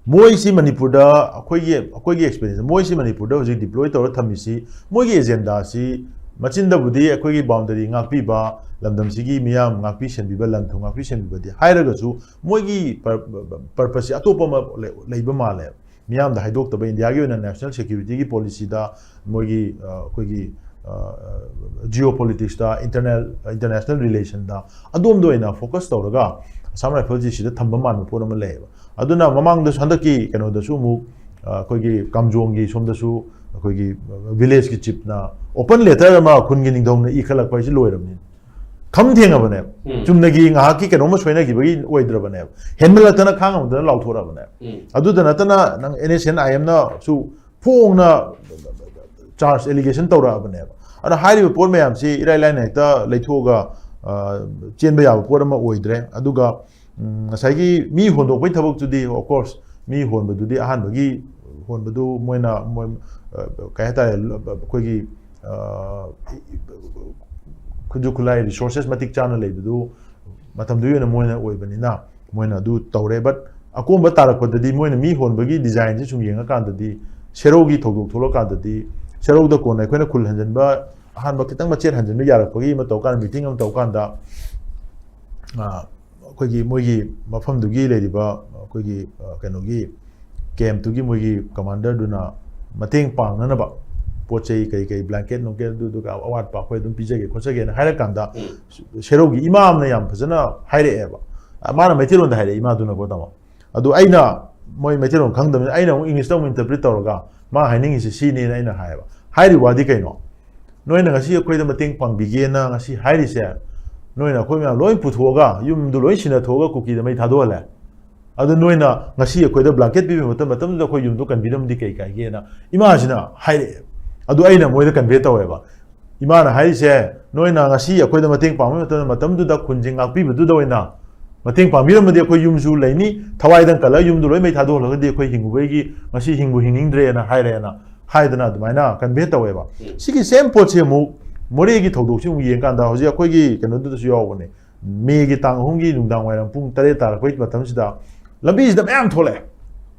ꯃꯣꯏꯁꯤ ꯃꯅꯤꯄꯨꯔꯗ ꯑꯩꯈꯣꯏꯒꯤ, ꯑꯩꯈꯣꯏꯒꯤ experience, ꯃꯣꯏꯁꯤ ꯃꯅꯤꯄꯨꯔꯗ ꯍꯧꯖꯤꯛ deploy ꯇꯧꯔ ꯊꯝꯃꯤꯁꯤ, ꯃꯣꯏꯒꯤ agendaꯁꯤ ꯃꯆꯤꯟꯗꯕꯨꯗꯤ ꯑꯩꯈꯣꯏꯒꯤ boundary ꯉꯥꯛꯄꯤꯕ, ꯂꯝꯗꯝꯁꯤꯒꯤ ꯃꯤꯌꯥꯝ ꯉꯥꯛꯄꯤ ꯁꯦꯟꯕꯤꯕ, ꯂꯟ ꯊꯨꯝ ꯉꯥꯛꯄꯤ ꯁꯦꯟꯕꯤꯕꯗꯤ ꯍꯥꯏꯔꯒꯁꯨ ꯃꯣꯏꯒꯤ pur-, purposeꯁꯤ ꯑꯇꯣꯞꯄ ꯑꯃ ꯂꯩ-, ꯂꯩꯕ ꯃꯥꯜꯂꯦ꯫ ꯃꯤꯌꯥꯝꯗ ꯍꯥꯏꯗꯣꯛꯇꯕ, ꯏꯟꯗꯤꯌꯥꯒꯤ ꯑꯣꯏꯅ national securityꯒꯤ policyꯗ, ꯃꯣꯏꯒꯤ, ꯑ, ꯑꯩꯈꯣꯏꯒꯤ, ꯑ, geopoliticsꯇ, internal, international relationꯗ, ꯑꯗꯣꯝꯗ ꯑꯣꯏꯅ focus ꯇꯧꯔꯒ Assam Riflesꯁꯤ ꯁꯤꯗ ꯊꯝꯕ ꯃꯥꯟꯕ ꯄꯣꯠ ꯑꯃ ꯂꯩꯌꯦꯕ꯫ ꯑꯗꯨꯅ ꯃꯃꯥꯡꯗꯁꯨ, ꯍꯟꯗꯛꯀꯤ ꯀꯩꯅꯣꯗꯁꯨ ꯑꯃꯨꯛ, ꯑ, ꯑꯩꯈꯣꯏꯒꯤ ꯀꯥꯝꯖꯣꯡꯒꯤ ꯁꯣꯝꯗꯁꯨ ꯑꯩꯈꯣꯏꯒꯤ villageꯀꯤ chiefꯅ open letter ꯑꯃ ꯈꯨꯟꯒꯤ ꯅꯤꯡꯊꯧꯅ ꯏꯈꯠꯂꯛꯄ ꯍꯥꯏꯁꯤ ꯂꯣꯏꯔꯕꯅꯤ꯫ ꯈꯝ ꯊꯦꯡꯉꯕꯅꯦꯕ꯫ ꯎꯝ꯫ ꯆꯨꯝꯅꯒꯤ ꯉꯥꯏꯍꯥꯛꯀꯤ ꯀꯩꯅꯣꯝꯃ ꯁꯣꯏꯅꯈꯤꯕꯒꯤ ꯑꯣꯏꯗ꯭ꯔꯕꯅꯦꯕ꯫ ꯍꯦꯟꯃꯜꯂꯛꯇꯅ ꯈꯥꯡꯉꯝꯗꯅ ꯂꯥꯎꯊꯣꯔꯛꯑꯕꯅꯦꯕ꯫ ꯎꯝ꯫ ꯑꯗꯨꯗ ꯅꯠꯇꯅ ꯅꯪ NSCN IMꯅꯁꯨ ꯐꯣꯡꯅ charge, allegation ꯇꯧꯔꯛꯑꯕꯅꯦꯕ꯫ ꯑꯗꯨꯅ ꯍꯥꯏꯔꯤꯕ ꯄꯣꯠ ꯃꯌꯥꯝꯁꯤ ꯏꯔꯥꯏ ꯂꯥꯏꯅ ꯍꯦꯛꯇ ꯂꯩꯊꯣꯛꯑꯒ, ꯑ, ꯆꯦꯟꯕ ꯌꯥꯕ ꯄꯣꯠ ꯑꯃ ꯑꯣꯏꯗ꯭ꯔꯦ꯫ ꯑꯗꯨꯒ, ꯎꯝ, ꯉꯁꯥꯏꯒꯤ ꯃꯤ ꯍꯣꯟꯗꯣꯛꯄꯒꯤ ꯊꯕꯛꯇꯨꯗꯤ, of course, ꯃꯤ ꯍꯣꯟꯕꯗꯨꯗꯤ ꯑꯍꯥꯟꯕꯒꯤ ꯍꯣꯟꯕꯗꯨ ꯃꯣꯏꯅ, ꯃꯣꯏ, ꯑ, ꯀꯩ ꯍꯥꯏꯇꯥꯔꯦ, ꯑꯩꯈꯣꯏꯒꯤ, ꯑ, ꯈꯨꯠꯁꯨ ꯈꯨꯠꯂꯥꯏ resources ꯃꯇꯤꯛ ꯆꯥꯅ ꯂꯩꯕꯗꯨ ꯃꯇꯝꯗꯨꯒꯤ ꯑꯣꯏꯅ ꯃꯣꯏꯅ ꯑꯣꯏꯕꯅꯤꯅ ꯃꯣꯏꯅ ꯑꯗꯨ ꯇꯧꯔꯦ꯫ But ꯑꯀꯣꯟꯕ ꯇꯥꯔꯛꯄꯗꯗꯤ ꯃꯣꯏꯅ ꯃꯤ ꯍꯣꯟꯕꯒꯤ design ꯁꯦ ꯁꯨꯝ ꯌꯦꯡꯉꯀꯥꯟꯗꯗꯤ ꯁꯦꯔꯧꯒꯤ ꯊꯧꯗꯣꯛ ꯊꯣꯛꯂꯛꯀꯥꯟꯗꯗꯤ ꯁꯦꯔꯧꯗ ꯀꯣꯟꯅ ꯑꯩꯈꯣꯏꯅ ꯈꯨꯜ ꯍꯟꯖꯤꯟꯕ, ꯑꯍꯥꯟꯕ ꯈꯤꯇꯪ ꯃꯆꯦꯠ ꯍꯟꯖꯤꯟꯕ ꯌꯥꯔꯛꯄꯒꯤ ꯑꯃ ꯇꯧꯀꯥꯟꯗ, meeting ꯑꯃ ꯇꯧꯀꯥꯟꯗ, ꯑ, ꯑꯩꯈꯣꯏꯒꯤ ꯃꯣꯏꯒꯤ ꯃꯐꯝꯗꯨꯒꯤ ꯂꯩꯔꯤꯕ ꯑꯩꯈꯣꯏꯒꯤ, ꯑ, ꯀꯩꯅꯣꯒꯤ camp ꯇꯨꯒꯤ ꯃꯣꯏꯒꯤ commander ꯗꯨꯅ ꯃꯇꯦꯡ ꯄꯥꯡꯅꯅꯕ ꯄꯣꯠ ꯆꯩ ꯀꯔꯤ ꯀꯔꯤ blanket ꯅꯨꯡꯀꯦꯠ ꯑꯗꯨꯗꯨꯒ ꯑꯋꯥꯠꯄ ꯑꯩꯈꯣꯏ ꯑꯗꯨꯝ ꯄꯤꯖꯒꯦ ꯈꯣꯠꯆꯒꯦꯅ ꯍꯥꯏꯔꯀꯥꯟꯗ, ꯎꯝ꯫ ꯁꯦꯔꯧꯒꯤ ꯏꯃꯥ ꯑꯃꯅ ꯌꯥꯝ ꯐꯖꯅ ꯍꯥꯏꯔꯛꯑꯦꯕ꯫ ꯑ, ꯃꯥꯅ ꯃꯩꯇꯩꯂꯣꯟꯗ ꯍꯥꯏꯔꯛꯑꯦ, ꯏꯃꯥꯗꯨꯅꯀꯣ, ꯇꯥꯃꯣ꯫ ꯑꯗꯨ ꯑꯩꯅ, ꯃꯣꯏ ꯃꯩꯇꯩꯂꯣꯟ ꯈꯪꯗꯕꯅꯤꯅ ꯑꯩꯅ ꯑꯃꯨꯛ English ꯇ ꯑꯃꯨꯛ interpret ꯇꯧꯔꯒ ꯃꯥ ꯍꯥꯏꯅꯤꯡꯉꯤꯁꯦ ꯁꯤꯅꯦꯅ ꯑꯩꯅ ꯍꯥꯏꯌꯦꯕ꯫ ꯍꯥꯏꯔꯤꯕ ꯋꯥꯗꯤ ꯀꯩꯅꯣ? ꯅꯣꯏꯅ ꯉꯁꯤ ꯑꯩꯈꯣꯏꯗ ꯃꯇꯦꯡ ꯄꯥꯡꯕꯤꯒꯦꯅ ꯉꯁꯤ ꯍꯥꯏꯔꯤꯁꯦ, ꯅꯣꯏꯅ ꯑꯩꯈꯣꯏ ꯃꯌꯥꯝ ꯂꯣꯏ ꯄꯨꯊꯣꯛꯑꯒ, ꯌꯨꯝꯗꯨ ꯂꯣꯏ ꯁꯤꯟꯅꯊꯣꯛꯑꯒ ꯀꯨꯀꯤꯗ ꯃꯩ ꯊꯥꯗꯣꯛꯍꯜꯂꯦ꯫ ꯑꯗꯨ ꯅꯣꯏꯅ ꯉꯁꯤ ꯑꯩꯈꯣꯏꯗ blanket ꯄꯤꯕ ꯃꯇꯝ, ꯃꯇꯝꯗꯨꯗ ꯑꯩꯈꯣꯏ ꯌꯨꯝꯗꯣ ꯀꯟꯕꯤꯔꯝꯃꯗꯤ ꯀꯩ ꯀꯥꯏꯒꯦꯅ ꯏꯃꯥꯁꯤꯅ ꯍꯥꯏꯔꯛꯑꯦ꯫ ꯑꯗꯨ ꯑꯩꯅ ꯃꯣꯏꯗ convey ꯇꯧꯋꯦꯕ꯫ ꯏꯃꯥꯅ ꯍꯥꯏꯔꯤꯁꯦ, ꯅꯣꯏꯅ ꯉꯁꯤ ꯑꯩꯈꯣꯏꯗ ꯃꯇꯦꯡ ꯄꯥꯡꯕ ꯃꯇꯝꯗ, ꯃꯇꯝꯗꯨꯗ ꯈꯨꯟꯁꯤꯡ ꯉꯥꯛꯄꯤꯕꯗꯨꯗ ꯑꯣꯏꯅ ꯃꯇꯦꯡ ꯄꯥꯡꯕꯤꯔꯝꯃꯗꯤ ꯑꯩꯈꯣꯏ ꯌꯨꯝꯁꯨ ꯂꯩꯅꯤ, ꯊꯋꯥꯏꯗꯪ ꯀꯜꯂꯒ ꯌꯨꯝꯗꯨ ꯂꯣꯏ ꯃꯩ ꯊꯥꯗꯣꯛꯍꯜꯂꯒꯗꯤ ꯑꯩꯈꯣꯏ ꯍꯤꯡꯕꯒꯤ, ꯉꯁꯤ ꯍꯤꯡꯕꯨ ꯍꯤꯡꯅꯤꯡꯗ꯭ꯔꯦꯅ ꯍꯥꯏꯔꯦꯅ ꯍꯥꯏꯗꯅ ꯑꯗꯨꯃꯥꯏꯅ convey ꯇꯧꯋꯦꯕ꯫ ꯎꯝ꯫ ꯁꯤꯒꯤ same ꯄꯣꯠꯁꯦ ꯑꯃꯨꯛ ꯃꯣꯔꯦꯒꯤ ꯊꯧꯗꯣꯛꯁꯤ ꯑꯃꯨꯛ ꯌꯦꯡꯀꯥꯟꯗ ꯍꯧꯖꯤꯛ ꯑꯩꯈꯣꯏꯒꯤ ꯀꯩꯅꯣꯗꯨꯗꯁꯨ ꯌꯥꯎꯕꯅꯦ꯫ May ꯒꯤ ꯇꯥꯡ ꯑꯍꯨꯝꯒꯤ ꯅꯨꯡꯗꯥꯡ ꯋꯥꯏꯔꯝ ꯄꯨꯡ ꯇꯔꯦꯠ ꯇꯥꯔꯛꯄꯒꯤ ꯃꯇꯝꯁꯤꯗ ꯂꯝꯕꯤꯁꯤꯗ ꯃꯌꯥꯝ ꯊꯣꯛꯂꯛꯑꯦ,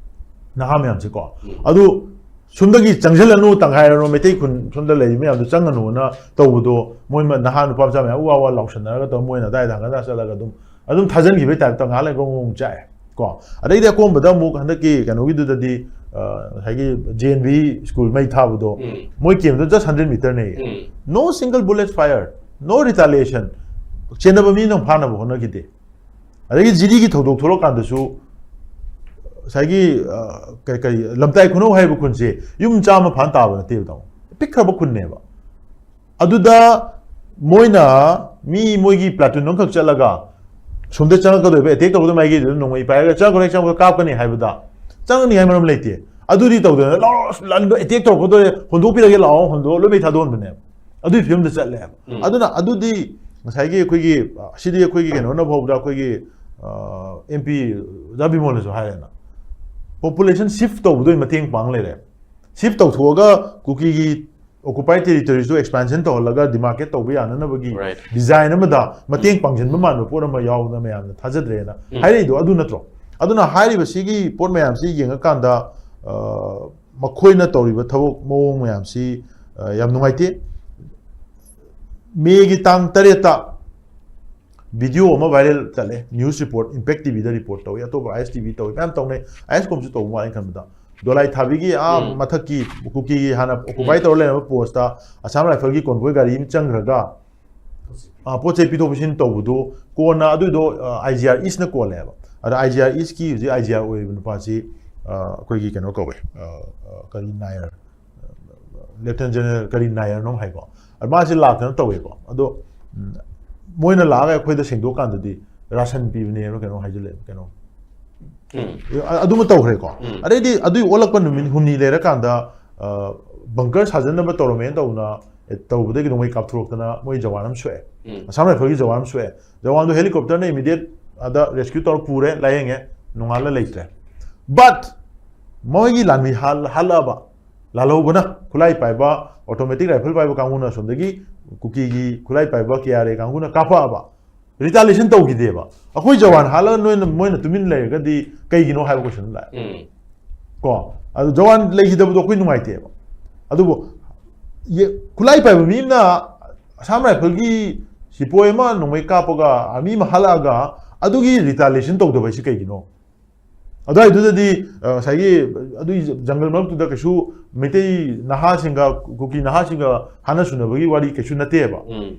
ꯅꯍꯥ ꯃꯌꯥꯝꯁꯦꯀꯣ꯫ ꯎꯝ꯫ ꯑꯗꯨ ꯁꯣꯝꯗꯒꯤ ꯆꯪꯁꯤꯜꯂꯅꯨ, ꯇꯪꯈꯥꯏꯔꯅꯨ, ꯃꯩꯇꯩ ꯈꯨꯟ ꯁꯣꯝꯗ ꯂꯩꯔꯤ ꯃꯌꯥꯝꯗꯣ ꯆꯪꯉꯅꯨꯅ ꯇꯧꯕꯗꯣ, ꯃꯣꯏ ꯃ-, ꯅꯍꯥ ꯅꯨꯄꯥ ꯃꯆꯥ ꯃꯌꯥꯝ ꯎꯋꯥ ꯋꯥ ꯂꯥꯎꯁꯟꯅꯔꯒ ꯇꯧꯔ ꯃꯣꯏꯅ ꯑꯗꯥꯏꯗ ꯍꯪꯒꯠ ꯍꯟꯗ ꯆꯠꯂꯒ ꯑꯗꯨꯝ, ꯑꯗꯨꯝ ꯊꯥꯖꯤꯟꯈꯤꯕꯒꯤ type ꯇ ꯉꯥꯏꯍꯥꯛ ꯂꯩꯔꯒ ꯑꯃꯨꯛ ꯆꯥꯛꯑꯦ ꯀꯣ꯫ ꯑꯗꯩꯗꯤ ꯑꯀꯣꯟꯕꯗ ꯑꯃꯨꯛ ꯍꯟꯗꯛꯀꯤ ꯀꯩꯅꯣꯒꯤꯗꯨꯗꯗꯤ, ꯑ, ꯉꯁꯥꯏꯒꯤ J N V school ꯃꯩ ꯊꯥꯕꯗꯣ, ꯎꯝ꯫ ꯃꯣꯏ camp ꯗꯣ just hundred meter ꯅꯦ꯫ ꯎꯝ꯫ No single bullet fire, no retaliation꯫ ꯆꯦꯟꯅꯕ ꯃꯤ ꯅꯪ ꯐꯥꯅꯕ ꯍꯣꯠꯅꯈꯤꯗꯦ꯫ ꯑꯗꯒꯤ ꯖꯤꯔꯤꯒꯤ ꯊꯧꯗꯣꯛ ꯊꯣꯛꯂꯛꯀꯥꯟꯗꯁꯨ ꯉꯁꯥꯏꯒꯤ, ꯑ, ꯀꯔꯤ, ꯀꯔꯤ, ꯂꯝꯇꯥꯏ ꯈꯨꯅꯧ ꯍꯥꯏꯔꯤꯕ ꯈꯨꯟꯁꯦ ꯌꯨꯝ ꯆꯥꯝꯃ ꯐꯥꯅ ꯇꯥꯕ ꯅꯠꯇꯦꯕ, ꯇꯥꯃꯣ꯫ ꯄꯤꯛꯈ꯭ꯔꯕ ꯈꯨꯟꯅꯦꯕ꯫ ꯑꯗꯨꯗ ꯃꯣꯏꯅ ꯃꯤ ꯃꯣꯏꯒꯤ platoon ꯑꯃꯈꯛ ꯆꯠꯂꯒ ꯁꯣꯝꯗ ꯆꯪꯉꯛꯀꯗꯣꯏꯕ, attack ꯇꯧꯒꯗꯣꯏꯕ ꯃꯥꯏꯀꯩꯗꯨꯗ ꯅꯣꯡꯃꯩ ꯄꯥꯏꯔꯒ ꯆꯪꯉꯛꯀꯅꯤ, ꯆꯪꯉꯛꯀꯅꯤ ꯀꯥꯞꯀꯅꯤ ꯍꯥꯏꯕꯗ ꯆꯪꯉꯛꯅꯤ ꯍꯥꯏ ꯃꯔꯝ ꯂꯩꯇꯦ꯫ ꯑꯗꯨꯗꯤ ꯇꯧꯗꯅ ꯂꯥꯎꯔꯣ, ꯑꯗꯨ attack ꯇꯧꯔꯛꯀꯗꯣꯏꯔꯦ, ꯍꯣꯟꯗꯣꯛꯄꯤꯔꯒꯦ ꯂꯥꯛꯑꯣ, ꯍꯣꯟꯗꯣꯛꯑꯣ, ꯂꯣꯏ ꯃꯩ ꯊꯥꯗꯣꯛꯍꯟꯕꯅꯦꯕ꯫ ꯑꯗꯨꯒꯤ ꯐꯤꯕꯝꯗ ꯆꯠꯂꯦꯕ꯫ ꯎꯝ꯫ ꯑꯗꯨꯅ ꯑꯗꯨꯗꯤ ꯉꯁꯥꯏꯒꯤ ꯑꯩꯈꯣꯏꯒꯤ, ꯑ, ꯁꯤꯗꯤ ꯑꯩꯈꯣꯏꯒꯤ ꯀꯩꯅꯣꯅ ꯐꯥꯎꯕꯗ ꯑꯩꯈꯣꯏꯒꯤ, ꯑ, M P ꯑꯣꯖꯥ ꯕꯤꯃꯣꯜꯅꯁꯨ ꯍꯥꯏꯔꯦꯅ, population shift ꯇꯧꯕꯗꯣ ꯃꯇꯦꯡ ꯄꯥꯡ ꯂꯩꯔꯦ꯫ Shift ꯇꯧꯊꯣꯛꯑꯒ ꯀꯨꯀꯤꯒꯤ occupied territories two expansion ꯇꯧꯍꯜꯂꯒ demarcate ꯇꯧꯕ ꯌꯥꯅꯅꯕꯒꯤ Right. design ꯑꯃꯗ ꯃꯇꯦꯡ ꯄꯥꯡꯁꯤꯟꯕ ꯃꯥꯟꯕ ꯄꯣꯠ ꯑꯃ ꯌꯥꯎꯗꯅ ꯃꯌꯥꯝꯅ ꯊꯥꯖꯗ꯭ꯔꯦꯅ ꯎꯝ. ꯍꯥꯏꯔꯛꯏꯗꯣ ꯑꯗꯨ ꯅꯠꯇ꯭ꯔꯣ? ꯑꯗꯨꯅ ꯍꯥꯏꯔꯤꯕꯁꯤꯒꯤ ꯄꯣꯠ ꯃꯌꯥꯝꯁꯤ ꯌꯦꯡꯉꯀꯥꯟꯗ, ꯑ, ꯃꯈꯣꯏꯅ ꯇꯧꯔꯤꯕ ꯊꯕꯛ ꯃꯑꯣꯡ ꯃꯌꯥꯝꯁꯤ, ꯑ, ꯌꯥꯝ ꯅꯨꯡꯉꯥꯏꯇꯦ꯫ ꯃꯦꯒꯤ ꯇꯥꯡ ꯇꯔꯦꯠꯇ video ꯑꯃ viral ꯆꯠꯂꯦ, news report, Impact ꯇꯤ ꯚꯤꯗ report ꯇꯧꯏ, ꯑꯇꯣꯞꯄ ꯑꯥꯏ ꯑꯦꯁ ꯇꯤ ꯚꯤ ꯇꯧꯏ, ꯃꯌꯥꯝ ꯇꯧꯅꯩ꯫ ꯑꯥꯏ ꯑꯦꯁ ꯀꯣꯝꯁꯨ ꯇꯧꯕ ꯃꯥꯜꯂꯦ ꯈꯟꯕꯗ꯫ ꯗꯣꯂꯥꯏ ꯊꯥꯕꯤꯒꯤ ꯑꯥ ꯎꯝ. ꯃꯊꯛꯀꯤ ꯀꯨꯀꯤꯒꯤ ꯍꯥꯟꯅ occupy ꯎꯝ. ꯇꯧꯔ ꯂꯩꯔꯝꯕ post ꯇ Assam Rifle ꯒꯤ convoy ꯒꯥꯔꯤ ꯑꯃ ꯆꯪꯈ꯭ꯔꯒ, ꯑ, ꯄꯣꯠ ꯆꯩ ꯄꯤꯊꯣꯛ ꯄꯤꯁꯤꯟ ꯇꯧꯕꯗꯣ ꯀꯣꯟꯅ ꯑꯗꯨꯏꯗꯣ, ꯑ, ꯑꯥꯏ ꯖꯤ ꯑꯥꯔ ꯏꯁꯅ ꯀꯣꯜꯂꯦꯕ꯫ ꯑꯗ ꯑꯥꯏ ꯖꯤ ꯑꯥꯔ ꯏꯁꯀꯤ ꯍꯧꯖꯤꯛ ꯑꯥꯏ ꯖꯤ ꯑꯥꯔ ꯑꯣꯏꯔꯤꯕ ꯅꯨꯄꯥꯁꯤ, ꯑ, ꯑꯩꯈꯣꯏꯒꯤ ꯀꯩꯅꯣ ꯀꯧꯋꯦ, ꯑ, ꯑ, ꯀꯔꯤ ꯅꯥꯌꯔ, Lieutenant General ꯀꯔꯤ ꯅꯥꯌꯔꯅꯣ ꯍꯥꯏꯀꯣ꯫ ꯑꯗ ꯃꯥꯁꯤ ꯂꯥꯛꯇꯅ ꯇꯧꯋꯦꯀꯣ꯫ ꯑꯗꯣ, ꯎꯝ, ꯃꯣꯏꯅ ꯂꯥꯛꯑꯒ ꯑꯩꯈꯣꯏꯗ ꯁꯦꯡꯗꯣꯛꯀꯥꯟꯗꯗꯤ ꯔꯥꯁꯟ ꯄꯤꯕꯅꯦꯕ ꯀꯩꯅꯣ ꯍꯥꯏꯖꯤꯜꯂꯦꯕ ꯀꯩꯅꯣ꯫ ꯎꯝ. ꯑ-, ꯑꯗꯨꯃ ꯇꯧꯈ꯭ꯔꯦꯀꯣ꯫ ꯎꯝ. ꯑꯗꯩꯗꯤ ꯑꯗꯨꯒꯤ ꯑꯣꯜꯂꯛꯄ ꯅꯨꯃꯤꯠ ꯍꯨꯝꯅꯤ ꯂꯩꯔꯀꯥꯟꯗ, ꯑ, bunker ꯁꯥꯖꯟꯅꯕ ꯇꯧꯔꯝꯃꯦꯅ ꯇꯧꯅ, ꯑꯦ, ꯇꯧꯕꯗꯒꯤ ꯅꯣꯡꯃꯩ ꯀꯥꯞꯊꯣꯔꯛꯇꯅ ꯃꯣꯏ ꯖꯋꯥꯟ ꯑꯃ ꯁꯣꯛꯑꯦ꯫ ꯎꯝ. ꯑꯁꯥꯝ ꯔꯥꯏꯐꯜꯒꯤ ꯖꯋꯥꯟ ꯑꯃ ꯁꯣꯛꯑꯦ꯫ ꯖꯋꯥꯟꯗꯣ helicopter ꯅ immediate ꯑꯗ rescue ꯇꯧꯔ ꯄꯨꯔꯦ, ꯂꯥꯌꯦꯡꯉꯦ, ꯅꯣꯡꯉꯥꯜꯂ ꯂꯩꯇ꯭ꯔꯦ꯫ But ꯃꯣꯏꯒꯤ ꯂꯥꯟꯃꯤ ꯍꯥꯜ-, ꯍꯥꯠꯂꯛꯑꯕ, ꯂꯥꯜꯍꯧꯕꯅ, ꯈꯨꯠꯂꯥꯏ ꯄꯥꯏꯕ, automatic rifle ꯄꯥꯏꯕ ꯀꯥꯡꯕꯨꯅ ꯑꯁꯣꯝꯗꯒꯤ ꯀꯨꯀꯤꯒꯤ ꯈꯨꯠꯂꯥꯏ ꯄꯥꯏꯕ ꯀꯦ ꯑꯥꯔ ꯑꯦ ꯀꯥꯡꯕꯨꯅ ꯀꯥꯞꯄꯛꯑꯕ, retaliation ꯇꯧꯈꯤꯗꯦꯕ꯫ ꯑꯩꯈꯣꯏ ꯖꯋꯥꯟ ꯍꯥꯠꯂꯒ ꯅꯣꯏꯅ, ꯃꯣꯏꯅ ꯇꯨꯃꯤꯟ ꯂꯩꯔꯒꯗꯤ ꯀꯩꯒꯤꯅꯣ ꯍꯥꯏꯕ question ꯂꯥꯛꯑꯦ꯫ ꯎꯝ. ꯀꯣ, ꯑꯗꯨ ꯖꯋꯥꯟ ꯂꯩꯈꯤꯗꯕꯗꯣ ꯑꯩꯈꯣꯏ ꯅꯨꯡꯉꯥꯏꯇꯦꯕ꯫ ꯑꯗꯨꯕꯨ ꯌꯦ-, ꯈꯨꯠꯂꯥꯏ ꯄꯥꯏꯕ ꯃꯤ ꯑꯃꯅ ꯑꯁꯥꯝ ꯔꯥꯏꯐꯜꯒꯤ ꯁꯤꯄꯣꯏ ꯑꯃ ꯅꯣꯡꯃꯩ ꯀꯥꯞꯄꯒ, ꯑꯥꯔꯃꯤ ꯑꯃ ꯍꯥꯠꯂꯛꯑꯒ, ꯑꯗꯨꯒꯤ retaliation ꯇꯧꯗꯕ ꯍꯥꯏꯁꯤ ꯀꯩꯒꯤꯅꯣ? ꯑꯗꯨꯋꯥꯏꯗꯨꯗꯗꯤ, ꯑ, ꯉꯁꯥꯏꯒꯤ ꯑꯗꯨꯒꯤ ꯖꯪꯒꯜ ꯃꯔꯛꯇꯨꯗ ꯀꯩꯁꯨ ꯃꯩꯇꯩ ꯅꯍꯥꯁꯤꯡꯒ ꯀꯨꯀꯤ ꯅꯍꯥꯁꯤꯡꯒ ꯍꯥꯠꯅ ꯁꯨꯅꯕꯒꯤ ꯋꯥꯔꯤ ꯀꯩꯁꯨ ꯅꯠꯇꯦꯕ꯫ ꯎꯝ.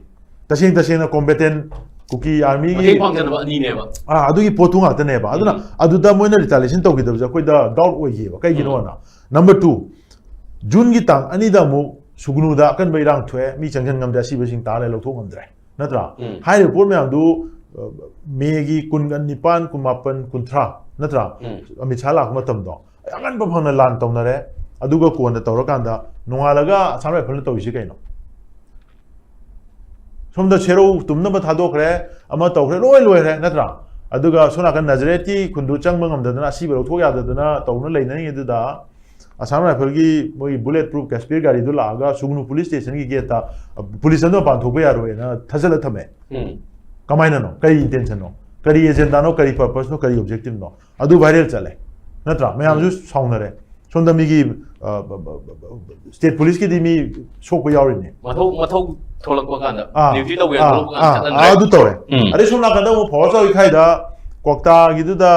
ꯇꯁꯦꯡ ꯇꯁꯦꯡꯅ combatant ꯀꯨꯀꯤ ꯑꯥꯔꯃꯤꯒꯤ, ꯃꯇꯦꯡ ꯄꯥꯡꯖꯅꯕ ꯑꯅꯤꯅꯦꯕ꯫ ꯑꯥ, ꯑꯗꯨꯒꯤ ꯄꯣꯠꯇꯨ ꯉꯥꯛꯇꯅꯦꯕ꯫ ꯑꯗꯨꯅ ꯎꯝ. ꯑꯗꯨꯗ ꯃꯣꯏꯅ retaliation ꯇꯧꯈꯤꯗꯕꯁꯦ ꯑꯩꯈꯣꯏꯗ doubt ꯑꯣꯏꯈꯤꯑꯕ꯫ ꯀꯩꯒꯤꯅꯣꯅ? Number two, June ꯒꯤ ꯇꯥꯡ ꯑꯅꯤꯗ ꯑꯃꯨꯛ ꯁꯨꯒꯅꯨꯗ ꯑꯀꯟꯕ ꯏꯔꯥꯡ ꯊꯣꯛꯑꯦ, ꯃꯤ ꯆꯪꯁꯤꯟ ꯉꯝꯗ꯭ꯔꯦ, ꯑꯁꯤꯕꯁꯤꯡ ꯇꯥꯔ ꯂꯩ, ꯂꯧꯊꯣꯛ ꯉꯝꯗ꯭ꯔꯦ, ꯅꯠꯇ꯭ꯔꯥ? ꯎꯝ. ꯍꯥꯏꯔꯤꯕ ꯄꯣꯠ ꯃꯌꯥꯝꯗꯨ, ꯑ, ꯃꯦꯒꯤ ꯀꯨꯟꯒ ꯅꯤꯄꯥꯟ, ꯀꯨꯟꯃꯥꯄꯟ, ꯀꯨꯟꯊ꯭ꯔꯥ, ꯅꯠꯇ꯭ꯔꯥ? ꯎꯝ. ꯑꯃꯤꯠ ꯁꯥꯍ ꯂꯥꯛꯄ ꯃꯇꯝꯗꯣ, ꯑꯉꯟꯕ ꯐꯪꯅ ꯂꯥꯟ ꯇꯧꯅꯔꯦ꯫ ꯑꯗꯨꯒ ꯀꯣꯟꯅ ꯇꯧꯔꯀꯥꯟꯗ ꯅꯣꯡꯉꯥꯜꯂꯒ ꯑꯁꯥꯝ ꯔꯥꯏꯐꯜꯅ ꯇꯧꯔꯤꯁꯤ ꯀꯩꯅꯣ? ꯁꯣꯝꯗ ꯁꯦꯔꯧ ꯇꯨꯝꯅꯕ ꯊꯥꯗꯣꯛꯈ꯭ꯔꯦ, ꯑꯃ ꯇꯧꯈ꯭ꯔꯦ, ꯂꯣꯏ ꯂꯣꯏꯈ꯭ꯔꯦ, ꯅꯠꯇ꯭ꯔꯥ? ꯑꯗꯨꯒ ꯁꯣꯝ ꯅꯥꯀꯟ ꯅꯖꯔꯦꯠꯀꯤ ꯈꯨꯟꯗꯨ ꯆꯪꯕ ꯉꯝꯗꯗꯅ, ꯑꯁꯤꯕ ꯂꯧꯊꯣꯛ ꯌꯥꯗꯗꯅ ꯇꯧꯅ ꯂꯩꯅꯔꯤꯉꯩꯗꯨꯗ, ꯑꯁꯥꯝ ꯔꯥꯏꯐꯜꯒꯤ ꯃꯣꯏꯒꯤ ꯕꯨꯂꯦꯠ ꯄ꯭ꯔꯨꯐ ꯀꯦꯁꯄꯤꯌꯔ ꯒꯥꯔꯤꯗꯨ ꯂꯥꯛꯑꯒ ꯁꯨꯒꯅꯨ ꯄꯨꯂꯤꯁ ꯁ꯭ꯇꯦꯁꯟꯒꯤ ꯒꯦꯠꯇ, ꯑ, ꯄꯨꯂꯤꯁ ꯑꯃ ꯃꯄꯥꯟ ꯊꯣꯛꯄ ꯌꯥꯔꯣꯏꯅ ꯊꯥꯖꯤꯜꯂ ꯊꯝꯃꯦ꯫ ꯎꯝ꯫ ꯀꯃꯥꯏꯅꯅꯣ? ꯀꯔꯤ ꯏꯟꯇꯦꯟꯁꯟꯅꯣ? ꯀꯔꯤ ꯑꯦꯖꯦꯟꯗꯥꯅꯣ? ꯀꯔꯤ ꯄꯔꯄꯁꯅꯣ? ꯀꯔꯤ ꯑꯣꯕꯖꯦꯛꯇꯤꯚꯅꯣ? ꯑꯗꯨ ꯚꯥꯏꯔꯦꯜ ꯆꯠꯂꯦ, ꯅꯠꯇ꯭ꯔꯥ? ꯃꯌꯥꯝꯁꯨ ꯎꯝ꯫ ꯁꯥꯎꯅꯔꯦ꯫ ꯁꯣꯝꯗ ꯃꯤꯒꯤ, ꯑ, ꯕ-, ꯕ-, ꯕ-, ꯕ-, ꯁ꯭ꯇꯦꯠ ꯄꯨꯂꯤꯁꯀꯤꯗꯤ ꯃꯤ ꯁꯣꯛꯄ ꯌꯥꯎꯔꯤꯅꯦ꯫ ꯃꯊꯧ, ꯃꯊꯧ ꯊꯣꯛꯂꯛꯄ ꯀꯥꯟꯗ, ꯑꯥ, ꯗ꯭ꯌꯨꯇꯤ ꯇꯧꯒꯦ ꯑꯥ, ꯊꯣꯛꯂꯛꯄ ꯀꯥꯟꯗ ꯑꯥ, ꯆꯠꯍꯟꯗ꯭ꯔꯦ꯫ ꯑꯥ, ꯑꯗꯨ ꯇꯧꯔꯦ꯫ ꯎꯝ꯫ ꯑꯗꯩ ꯁꯣꯝ ꯅꯥꯀꯟꯗ ꯑꯃꯨꯛ ꯐꯥꯎꯔ ꯆꯥꯎꯏ ꯈꯥꯏꯗ ꯀ꯭ꯋꯥꯛꯇꯥꯒꯤꯗꯨꯗ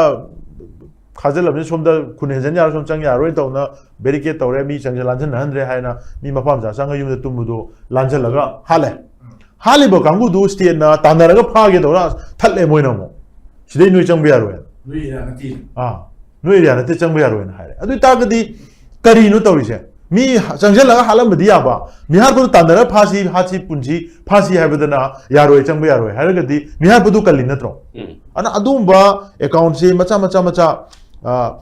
ꯈꯥꯖꯤꯜꯂꯕꯅꯤ, ꯁꯣꯝꯗ ꯈꯨꯟ ꯍꯦꯟꯖꯟ ꯌꯥꯔꯣꯏ, ꯁꯣꯝ ꯆꯪ ꯌꯥꯔꯣꯏ ꯇꯧꯅ ꯕꯦꯔꯤꯀꯦꯠ ꯇꯧꯔꯦ, ꯃꯤ ꯆꯪꯁ-, ꯂꯥꯟꯖꯟꯅꯍꯟꯗ꯭ꯔꯦ ꯍꯥꯏꯅ ꯃꯤ ꯃꯄꯥ ꯃꯆꯥ ꯆꯪꯉ ꯌꯨꯝꯗ ꯇꯨꯝꯕꯗꯣ ꯂꯥꯟꯖꯜꯂꯒ ꯍꯥꯠꯂꯦ꯫ ꯍꯥꯠꯂꯤꯕ ꯀꯥꯡꯕꯨꯗꯨ ꯁ꯭ꯇꯦꯠꯅ ꯇꯥꯟꯅꯔꯒ ꯐꯥꯒꯦ ꯇꯧꯔ ꯊꯠꯂꯦ ꯃꯣꯏꯅ ꯑꯃꯨꯛ꯫ "ꯁꯤꯗꯩ ꯅꯣꯏ ꯆꯪꯕ ꯌꯥꯔꯣꯏ꯫ ꯅꯣꯏ ꯑꯦꯔꯤꯌꯥ ꯅꯠꯇꯦ꯫ ꯑꯥ, ꯅꯣꯏ ꯑꯦꯔꯤꯌꯥ ꯅꯠꯇꯦ, ꯆꯪꯕ ꯌꯥꯔꯣꯏꯅ" ꯍꯥꯏꯔꯦ꯫ ꯑꯗꯨ ꯑꯣꯏꯇꯥꯔꯒꯗꯤ ꯀꯔꯤꯅꯣ ꯇꯧꯔꯤꯁꯦ? ꯃꯤ ꯍ-, ꯆꯪꯁꯤꯜꯂꯒ ꯍꯥꯠꯂꯝꯕꯗꯤ ꯌꯥꯕ, ꯃꯤꯍꯥꯠꯄꯗꯨ ꯇꯥꯟꯅꯔ ꯐꯥꯁꯤ, ꯍꯥꯠꯁꯤ, ꯄꯨꯟꯁꯤ, ꯐꯥꯁꯤ ꯍꯥꯏꯕꯗꯅ ꯌꯥꯔꯣꯏ, ꯆꯪꯕ ꯌꯥꯔꯣꯏ ꯍꯥꯏꯔꯒꯗꯤ ꯃꯤꯍꯥꯠꯄꯗꯨ ꯀꯜꯂꯤ ꯅꯠꯇ꯭ꯔꯣ? ꯎꯝ꯫ ꯑꯗꯨꯅ ꯑꯗꯨꯒꯨꯝꯕ ꯑꯦꯀꯥꯎꯟꯁꯤ ꯃꯆꯥ, ꯃꯆꯥ, ꯃꯆꯥ, ꯑ,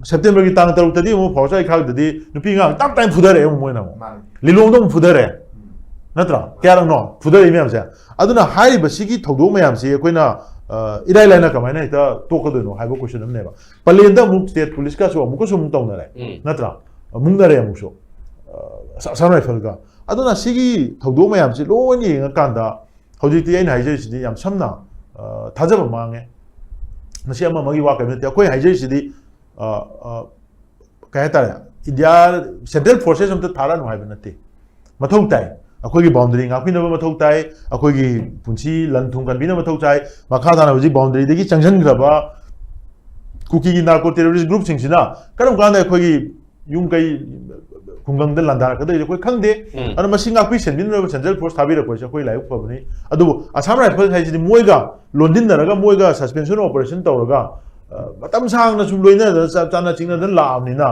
ꯁꯦꯞꯇꯦꯝꯕꯔꯒꯤ ꯇꯥꯡ ꯇꯔꯨꯛꯇꯗꯤ ꯑꯃꯨꯛ ꯐꯥꯎꯔ ꯆꯥꯏ ꯈꯥꯛꯇꯗꯤ ꯅꯨꯄꯤ ꯑꯉꯥꯡ ꯇꯞ ꯇꯥꯏꯅ ꯐꯨꯊꯔꯛꯑꯦ ꯑꯃꯨꯛ ꯃꯣꯏꯅ ꯑꯃꯨꯛ꯫ ꯃꯥꯅꯤ꯫ ꯂꯤꯂꯣꯡꯗ ꯑꯃꯨꯛ ꯐꯨꯊꯔꯦ꯫ ꯎꯝ꯫ ꯅꯠꯇ꯭ꯔꯥ? ꯀꯌꯥꯔꯛꯅꯣ ꯐꯨꯊꯔꯛꯏ ꯃꯌꯥꯝꯁꯦ? ꯑꯗꯨꯅ ꯍꯥꯏꯔꯤꯕ ꯁꯤꯒꯤ ꯊꯧꯗꯣꯛ ꯃꯌꯥꯝꯁꯤ ꯑꯩꯈꯣꯏꯅ, ꯑ, ꯏꯔꯥꯏ ꯂꯥꯏꯅ ꯀꯃꯥꯏꯅ ꯍꯦꯛꯇ ꯇꯣꯛꯀꯗꯣꯏꯅꯣ ꯍꯥꯏꯕ ꯀꯣꯏꯁꯟ ꯑꯃꯅꯦꯕ꯫ ꯄꯂꯦꯟꯗ ꯑꯃꯨꯛ ꯁ꯭ꯇꯦꯠ ꯄꯨꯂꯤꯁꯀꯁꯨ ꯑꯃꯨꯛꯀꯁꯨ ꯑꯃꯨꯛ ꯇꯧꯅꯔꯦ꯫ ꯎꯝ꯫ ꯅꯠꯇ꯭ꯔꯥ? ꯃꯨꯛꯅꯔꯦ ꯑꯃꯨꯛꯁꯨ꯫ ꯑ, ꯑꯁꯥꯝ ꯔꯥꯏꯐꯜꯒ꯫ ꯑꯗꯨꯅ ꯁꯤꯒꯤ ꯊꯧꯗꯣꯛ ꯃꯌꯥꯝꯁꯤ ꯂꯣꯏꯅ ꯌꯦꯡꯉꯀꯥꯟꯗ ꯍꯧꯖꯤꯛꯇꯤ ꯑꯩꯅ ꯍꯥꯏꯖꯔꯤꯁꯤꯗꯤ ꯌꯥꯝ ꯁꯝꯅ, ꯑ, ꯊꯥꯖꯕ ꯃꯥꯡꯉꯦ꯫ ꯃꯁꯤ ꯑꯃ ꯑꯃꯒꯤ ꯋꯥ ꯀꯔꯤꯝ ꯅꯠꯇꯦ꯫ ꯑꯩꯈꯣꯏ ꯍꯥꯏꯖꯔꯤꯁꯤꯗꯤ, ꯑ, ꯑ, ꯀꯩ ꯍꯥꯏꯇꯥꯔꯦ, ꯏꯟꯗꯤꯌꯥ ꯁꯦꯟꯇ꯭ꯔꯦꯜ ꯐꯣꯔꯁꯦꯁ ꯑꯝꯇ ꯊꯥꯔꯛꯑꯅꯨ ꯍꯥꯏꯕ ꯅꯠꯇꯦ꯫ ꯃꯊꯧ ꯇꯥꯏ꯫ ꯑꯩꯈꯣꯏꯒꯤ ꯕꯥꯎꯟꯗꯔꯤ ꯉꯥꯛꯄꯤꯅꯕ ꯃꯊꯧ ꯇꯥꯏ, ꯑꯩꯈꯣꯏꯒꯤ ꯄꯨꯟꯁꯤ ꯂꯟ ꯊꯨꯝ ꯀꯟꯕꯤꯅꯕ ꯃꯊꯧ ꯇꯥꯏ꯫ ꯃꯈꯥ ꯇꯥꯅ ꯍꯧꯖꯤꯛ ꯕꯥꯎꯟꯗꯔꯤꯗꯒꯤ ꯆꯪꯁꯤꯟꯈ꯭ꯔꯕ ꯀꯨꯀꯤꯒꯤ ꯅꯥꯔꯀꯣ ꯇꯦꯔꯣꯔꯤꯁ ꯒ꯭ꯔꯨꯞꯁꯤꯡꯁꯤꯅ ꯀꯔꯝ ꯀꯥꯟꯗ ꯑꯩꯈꯣꯏꯒꯤ ꯌꯨꯝ ꯀꯩ ꯈꯨꯡꯒꯪꯗ ꯂꯥꯟꯗꯥꯔꯛꯀꯗꯣꯏꯁꯦ ꯑꯩꯈꯣꯏ ꯈꯪꯗꯦ꯫ ꯎꯝ꯫ ꯑꯗꯨꯅ ꯃꯁꯤ ꯉꯥꯛꯄꯤ ꯁꯦꯟꯕꯤꯅꯕ ꯁꯦꯟꯇ꯭ꯔꯦꯜ ꯐꯣꯔꯁ ꯊꯥꯕꯤꯔꯛꯄꯁꯦ ꯑꯩꯈꯣꯏ ꯂꯥꯏꯕꯛ ꯐꯕꯅꯤ꯫ ꯑꯗꯨꯕꯨ ꯑꯁꯥꯝ ꯔꯥꯏꯐꯜꯁ ꯍꯥꯏꯁꯤꯗꯤ ꯃꯣꯏꯒ ꯂꯣꯟꯗꯤꯟꯅꯔꯒ ꯃꯣꯏꯒ ꯁꯁꯄꯦꯟꯁꯟ ꯑꯣꯄꯔꯦꯁꯟ ꯇꯧꯔꯒ, ꯑ, ꯃꯇꯝ ꯁꯥꯡꯅ ꯁꯨꯝ ꯂꯣꯏꯅꯗꯅ ꯆ-, ꯆꯥꯅ ꯆꯤꯡꯅꯗꯅ ꯂꯥꯛꯑꯕꯅꯤꯅ,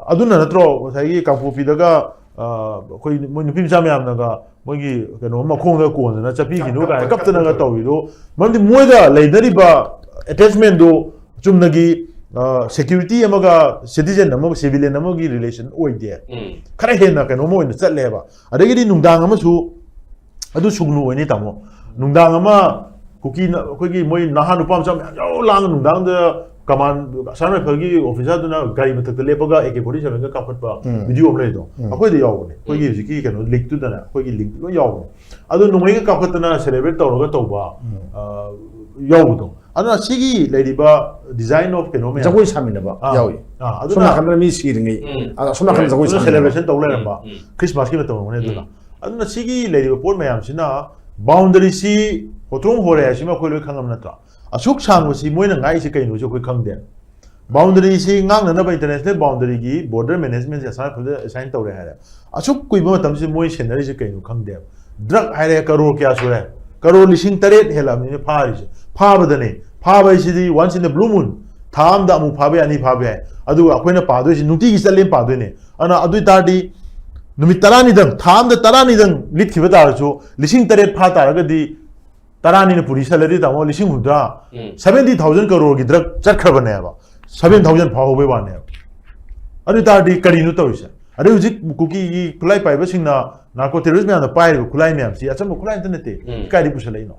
ꯑꯗꯨꯅ ꯅꯠꯇ꯭ꯔꯣ ꯉꯁꯥꯏꯒꯤ ꯀꯥꯡꯄꯣꯛꯄꯤꯗꯒ, ꯑ, ꯑꯩꯈꯣꯏ ꯃꯣꯏ ꯅꯨꯄꯤ ꯃꯆꯥ ꯃꯌꯥꯝꯅꯒ ꯃꯣꯏꯒꯤ ꯀꯩꯅꯣ ꯃꯈꯣꯡꯗ ꯀꯣꯟꯗꯅ ꯆꯠꯄꯤꯈꯤꯅꯨ ꯀꯥꯏꯅ ꯀꯞꯇꯅꯒ ꯇꯧꯔꯤꯗꯣ? ꯃꯔꯝꯗꯤ ꯃꯣꯏꯒ ꯂꯩꯅꯔꯤꯕ ꯑꯦꯇꯦꯆꯃꯦꯟꯗꯣ ꯆꯨꯝꯅꯒꯤ, ꯑ, ꯁꯦꯀ꯭ꯌꯨꯔꯤꯇꯤ ꯑꯃꯒ ꯁꯤꯇꯤꯖꯦꯟ ꯑꯃꯒ, ꯁꯤꯚꯤꯂꯤꯌꯟ ꯑꯃꯒꯤ ꯔꯤꯂꯦꯁꯟ ꯑꯣꯏꯗꯦ꯫ ꯎꯝ꯫ ꯈꯔ ꯍꯦꯟꯅ ꯀꯩꯅꯣꯝꯃ ꯑꯣꯏꯅ ꯆꯠꯂꯦꯕ꯫ ꯑꯗꯒꯤꯗꯤ ꯅꯨꯡꯗꯥꯡ ꯑꯃꯁꯨ ꯑꯗꯨ ꯁꯨꯒꯅꯨ ꯑꯣꯏꯅꯤ ꯇꯥꯃꯣ꯫ ꯅꯨꯡꯗꯥꯡ ꯑꯃ ꯀꯨꯀꯤ ꯅ-, ꯑꯩꯈꯣꯏꯒꯤ ꯃꯣꯏ ꯅꯍꯥ ꯅꯨꯄꯥ ꯃꯆꯥ ꯃꯌꯥꯝ ꯌꯥꯎ ꯂꯥꯡꯉ ꯅꯨꯡꯗꯥꯡꯗ ꯀꯃꯥꯟ ꯑꯁꯥꯝ ꯔꯥꯏꯐꯜꯒꯤ ꯑꯣꯐꯤꯁꯥꯔꯗꯨꯅ ꯒꯥꯔꯤ ꯃꯊꯛꯇ ꯂꯦꯞꯄꯒ A K forty ꯁꯚꯦꯟꯒ ꯀꯥꯞꯈꯠꯄ um. Video ꯑꯃ ꯂꯩꯗꯣ, ꯎꯝ. ꯑꯩꯈꯣꯏꯗ ꯌꯥꯎꯕꯅꯦ, ꯑꯩꯈꯣꯏꯒꯤ ꯍꯧꯖꯤꯛꯀꯤ ꯀꯩꯅꯣ ꯂꯤꯛꯇꯨꯗꯅꯦ, ꯑꯩꯈꯣꯏꯒꯤ ꯂꯤꯛ ꯂꯣꯏ ꯌꯥꯎꯕꯅꯦ꯫ ꯑꯗꯣ ꯅꯣꯡꯃꯩꯒ ꯀꯥꯞꯈꯠꯇꯅ ꯁꯦꯂꯦꯕ꯭ꯔꯦꯠ ꯇꯧꯔꯒ ꯇꯧꯕ ꯎꯝ. ꯑ, ꯌꯥꯎꯕꯗꯣ, ꯑꯗꯨꯅ ꯁꯤꯒꯤ ꯂꯩꯔꯤꯕ ꯗꯤꯖꯥꯏꯟ ꯑꯣꯐ ꯀꯩꯅꯣ ꯃꯌꯥꯝ ꯖꯒꯣꯏ ꯁꯥꯃꯤꯟꯅꯕ ꯑꯥ, ꯌꯥꯎꯏ꯫ ꯑꯥ, ꯁꯣꯝ ꯑꯗꯨꯅ ꯅꯥꯀꯟꯗ ꯃꯤ ꯁꯤꯔꯤꯉꯩ ꯎꯝ. ꯑ, ꯁꯣꯝ ꯅꯥꯀꯟꯗ ꯖꯒꯣꯏ ꯁꯥꯃꯤꯟꯅꯕ꯫ ꯁꯦꯂꯦꯕ꯭ꯔꯦꯁꯟ ꯇꯧ ꯂꯩꯔꯝꯕ ꯎꯝ. ꯈ꯭ꯔꯤꯁꯃꯥꯁꯀꯤ ꯃꯇꯝ ꯑꯣꯏꯔꯝꯒꯅꯤ꯫ ꯑꯗꯨꯅ ꯎꯝ. ꯑꯗꯨꯅ ꯁꯤꯒꯤ ꯂꯩꯔꯤꯕ ꯄꯣꯠ ꯃꯌꯥꯝꯁꯤꯅ ꯕꯥꯎꯟꯗꯔꯤꯁꯤ ꯍꯣꯇ꯭ꯔꯣꯡ ꯍꯣꯔꯦ ꯍꯥꯏꯁꯤꯃ ꯑꯩꯈꯣꯏ ꯂꯣꯏ ꯈꯪꯉꯕ ꯅꯠꯇ꯭ꯔꯣ? ꯑꯁꯨꯛ ꯁꯥꯡꯕꯁꯤ ꯃꯣꯏꯅ ꯉꯥꯛꯏꯁꯤ ꯀꯩꯅꯣꯁꯨ ꯑꯩꯈꯣꯏ ꯈꯪꯗꯦ꯫ ꯕꯥꯎꯟꯗꯔꯤꯁꯤ ꯉꯥꯛꯅꯅꯕ ꯏꯟꯇꯔꯅꯦꯁꯅꯦꯜ ꯕꯥꯎꯟꯗꯔꯤꯒꯤ ꯕꯣꯔꯗꯔ ꯃꯦꯅꯦꯖꯃꯦꯟꯁꯦ ꯑꯁꯥꯝ ꯔꯥꯏꯐꯜꯗ ꯑꯦꯁꯥꯏꯟ ꯇꯧꯔꯦ ꯍꯥꯏꯔꯦ꯫ ꯑꯁꯨꯛ ꯀꯨꯏꯕ ꯃꯇꯝꯁꯤ ꯃꯣꯏ ꯁꯦꯟꯅꯔꯤꯁꯦ ꯀꯩꯅꯣ ꯈꯪꯗꯦꯕ꯫ ꯗ꯭ꯔꯒ ꯍꯥꯏꯔꯦ, ꯀꯔꯣꯔ ꯀꯌꯥ ꯁꯨꯔꯦ? ꯀꯔꯣꯔ ꯂꯤꯁꯤꯡ ꯇꯔꯦꯠ ꯍꯦꯜꯂꯛꯑꯕꯅꯤꯅ ꯐꯥꯔꯤꯁꯦ꯫ ꯐꯥꯕꯗꯅꯦ, ꯐꯥꯕ ꯍꯥꯏꯁꯤꯗꯤ ꯋꯥꯟꯁ ꯏꯟ ꯗ ꯕ꯭ꯂꯨ ꯃꯨꯟ, ꯊꯥ ꯑꯃꯗ ꯑꯃꯨꯛ ꯐꯥꯕ ꯌꯥꯏ, ꯑꯅꯤ ꯐꯥꯕ ꯌꯥꯏ꯫ ꯑꯗꯨꯒ ꯑꯩꯈꯣꯏꯅ ꯄꯥꯗꯣꯏꯁꯤ ꯅꯨꯡꯇꯤꯒꯤ ꯆꯠꯂꯦ ꯄꯥꯗꯣꯏꯅꯦ꯫ ꯑꯗꯨꯅ ꯑꯗꯨ ꯑꯣꯏ ꯇꯥꯔꯗꯤ ꯅꯨꯃꯤꯠ ꯇꯔꯥꯅꯤꯗꯪ, ꯊꯥ ꯑꯃꯗ ꯇꯔꯥꯅꯤꯗꯪ ꯂꯤꯠꯈꯤꯕ ꯇꯥꯔꯁꯨ, ꯂꯤꯁꯤꯡ ꯇꯔꯦꯠ ꯐꯥ ꯇꯥꯔꯒꯗꯤ ꯇꯔꯥꯅꯤꯅ ꯄꯨꯔꯤ ꯁꯦꯂꯔꯤ ꯇꯥꯃꯣ ꯂꯤꯁꯤꯡ ꯍꯨꯝꯗ꯭ꯔꯥ, ꯎꯝ. ꯁꯚꯦꯟꯇꯤ ꯊꯥꯎꯖꯟ ꯀꯔꯣꯔꯒꯤ ꯗ꯭ꯔꯒ ꯆꯠꯈ꯭ꯔꯕꯅꯦꯕ, ꯁꯚꯦꯟ ꯊꯥꯎꯖꯟ ꯐꯥꯍꯧꯕꯩ ꯋꯥꯅꯦꯕ꯫ ꯑꯗꯨ ꯑꯣꯏ ꯇꯥꯔꯗꯤ ꯀꯔꯤꯅꯣ ꯇꯧꯔꯤꯁꯦ? ꯑꯗꯩ ꯍꯧꯖꯤꯛ ꯀꯨꯀꯤꯒꯤ ꯈꯨꯠꯂꯥꯏ ꯄꯥꯏꯕꯁꯤꯡꯅ ꯅꯥꯔꯀꯣ ꯇꯦꯔꯣꯔꯤꯁ ꯃꯌꯥꯝꯅ ꯄꯥꯏꯔꯤꯕ ꯈꯨꯠꯂꯥꯏ ꯃꯌꯥꯝꯁꯤ ꯑꯆꯝꯕ ꯈꯨꯠꯂꯥꯏ ꯑꯝꯇ ꯅꯠꯇꯦ꯫ ꯎꯝ. ꯀꯥꯏꯗꯒꯤ ꯄꯨꯁꯜꯂꯛꯏꯅꯣ?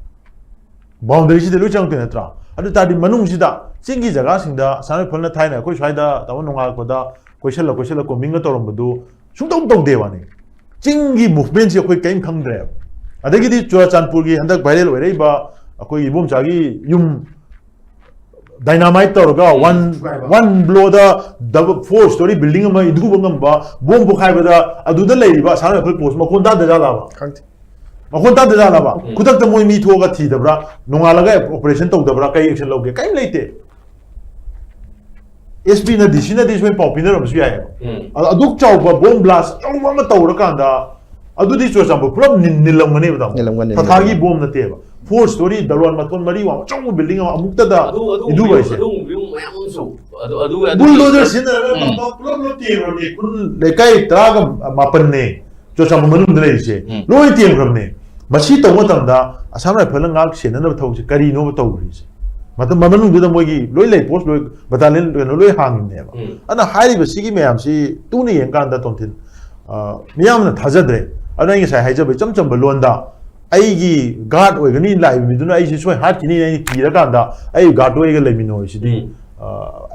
ꯕꯥꯎꯟꯗꯔꯤꯁꯤꯗ ꯂꯣꯏ ꯆꯪꯉꯛꯇꯣꯏ ꯅꯠꯇ꯭ꯔꯥ? ꯑꯗꯨ ꯇꯥꯔꯗꯤ ꯃꯅꯨꯡꯁꯤꯗ ꯆꯤꯡꯒꯤ ꯖꯒꯥꯁꯤꯡꯗ ꯑꯁꯥꯝ ꯔꯥꯏꯐꯜꯅ ꯊꯥꯏꯅ ꯑꯩꯈꯣꯏ ꯁ꯭ꯋꯥꯏꯗ ꯇꯥꯃꯣ ꯅꯣꯡꯉꯥꯜꯂꯛꯄꯗ ꯀꯣꯏꯁꯜꯂ ꯀꯣꯏꯁꯜꯂ ꯀꯣꯝꯕꯤꯡꯒ ꯇꯧꯔꯝꯕꯗꯨ ꯁꯨꯡꯇꯧ ꯇꯧꯗꯦ ꯋꯥꯅꯤ꯫ ꯆꯤꯡꯒꯤ ꯃꯨꯚꯃꯦꯟꯁꯤ ꯑꯩꯈꯣꯏ ꯀꯔꯤꯝ ꯈꯪꯗ꯭ꯔꯦꯕ꯫ ꯑꯗꯒꯤꯗꯤ ꯆꯨꯔꯥꯆꯥꯟꯄꯨꯔꯒꯤ ꯍꯟꯗꯛ ꯚꯥꯏꯔꯦꯜ ꯑꯣꯏꯔꯛꯏꯕ ꯑꯩꯈꯣꯏ ꯏꯕꯣꯝꯆꯥꯒꯤ ꯌꯨꯝ ꯗꯥꯏꯅꯥꯃꯥꯏꯠ ꯇꯧꯔꯒ ꯋꯥꯟ ꯊꯨꯒꯥꯏꯕ꯫ ꯋꯥꯟ ꯕ꯭ꯂꯣꯗ ꯗꯕꯜ ꯐꯣꯔ ꯁ꯭ꯇꯣꯔꯤ ꯕꯤꯜꯗꯤꯡ ꯑꯃ ꯏꯟꯊꯨꯕ ꯉꯝꯕ, ꯕꯣꯝ ꯄꯣꯈꯥꯏꯕꯗ ꯑꯗꯨꯗ ꯂꯩꯔꯤꯕ ꯑꯁꯥꯝ ꯔꯥꯏꯐꯜ ꯄꯣꯁ ꯃꯈꯣꯟ ꯇꯥꯗꯖꯥꯠꯂꯕ? ꯈꯪꯗꯦ꯫ ꯃꯈꯣꯟ ꯇꯥꯗꯖꯥꯠꯂꯕ? ꯎꯝ. ꯈꯨꯗꯛꯇ ꯃꯣꯏ ꯃꯤ ꯊꯣꯛꯑꯒ ꯊꯤꯗꯕ꯭ꯔꯥ? ꯅꯣꯡꯉꯥꯜꯂꯒ ꯑꯣꯄꯔꯦꯁꯟ ꯇꯧꯗꯕ꯭ꯔꯥ? ꯀꯔꯤ ꯑꯦꯛꯁꯟ ꯂꯧꯒꯦ? ꯀꯔꯤꯝ ꯂꯩꯇꯦ꯫ ꯑꯦꯁ ꯄꯤꯅ ꯗꯤ ꯁꯤꯅꯗꯤ ꯁꯨꯃꯥꯏꯅ ꯄꯥꯎ ꯄꯤꯅꯔꯝꯕꯁꯨ ꯌꯥꯏꯑꯕ꯫ ꯎꯝ. ꯑꯗꯣ ꯑꯗꯨꯛ ꯆꯥꯎꯕ ꯕꯣꯝ ꯕ꯭ꯂꯥꯁ ꯑꯆꯧꯕ ꯑꯃ ꯇꯧꯔꯀꯥꯟꯗ ꯑꯗꯨꯗꯤ ꯆꯨꯔꯆꯥꯟꯄꯨꯔ ꯄꯨꯂꯞ ꯅꯤꯜ- ꯅꯤꯜꯂꯝꯒꯅꯦꯕ ꯇꯥꯃꯣ꯫ ꯅꯤꯜꯂꯝꯒꯅꯤ, ꯊꯥꯊꯥꯒꯤ ꯅꯤꯜꯂꯝꯒꯅꯤ꯫ ꯕꯣꯝ ꯅꯠꯇꯦꯕ꯫ ꯐꯣꯔ ꯁ꯭ꯇꯣꯔꯤ ꯗꯔꯋꯥꯟ ꯃꯊꯣꯟ ꯃꯔꯤ ꯋꯥꯡ ꯑꯆꯧꯕ ꯕꯤꯜꯗꯤꯡ ꯑꯃ ꯑꯃꯨꯛꯇꯗ ꯑꯗꯨ ꯑꯗꯨ ꯏꯟꯊꯨꯕ ꯍꯥꯏꯁꯦ꯫ ꯑꯗꯨꯒꯨꯝꯕ ꯃꯌꯥꯝ ꯑꯃꯁꯨ ꯑꯗꯨ ꯑꯗꯨ ꯑꯗꯨ ꯕꯨꯜꯗꯣꯖꯔ ꯁꯤꯖꯤꯟꯅꯔꯒ ꯎꯝ. ꯄꯨꯂꯞ ꯂꯣꯏ ꯇꯦꯝꯈ꯭ꯔꯕꯅꯦ꯫ ꯈꯨꯜ ꯂꯩꯀꯥꯏ ꯇꯔꯥꯒ ꯃꯥꯄꯟꯅꯦ ꯆꯨꯔꯆꯥꯟꯄꯨꯔ ꯃꯅꯨꯡꯗ ꯂꯩꯔꯤꯁꯦ꯫ ꯎꯝ. ꯂꯣꯏ ꯇꯦꯝꯈ꯭ꯔꯕꯅꯦ꯫ ꯃꯁꯤ ꯇꯧꯕ ꯃꯇꯝꯗ ꯑꯁꯥꯝ ꯔꯥꯏꯐꯜꯅ ꯉꯥꯛ ꯁꯦꯟꯅꯅꯕ ꯊꯕꯛꯁꯦ ꯀꯔꯤꯅꯣꯕ ꯇꯧꯔꯤꯁꯦ? ꯃꯇꯝ ꯃꯅꯨꯡꯗꯨꯗ ꯃꯣꯏꯒꯤ ꯂꯣꯏ ꯂꯩ, ꯄꯣꯁ ꯂꯣꯏ, ꯕꯇꯥꯂꯤꯌꯟ ꯀꯩꯅꯣ ꯂꯣꯏ ꯍꯥꯡꯉꯤꯕꯅꯦꯕ꯫ ꯎꯝ. ꯑꯗꯨꯅ ꯍꯥꯏꯔꯤꯕ ꯁꯤꯒꯤ ꯃꯌꯥꯝꯁꯤ ꯇꯨꯅ ꯌꯦꯡꯀꯥꯟꯗ ꯇꯣꯟꯊꯤꯟ, ꯑ, ꯃꯤꯌꯥꯝꯅ ꯊꯥꯖꯗ꯭ꯔꯦ꯫ ꯑꯗꯨꯅ ꯑꯩ ꯉꯁꯥꯏ ꯍꯥꯏꯖꯕ ꯏꯆꯝ ꯆꯝꯕ ꯂꯣꯟꯗ ꯑꯩꯒꯤ ꯒꯥꯔꯗ ꯑꯣꯏꯒꯅꯤ ꯂꯥꯛꯏꯕ ꯃꯤꯗꯨꯅ ꯑꯩꯁꯦ ꯁꯣꯏ ꯍꯥꯠꯈꯤꯅꯤ ꯑꯩꯅ ꯀꯤꯔꯀꯥꯟꯗ ꯑꯩ ꯒꯥꯔꯗꯇꯣ ꯑꯩꯒ ꯂꯩꯃꯤꯟꯅꯧ ꯍꯥꯏꯁꯤꯗꯤ ꯎꯝ. ꯑ,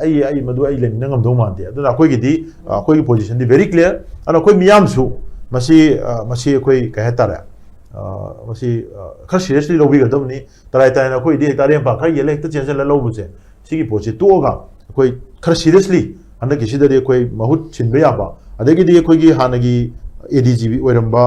ꯑꯩ ꯑꯩ ꯃꯗꯨ ꯑꯩ ꯂꯩꯃꯤꯟꯅ ꯉꯝꯗꯧ ꯃꯥꯟꯗꯦ꯫ ꯑꯗꯨꯅ ꯑꯩꯈꯣꯏꯒꯤꯗꯤ, ꯑ, ꯑꯩꯈꯣꯏꯒꯤ position ꯗꯤ very clear꯫ ꯑꯗꯨꯅ ꯑꯩꯈꯣꯏ ꯃꯤꯌꯥꯝꯁꯨ ꯃꯁꯤ, ꯑ, ꯃꯁꯤ ꯑꯩꯈꯣꯏ ꯀꯩ ꯍꯥꯏꯇꯥꯔꯦ, ꯑ, ꯃꯁꯤ, ꯑ, ꯈꯔ seriously ꯂꯧꯕꯤꯒꯗꯕꯅꯤ꯫ ꯇꯔꯥꯏ ꯇꯔꯥꯏꯅ ꯑꯩꯈꯣꯏꯗꯤ ꯍꯦꯛꯇ ꯑꯔꯦꯝ ꯑꯄꯥ ꯈꯔ ꯌꯦꯜꯂ ꯍꯦꯛꯇ ꯆꯦꯟꯁꯤꯜꯂ ꯂꯧꯕꯁꯦ, ꯁꯤꯒꯤ ꯄꯣꯠꯁꯤ ꯇꯣꯛꯑꯒ ꯑꯩꯈꯣꯏ ꯈꯔ seriously ꯍꯟꯗꯛꯀꯤꯁꯤꯗꯗꯤ ꯑꯩꯈꯣꯏ ꯃꯍꯨꯠ ꯁꯤꯟꯕ ꯌꯥꯕ, ꯑꯗꯒꯤꯗꯤ ꯑꯩꯈꯣꯏꯒꯤ ꯍꯥꯟꯅꯒꯤ A D G P ꯑꯣꯏꯔꯝꯕ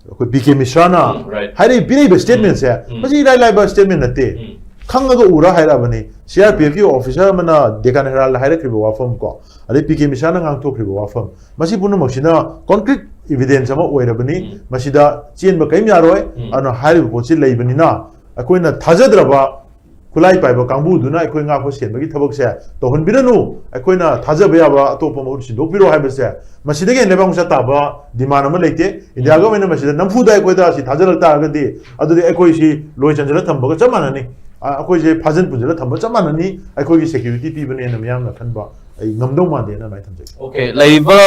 ꯑꯩꯈꯣꯏ P K ꯃꯤꯁ꯭ꯔꯥꯅ ꯎꯝ, right. ꯍꯥꯏꯔꯛꯏ, ꯄꯤꯔꯛꯏꯕ statement ꯁꯦ ꯎꯝ꯫ ꯃꯁꯤ ꯏꯔꯥꯏ ꯂꯥꯏꯕ statement ꯅꯠꯇꯦ꯫ ꯎꯝ꯫ ꯈꯪꯉꯒ ꯎꯔ ꯍꯥꯏꯔꯛꯑꯕꯅꯤ꯫ C R P F ꯀꯤ officer ꯑꯃꯅ Deccan Herald ꯗ ꯍꯥꯏꯔꯛꯈ꯭ꯔꯤꯕ ꯋꯥꯐꯝ ꯀꯣ, ꯑꯗꯩ P K ꯃꯤꯁ꯭ꯔꯥꯅ ꯉꯥꯡꯊꯣꯛꯈ꯭ꯔꯤꯕ ꯋꯥꯐꯝ, ꯃꯁꯤ ꯄꯨꯝꯅꯃꯛꯁꯤꯅ concrete evidence ꯑꯃ ꯑꯣꯏꯔꯕꯅꯤ꯫ ꯎꯝ꯫ ꯃꯁꯤꯗ ꯆꯦꯟꯕ ꯀꯔꯤꯝ ꯌꯥꯔꯣꯏ꯫ ꯎꯝ꯫ ꯑꯗꯨꯅ ꯍꯥꯏꯔꯤꯕ ꯄꯣꯠꯁꯤ ꯂꯩꯕꯅꯤꯅ ꯑꯩꯈꯣꯏꯅ ꯊꯥꯖꯗ꯭ꯔꯕ ꯈꯨꯠꯂꯥꯏ ꯄꯥꯏꯕ ꯀꯥꯡꯕꯨꯗꯨꯅ ꯑꯩꯈꯣꯏ ꯉꯥꯛꯄ ꯁꯦꯟꯕꯒꯤ ꯊꯕꯛꯁꯦ ꯇꯧꯍꯟꯕꯤꯔꯅꯨ꯫ ꯑꯩꯈꯣꯏꯅ ꯊꯥꯖꯕ ꯌꯥꯕ ꯑꯇꯣꯞꯄ ꯃꯍꯨꯠ ꯁꯤꯟꯗꯣꯛꯄꯤꯔꯣ ꯍꯥꯏꯕꯁꯦ, ꯃꯁꯤꯗꯒꯤ ꯍꯦꯟꯅ ꯂꯩꯕꯥꯛ ꯃꯆꯥ ꯇꯥꯕ demand ꯑꯃ ꯂꯩꯇꯦ꯫ ꯏꯟꯗꯤꯌꯥꯒꯤ ꯑꯣꯏꯅ ꯃꯁꯤꯗ ꯅꯝꯐꯨꯗ ꯑꯩꯈꯣꯏꯗ ꯑꯁꯤ ꯊꯥꯖꯔꯛ ꯇꯥꯔꯒꯗꯤ, ꯑꯗꯨꯗꯤ ꯑꯩꯈꯣꯏꯁꯤ ꯂꯣꯏ ꯆꯟꯁꯤꯜꯂ ꯊꯝꯕꯒ ꯆꯞ ꯃꯥꯟꯅꯅꯤ꯫ ꯑ, ꯑꯩꯈꯣꯏꯁꯦ ꯐꯥꯖꯤꯟ ꯄꯨꯟꯁꯤꯜꯂ ꯊꯝꯕ ꯆꯞ ꯃꯥꯟꯅꯅꯤ꯫ ꯑꯩꯈꯣꯏꯒꯤ security ꯄꯤꯕꯅꯦꯅ ꯃꯤꯌꯥꯝꯅ ꯈꯟꯕ ꯑꯩ ꯉꯝꯗꯧ ꯃꯥꯟꯗꯦꯅ ꯑꯗꯨꯃꯥꯏꯅ ꯊꯝꯖꯒꯦ꯫ Okay, ꯂꯩꯔꯤꯕ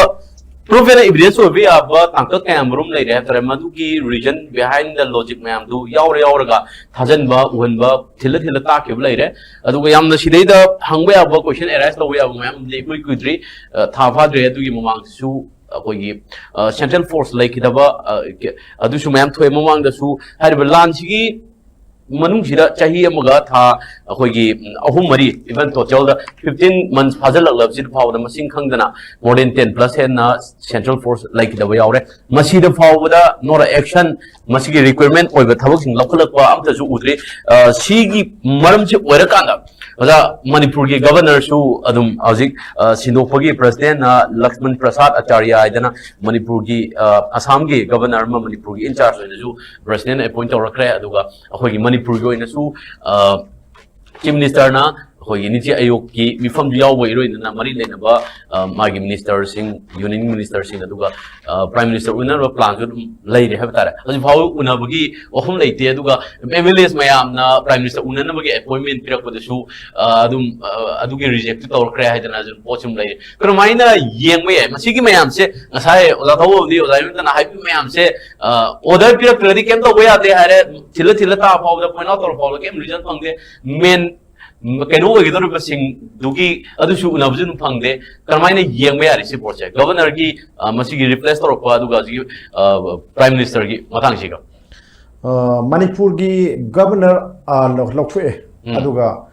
proof and evidence ꯑꯣꯏꯕ ꯌꯥꯕ ꯇꯥꯡꯀꯛ ꯀꯌꯥ ꯃꯔꯨꯝ ꯂꯩꯔꯦ ꯍꯥꯏꯕ ꯇꯥꯔꯦ꯫ ꯃꯗꯨꯒꯤ reason behind the logic ꯃꯌꯥꯝꯗꯨ ꯌꯥꯎꯔ ꯌꯥꯎꯔꯒ ꯊꯥꯖꯟꯕ, ꯎꯍꯟꯕ, ꯊꯤꯜꯂ ꯊꯤꯜꯂ ꯇꯥꯛꯈꯤꯕ ꯂꯩꯔꯦ꯫ ꯑꯗꯨꯒ ꯌꯥꯝꯅ ꯁꯤꯗꯩꯗ ꯍꯪꯕ ꯌꯥꯕ question arise ꯇꯧꯕ ꯌꯥꯕ ꯃꯌꯥꯝ ꯑꯃꯗꯤ ꯏꯀꯨꯏ ꯀꯨꯏꯗ꯭ꯔꯤ, ꯑ, ꯊꯥ ꯐꯥꯗ꯭ꯔꯤ, ꯑꯗꯨꯒꯤ ꯃꯃꯥꯡꯗꯁꯨ ꯑꯩꯈꯣꯏꯒꯤ, ꯑ, central force ꯂꯩꯈꯤꯗꯕ, ꯑ, ꯀ-, ꯑꯗꯨꯁꯨ ꯃꯌꯥꯝ ꯊꯣꯛꯑꯦ꯫ ꯃꯃꯥꯡꯗꯁꯨ ꯍꯥꯏꯔꯤꯕ ꯂꯥꯟꯁꯤꯒꯤ ꯃꯅꯨꯡꯁꯤꯗ ꯆꯍꯤ ꯑꯃꯒ ꯊꯥ ꯑꯩꯈꯣꯏꯒꯤ, ꯎꯝ, ꯑꯍꯨꯝ ꯃꯔꯤ, even total ꯗ fifteen months ꯐꯥꯖꯤꯜꯂꯛꯂꯕꯁꯤꯗ ꯐꯥꯎꯕꯗ ꯃꯁꯤꯡ ꯈꯪꯗꯅ more than ten plus ꯍꯦꯟꯅ central force ꯂꯩꯈꯤꯗꯕ ꯌꯥꯎꯔꯦ꯫ ꯃꯁꯤꯗ ꯐꯥꯎꯕꯗ no action, ꯃꯁꯤꯒꯤ requirement ꯑꯣꯏꯕ ꯊꯕꯛꯁꯤꯡ ꯂꯧꯈꯠꯂꯛꯄ ꯑꯝꯇꯁꯨ ꯎꯗ꯭ꯔꯤ꯫ ꯑ, ꯁꯤꯒꯤ ꯃꯔꯝꯁꯤ ꯑꯣꯏꯔꯀꯥꯟꯗ ꯑꯣꯖꯥ, ꯃꯅꯤꯄꯨꯔꯒꯤ governorꯁꯨ ꯑꯗꯨꯝ ꯍꯧꯖꯤꯛ, ꯑ, ꯁꯤꯟꯗꯣꯛꯄꯒꯤ presidentꯅ ꯂꯛꯁꯃꯟ ꯄ꯭ꯔꯁꯥꯗ ꯑꯆꯥꯔꯌ ꯍꯥꯏꯗꯅ ꯃꯅꯤꯄꯨꯔꯒꯤ, ꯑ, ꯑꯁꯥꯝꯒꯤ governor ꯑꯃ ꯃꯅꯤꯄꯨꯔꯒꯤ in charge ꯑꯣꯏꯅꯁꯨ presidentꯅ appoint ꯇꯧꯔꯛꯈ꯭ꯔꯦ꯫ ꯑꯗꯨꯒ ꯑꯩꯈꯣꯏꯒꯤ ꯃꯅꯤꯄꯨꯔꯒꯤ ꯑꯣꯏꯅꯁꯨ, ꯑ, chief ministerꯅ ꯑꯩꯈꯣꯏꯒꯤ ꯅꯤꯇꯤ ꯑꯥꯌꯣꯒꯀꯤ ꯃꯤꯐꯝꯗꯨ ꯌꯥꯎꯕ ꯏꯔꯣꯏꯅꯅ ꯃꯔꯤ ꯂꯩꯅꯕ, ꯑ, ꯃꯥꯒꯤ ministerꯁꯤꯡ, union ministerꯁꯤꯡ, ꯑꯗꯨꯒ, ꯑ, prime minister ꯎꯅꯅꯕ planꯁꯨ ꯑꯗꯨꯝ ꯂꯩꯔꯦ ꯍꯥꯏꯕ ꯇꯥꯔꯦ꯫ ꯍꯧꯖꯤꯛ ꯐꯥꯎꯕ ꯎꯅꯕꯒꯤ ꯋꯥꯐꯝ ꯂꯩꯇꯦ꯫ ꯑꯗꯨꯒ M L As ꯃꯌꯥꯝꯅ prime minister ꯎꯅꯅꯕꯒꯤ appointment ꯄꯤꯔꯛꯄꯗꯁꯨ, ꯑ, ꯑꯗꯨꯝ, ꯑ, ꯑꯗꯨꯒꯤ reject ꯇꯧꯔꯛꯈ꯭ꯔꯦ ꯍꯥꯏꯗꯅ ꯑꯗꯨꯝ ꯄꯣꯠꯁꯨ ꯑꯗꯨꯝ ꯂꯩꯔꯦ꯫ ꯀꯔꯝꯍꯥꯏꯅ ꯌꯦꯡꯕ ꯌꯥꯏ ꯃꯁꯤꯒꯤ ꯃꯌꯥꯝꯁꯦ? ꯉꯁꯥꯏ ꯑꯣꯖꯥ ꯊꯧꯕꯕꯨꯗꯤ ꯑꯣꯖꯥ ꯏꯕꯦꯝꯇꯅ ꯍꯥꯏꯕꯤꯕ ꯃꯌꯥꯝꯁꯦ, ꯑ, order ꯄꯤꯔꯛꯇ꯭ꯔꯒꯗꯤ ꯀꯩꯝ ꯇꯧꯕ ꯌꯥꯗꯦ ꯍꯥꯏꯔꯦ꯫ ꯊꯤꯜꯂ ꯊꯤꯜꯂ ꯇꯥ ꯐꯥꯎꯕꯗ, point out ꯇꯧꯔ ꯐꯥꯎꯕꯗ ꯀꯩꯝ reason ꯐꯪꯗꯦ꯫ Main ꯎꯝ, ꯀꯩꯅꯣ ꯑꯣꯏꯒꯗꯧꯔꯤꯕꯁꯤꯡꯗꯨꯒꯤ ꯑꯗꯨꯁꯨ ꯎꯅꯕꯁꯨ ꯑꯗꯨꯝ ꯐꯪꯗꯦ꯫ ꯀꯔꯝꯍꯥꯏꯅ ꯌꯦꯡꯕ ꯌꯥꯔꯤ ꯁꯤ ꯄꯣꯠꯁꯦ, ꯒꯚꯔꯅꯔꯒꯤ, ꯑ, ꯃꯁꯤꯒꯤ ꯔꯤꯄ꯭ꯂꯦꯁ ꯇꯧꯔꯛꯄ, ꯑꯗꯨꯒ ꯍꯧꯖꯤꯛꯀꯤ, ꯑ, ꯄ꯭ꯔꯥꯏꯝ ꯃꯤꯅꯤꯁꯇꯔꯒꯤ ꯃꯇꯥꯡꯁꯤꯒ? ꯑ, ꯃꯅꯤꯄꯨꯔꯒꯤ ꯒꯚꯔꯅꯔ, ꯑ, ꯂꯧ- ꯂꯧꯊꯣꯛꯑꯦ꯫ ꯎꯝ꯫ ꯑꯗꯨꯒ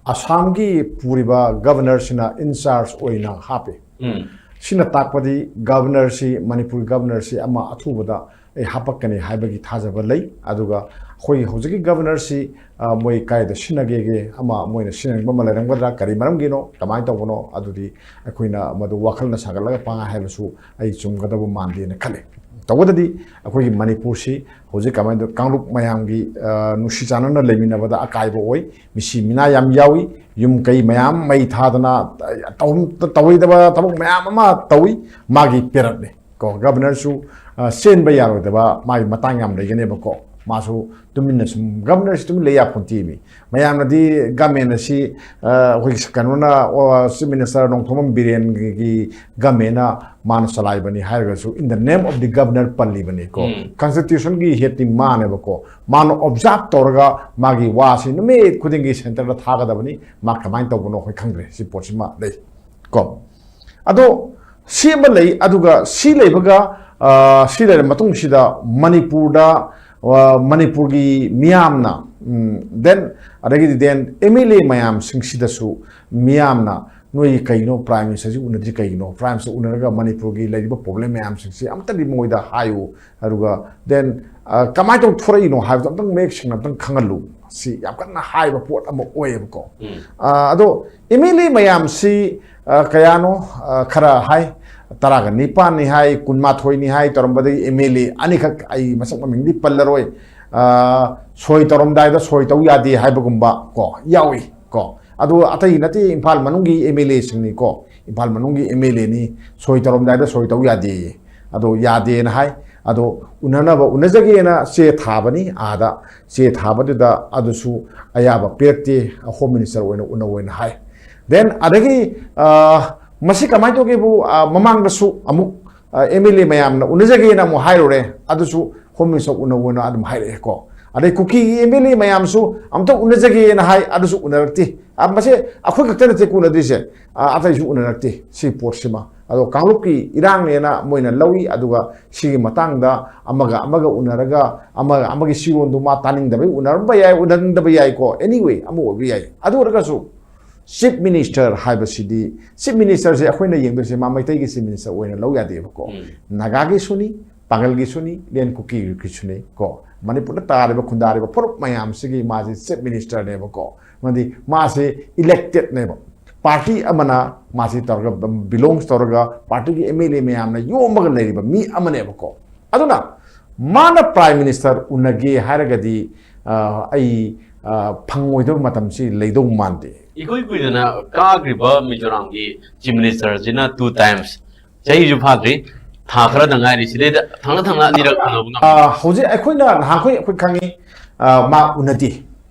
ꯑꯁꯥꯝꯒꯤ ꯄꯨꯔꯤꯕ ꯒꯚꯔꯅꯔꯁꯤꯅ ꯏꯟꯆꯥꯔꯖ ꯑꯣꯏꯅ ꯍꯥꯞꯄꯦ꯫ ꯎꯝ꯫ ꯁꯤꯅ ꯇꯥꯛꯄꯗꯤ ꯒꯚꯔꯅꯔꯁꯤ, ꯃꯅꯤꯄꯨꯔꯒꯤ ꯒꯚꯔꯅꯔꯁꯤ ꯑꯃ ꯑꯊꯨꯕꯗ ꯑꯩ ꯍꯥꯄꯛꯀꯅꯤ ꯍꯥꯏꯕꯒꯤ ꯊꯥꯖꯕ ꯂꯩ꯫ ꯑꯗꯨꯒ ꯑꯩꯈꯣꯏꯒꯤ ꯍꯧꯖꯤꯛꯀꯤ ꯒꯚꯔꯅꯔꯁꯤ, ꯑ, ꯃꯣꯏ ꯀꯥꯏꯗ ꯁꯤꯟꯅꯒꯦꯒꯦ, ꯑꯃ ꯃꯣꯏꯅ ꯁꯤꯟꯅꯅꯤꯡꯕ ꯑꯃ ꯂꯩꯔꯝꯒꯗ꯭ꯔꯥ, ꯀꯔꯤ ꯃꯔꯝꯒꯤꯅꯣ, ꯀꯃꯥꯏꯅ ꯇꯧꯕꯅꯣ, ꯑꯗꯨꯗꯤ ꯑꯩꯈꯣꯏꯅ ꯃꯗꯨ ꯋꯥꯈꯜꯅ ꯁꯥꯒꯠꯂꯒ ꯄꯪꯍꯥꯏ ꯍꯥꯏꯕꯁꯨ ꯑꯩ ꯆꯨꯝꯒꯗꯕ ꯃꯥꯟꯗꯦꯅ ꯈꯜꯂꯤ꯫ ꯇꯧꯕꯗꯗꯤ ꯑꯩꯈꯣꯏꯒꯤ ꯃꯅꯤꯄꯨꯔꯁꯤ ꯍꯧꯖꯤꯛ ꯀꯃꯥꯏꯅ ꯇꯧ-, ꯀꯥꯡꯂꯨꯞ ꯃꯌꯥꯝꯒꯤ, ꯑ, ꯅꯨꯡꯁꯤ ꯆꯥꯟꯅꯅ ꯂꯩꯃꯤꯟꯅꯕꯗ ꯑꯀꯥꯏꯕ ꯑꯣꯏ, ꯃꯤꯁꯤ ꯃꯤꯅꯥ ꯌꯥꯝ ꯌꯥꯎꯏ, ꯌꯨꯝ ꯀꯩ ꯃꯌꯥꯝ ꯃꯩ ꯊꯥꯗꯅ, ꯑ, ꯇꯧ-, ꯇꯧꯔꯣꯏꯗꯕ ꯊꯕꯛ ꯃꯌꯥꯝ ꯑꯃ ꯇꯧꯏ꯫ ꯃꯥꯒꯤ ꯄꯦꯔꯠꯅꯤ ꯀꯣ꯫ ꯒꯚꯔꯅꯔꯁꯨ, ꯑ, ꯆꯦꯟꯕ ꯌꯥꯔꯣꯏꯗꯕ ꯃꯥꯒꯤ ꯃꯇꯥꯡ ꯌꯥꯝ ꯂꯩꯒꯅꯦꯕꯀꯣ꯫ ꯃꯥꯁꯨ ꯇꯨꯃꯤꯟꯅ ꯁꯨꯝ, ꯒꯚꯔꯅꯔꯁꯤ ꯇꯨꯃꯤꯟ ꯂꯩ ꯌꯥꯄꯣꯟꯇꯦꯃꯤ꯫ ꯃꯌꯥꯝꯅꯗꯤ ꯒꯚꯔꯅꯃꯦꯟ ꯑꯁꯤ, ꯑ, ꯑꯩꯈꯣꯏꯒꯤ ꯀꯩꯅꯣꯅ, ꯑꯣ, ꯆꯤꯐ ꯃꯤꯅꯤꯁꯇꯔ ꯅꯣꯡꯊꯣꯝꯕꯝ ꯕꯤꯔꯦꯟꯒꯤ ꯒꯚꯔꯅꯃꯦꯟꯅ ꯃꯥꯅ ꯆꯂꯥꯏꯕꯅꯤ ꯍꯥꯏꯔꯒꯁꯨ, in the name of the governor ꯄꯜꯂꯤꯕꯅꯤ ꯀꯣ꯫ ꯎꯝ꯫ ꯀꯟꯁꯇꯤꯇ꯭ꯌꯨꯁꯟꯒꯤ ꯍꯦꯠꯇꯤ ꯃꯥꯅꯦꯕꯀꯣ꯫ ꯃꯥꯅ ꯑꯣꯕꯖꯥꯔꯕ ꯇꯧꯔꯒ ꯃꯥꯒꯤ ꯋꯥꯁꯤ ꯅꯨꯃꯤꯠ ꯈꯨꯗꯤꯡꯒꯤ ꯁꯦꯟꯇꯔꯗ ꯊꯥꯒꯗꯕꯅꯤ꯫ ꯃꯥ ꯀꯃꯥꯏꯅ ꯇꯧꯕꯅꯣ ꯑꯩꯈꯣꯏ ꯈꯪꯗ꯭ꯔꯦ꯫ ꯁꯤ ꯄꯣꯠꯁꯤꯃ ꯂꯩ ꯀꯣ꯫ ꯑꯗꯣ ꯁꯤ ꯑꯃ ꯂꯩ, ꯑꯗꯨꯒ ꯁꯤ ꯂꯩꯕꯒ, ꯑ, ꯁꯤ ꯂꯩꯔ ꯃꯇꯨꯡꯁꯤꯗ ꯃꯅꯤꯄꯨꯔꯗ, ꯑ, ꯃꯅꯤꯄꯨꯔꯒꯤ ꯃꯤꯌꯥꯝꯅ, ꯎꯝ, then, ꯑꯗꯒꯤꯗꯤ then ꯑꯦꯝ ꯑꯦꯜ ꯑꯦ ꯃꯌꯥꯝꯁꯤꯡꯁꯤꯗꯁꯨ ꯃꯤꯌꯥꯝꯅ, "ꯅꯣꯏ ꯀꯩꯅꯣ ꯄ꯭ꯔꯥꯏꯝ ꯃꯤꯅꯤꯁꯇꯔꯁꯤ ꯎꯅꯗ꯭ꯔꯤ ꯀꯩꯒꯤꯅꯣ? ꯄ꯭ꯔꯥꯏꯝ ꯃꯤꯅꯤꯁꯇꯔ ꯎꯅꯔꯒ ꯃꯅꯤꯄꯨꯔꯒꯤ ꯂꯩꯔꯤꯕ ꯄ꯭ꯔꯣꯕ꯭ꯂꯦꯝ ꯃꯌꯥꯝꯁꯤꯡꯁꯤ ꯑꯃꯇꯗꯤ ꯃꯣꯏꯗ ꯍꯥꯏꯌꯨ꯫" ꯑꯗꯨꯒ then, ꯑ, ꯀꯃꯥꯏꯅ ꯇꯧ ꯊꯣꯔꯛꯏꯅꯣ ꯍꯥꯏꯕꯗꯣ ꯑꯃꯇꯪ ꯃꯌꯦꯛ ꯁꯦꯡꯅ ꯑꯃꯇꯪ ꯈꯪꯍꯜꯂꯨ꯫ ꯁꯤ ꯌꯥꯝ ꯀꯟꯅ ꯍꯥꯏꯕ ꯄꯣꯠ ꯑꯃ ꯑꯣꯏꯌꯦꯕꯀꯣ꯫ ꯎꯝ꯫ ꯑ, ꯑꯗꯣ ꯑꯦꯝ ꯑꯦꯜ ꯑꯦ ꯃꯌꯥꯝꯁꯤ, ꯑ, ꯀꯌꯥꯅꯣ, ꯑ, ꯈꯔ ꯍꯥꯏ, ꯇꯔꯥꯒ ꯅꯤꯄꯥꯟꯅꯤ ꯍꯥꯏ, ꯀꯨꯟꯃꯥꯊꯣꯏꯅꯤ ꯍꯥꯏ, ꯇꯧꯔꯝꯕꯗꯒꯤ ꯑꯦꯝ ꯑꯦꯜ ꯑꯦ ꯑꯅꯤꯈꯛ, ꯑꯩ ꯃꯁꯛ ꯃꯃꯤꯡꯗꯤ ꯄꯜꯂꯔꯣꯏ, ꯑ, ꯁꯣꯏ ꯇꯧꯔꯝꯗꯥꯏꯗ ꯁꯣꯏ ꯇꯧ ꯌꯥꯗꯦ ꯍꯥꯏꯕꯒꯨꯝꯕ ꯀꯣ ꯌꯥꯎꯏ ꯀꯣ꯫ ꯑꯗꯣ ꯑꯇꯩ ꯅꯠꯇꯦ, ꯏꯝꯐꯥꯜ ꯃꯅꯨꯡꯒꯤ ꯑꯦꯝ ꯑꯦꯜ ꯑꯦꯁꯤꯡꯅꯤ ꯀꯣ, ꯏꯝꯐꯥꯜ ꯃꯅꯨꯡꯒꯤ ꯑꯦꯝ ꯑꯦꯜ ꯑꯦꯅꯤ, ꯁꯣꯏ ꯇꯧꯔꯝꯗꯥꯏꯗ ꯁꯣꯏ ꯇꯧ ꯌꯥꯗꯦꯌꯦ꯫ ꯑꯗꯣ ꯌꯥꯗꯦꯅ ꯍꯥꯏ꯫ ꯑꯗꯣ ꯎꯅꯅꯕ, ꯎꯅꯖꯒꯦꯅ ꯆꯦ ꯊꯥꯕꯅꯤ ꯑꯥꯗ꯫ ꯆꯦ ꯊꯥꯕꯗꯨꯗ ꯑꯗꯨꯁꯨ ꯑꯌꯥꯕ ꯄꯤꯔꯛꯇꯦ, ꯍꯣꯝ ꯃꯤꯅꯤꯁꯇꯔ ꯑꯣꯏꯅ ꯎꯅꯧ ꯑꯣꯏꯅ ꯍꯥꯏ꯫ Then ꯑꯗꯒꯤ, ꯑ, ꯃꯁꯤ ꯀꯃꯥꯏꯅ ꯇꯧꯒꯦꯕꯨ, ꯑ, ꯃꯃꯥꯡꯗꯁꯨ ꯑꯃꯨꯛ, ꯑ, ꯑꯦꯝ ꯑꯦꯜ ꯑꯦ ꯃꯌꯥꯝꯅ ꯎꯅꯖꯒꯦꯅ ꯑꯃꯨꯛ ꯍꯥꯏꯔꯨꯔꯦ, ꯑꯗꯨꯁꯨ ꯍꯣꯝ ꯃꯤꯅꯤꯁꯇꯔ ꯎꯅꯧ ꯑꯣꯏꯅ ꯑꯗꯨꯝ ꯍꯥꯏꯔꯛꯑꯦꯀꯣ꯫ ꯑꯗꯩ ꯀꯨꯀꯤꯒꯤ ꯑꯦꯝ ꯑꯦꯜ ꯑꯦ ꯃꯌꯥꯝꯁꯨ ꯑꯝꯇ ꯎꯅꯖꯒꯦꯅ ꯍꯥꯏ, ꯑꯗꯨꯁꯨ ꯎꯅꯔꯛꯇꯦ꯫ ꯑ, ꯃꯁꯦ ꯑꯩꯈꯣꯏ ꯈꯛꯇ ꯅꯠꯇꯦ ꯎꯅꯗ꯭ꯔꯤꯁꯦ, ꯑ, ꯑꯇꯩꯁꯨ ꯎꯅꯔꯛꯇꯦ ꯁꯤ ꯄꯣꯠꯁꯤꯃ꯫ ꯑꯗꯣ ꯀꯥꯡꯂꯨꯞꯀꯤ ꯏꯔꯥꯡꯅꯦꯅ ꯃꯣꯏꯅ ꯂꯧꯏ꯫ ꯑꯗꯨꯒ ꯁꯤꯒꯤ ꯃꯇꯥꯡꯗ ꯑꯃꯒ ꯑꯃꯒ ꯎꯅꯔꯒ ꯑꯃꯒ ꯑꯃꯒꯤ ꯁꯤꯔꯣꯟꯗꯨ ꯃꯥ ꯇꯥꯅꯤꯡꯗꯕꯩ ꯎꯅꯔꯝꯕ ꯌꯥꯏ, ꯎꯅꯅꯤꯡꯗꯕ ꯌꯥꯏꯀꯣ, anyway ꯑꯃ ꯑꯣꯏꯕ ꯌꯥꯏ꯫ ꯑꯗꯨ ꯑꯣꯏꯔꯒꯁꯨ ꯆꯤꯐ ꯃꯤꯅꯤꯁꯇꯔ ꯍꯥꯏꯕꯁꯤꯗꯤ, ꯆꯤꯐ ꯃꯤꯅꯤꯁꯇꯔꯁꯦ ꯑꯩꯈꯣꯏꯅ ꯌꯦꯡꯗꯣꯏꯁꯦ ꯃꯥ ꯃꯩꯇꯩꯒꯤ ꯆꯤꯐ ꯃꯤꯅꯤꯁꯇꯔ ꯑꯣꯏꯅ ꯂꯧ ꯌꯥꯗꯦꯕꯀꯣ꯫ ꯎꯝ꯫ ꯅꯥꯒꯥꯒꯤꯁꯨꯅꯤ, ꯄꯥꯡꯒꯜꯒꯤꯁꯨꯅꯤ, ꯂꯦꯟ ꯀꯨꯀꯤꯒꯤꯁꯨꯅꯤ ꯀꯣ꯫ ꯃꯅꯤꯄꯨꯔꯗ ꯇꯥꯔꯤꯕ ꯈꯨꯟꯗꯥꯔꯤꯕ ꯐꯨꯔꯨꯞ ꯃꯌꯥꯝꯁꯤꯒꯤ ꯃꯥꯁꯤ ꯆꯤꯐ ꯃꯤꯅꯤꯁꯇꯔꯅꯦꯕꯀꯣ꯫ ꯃꯔꯝꯗꯤ ꯃꯥꯁꯤ ꯏꯂꯦꯛꯇꯦꯠꯅꯦꯕ꯫ ꯄꯥꯔꯇꯤ ꯑꯃꯅ ꯃꯥꯁꯤ ꯇꯧꯔꯒ, ꯕꯤꯂꯣꯡꯁ ꯇꯧꯔꯒ, ꯄꯥꯔꯇꯤꯒꯤ ꯑꯦꯝ ꯑꯦꯜ ꯑꯦ ꯃꯌꯥꯝꯅ ꯌꯣꯝꯃꯒ ꯂꯩꯔꯤꯕ ꯃꯤ ꯑꯃꯅꯦꯕꯀꯣ꯫ ꯑꯗꯨꯅ ꯃꯥꯅ ꯄ꯭ꯔꯥꯏꯝ ꯃꯤꯅꯤꯁꯇꯔ ꯎꯅꯒꯦ ꯍꯥꯏꯔꯒꯗꯤ, ꯑ, ꯑꯩ, ꯑ, ꯐꯪꯉꯣꯏꯗꯕ ꯃꯇꯝꯁꯤ ꯂꯩꯗꯧ ꯃꯥꯟꯗꯦ꯫ ꯏꯀꯨꯏ ꯀꯨꯏꯗꯅ ꯀꯥꯈ꯭ꯔꯤꯕ ꯃꯤꯖꯣꯔꯥꯝꯒꯤ ꯆꯤꯐ ꯃꯤꯅꯤꯁꯇꯔꯁꯤꯅ two times, ꯆꯍꯤꯁꯨ ꯐꯥꯗ꯭ꯔꯤ, ꯊꯥ ꯈꯔꯗ ꯉꯥꯏꯔꯤ, ꯁꯤꯗꯩꯗ ꯊꯪꯅ ꯊꯪꯅ ꯑꯅꯤꯔꯛ ꯎꯅꯕ ꯉꯝꯃꯤ꯫ ꯑ, ꯍꯧꯖꯤꯛ ꯑꯩꯈꯣꯏꯅ ꯅꯍꯥꯟꯈꯣꯏ ꯑꯩꯈꯣꯏ ꯈꯪꯉꯤ, ꯑ, ꯃꯥ ꯎꯅꯗꯦ꯫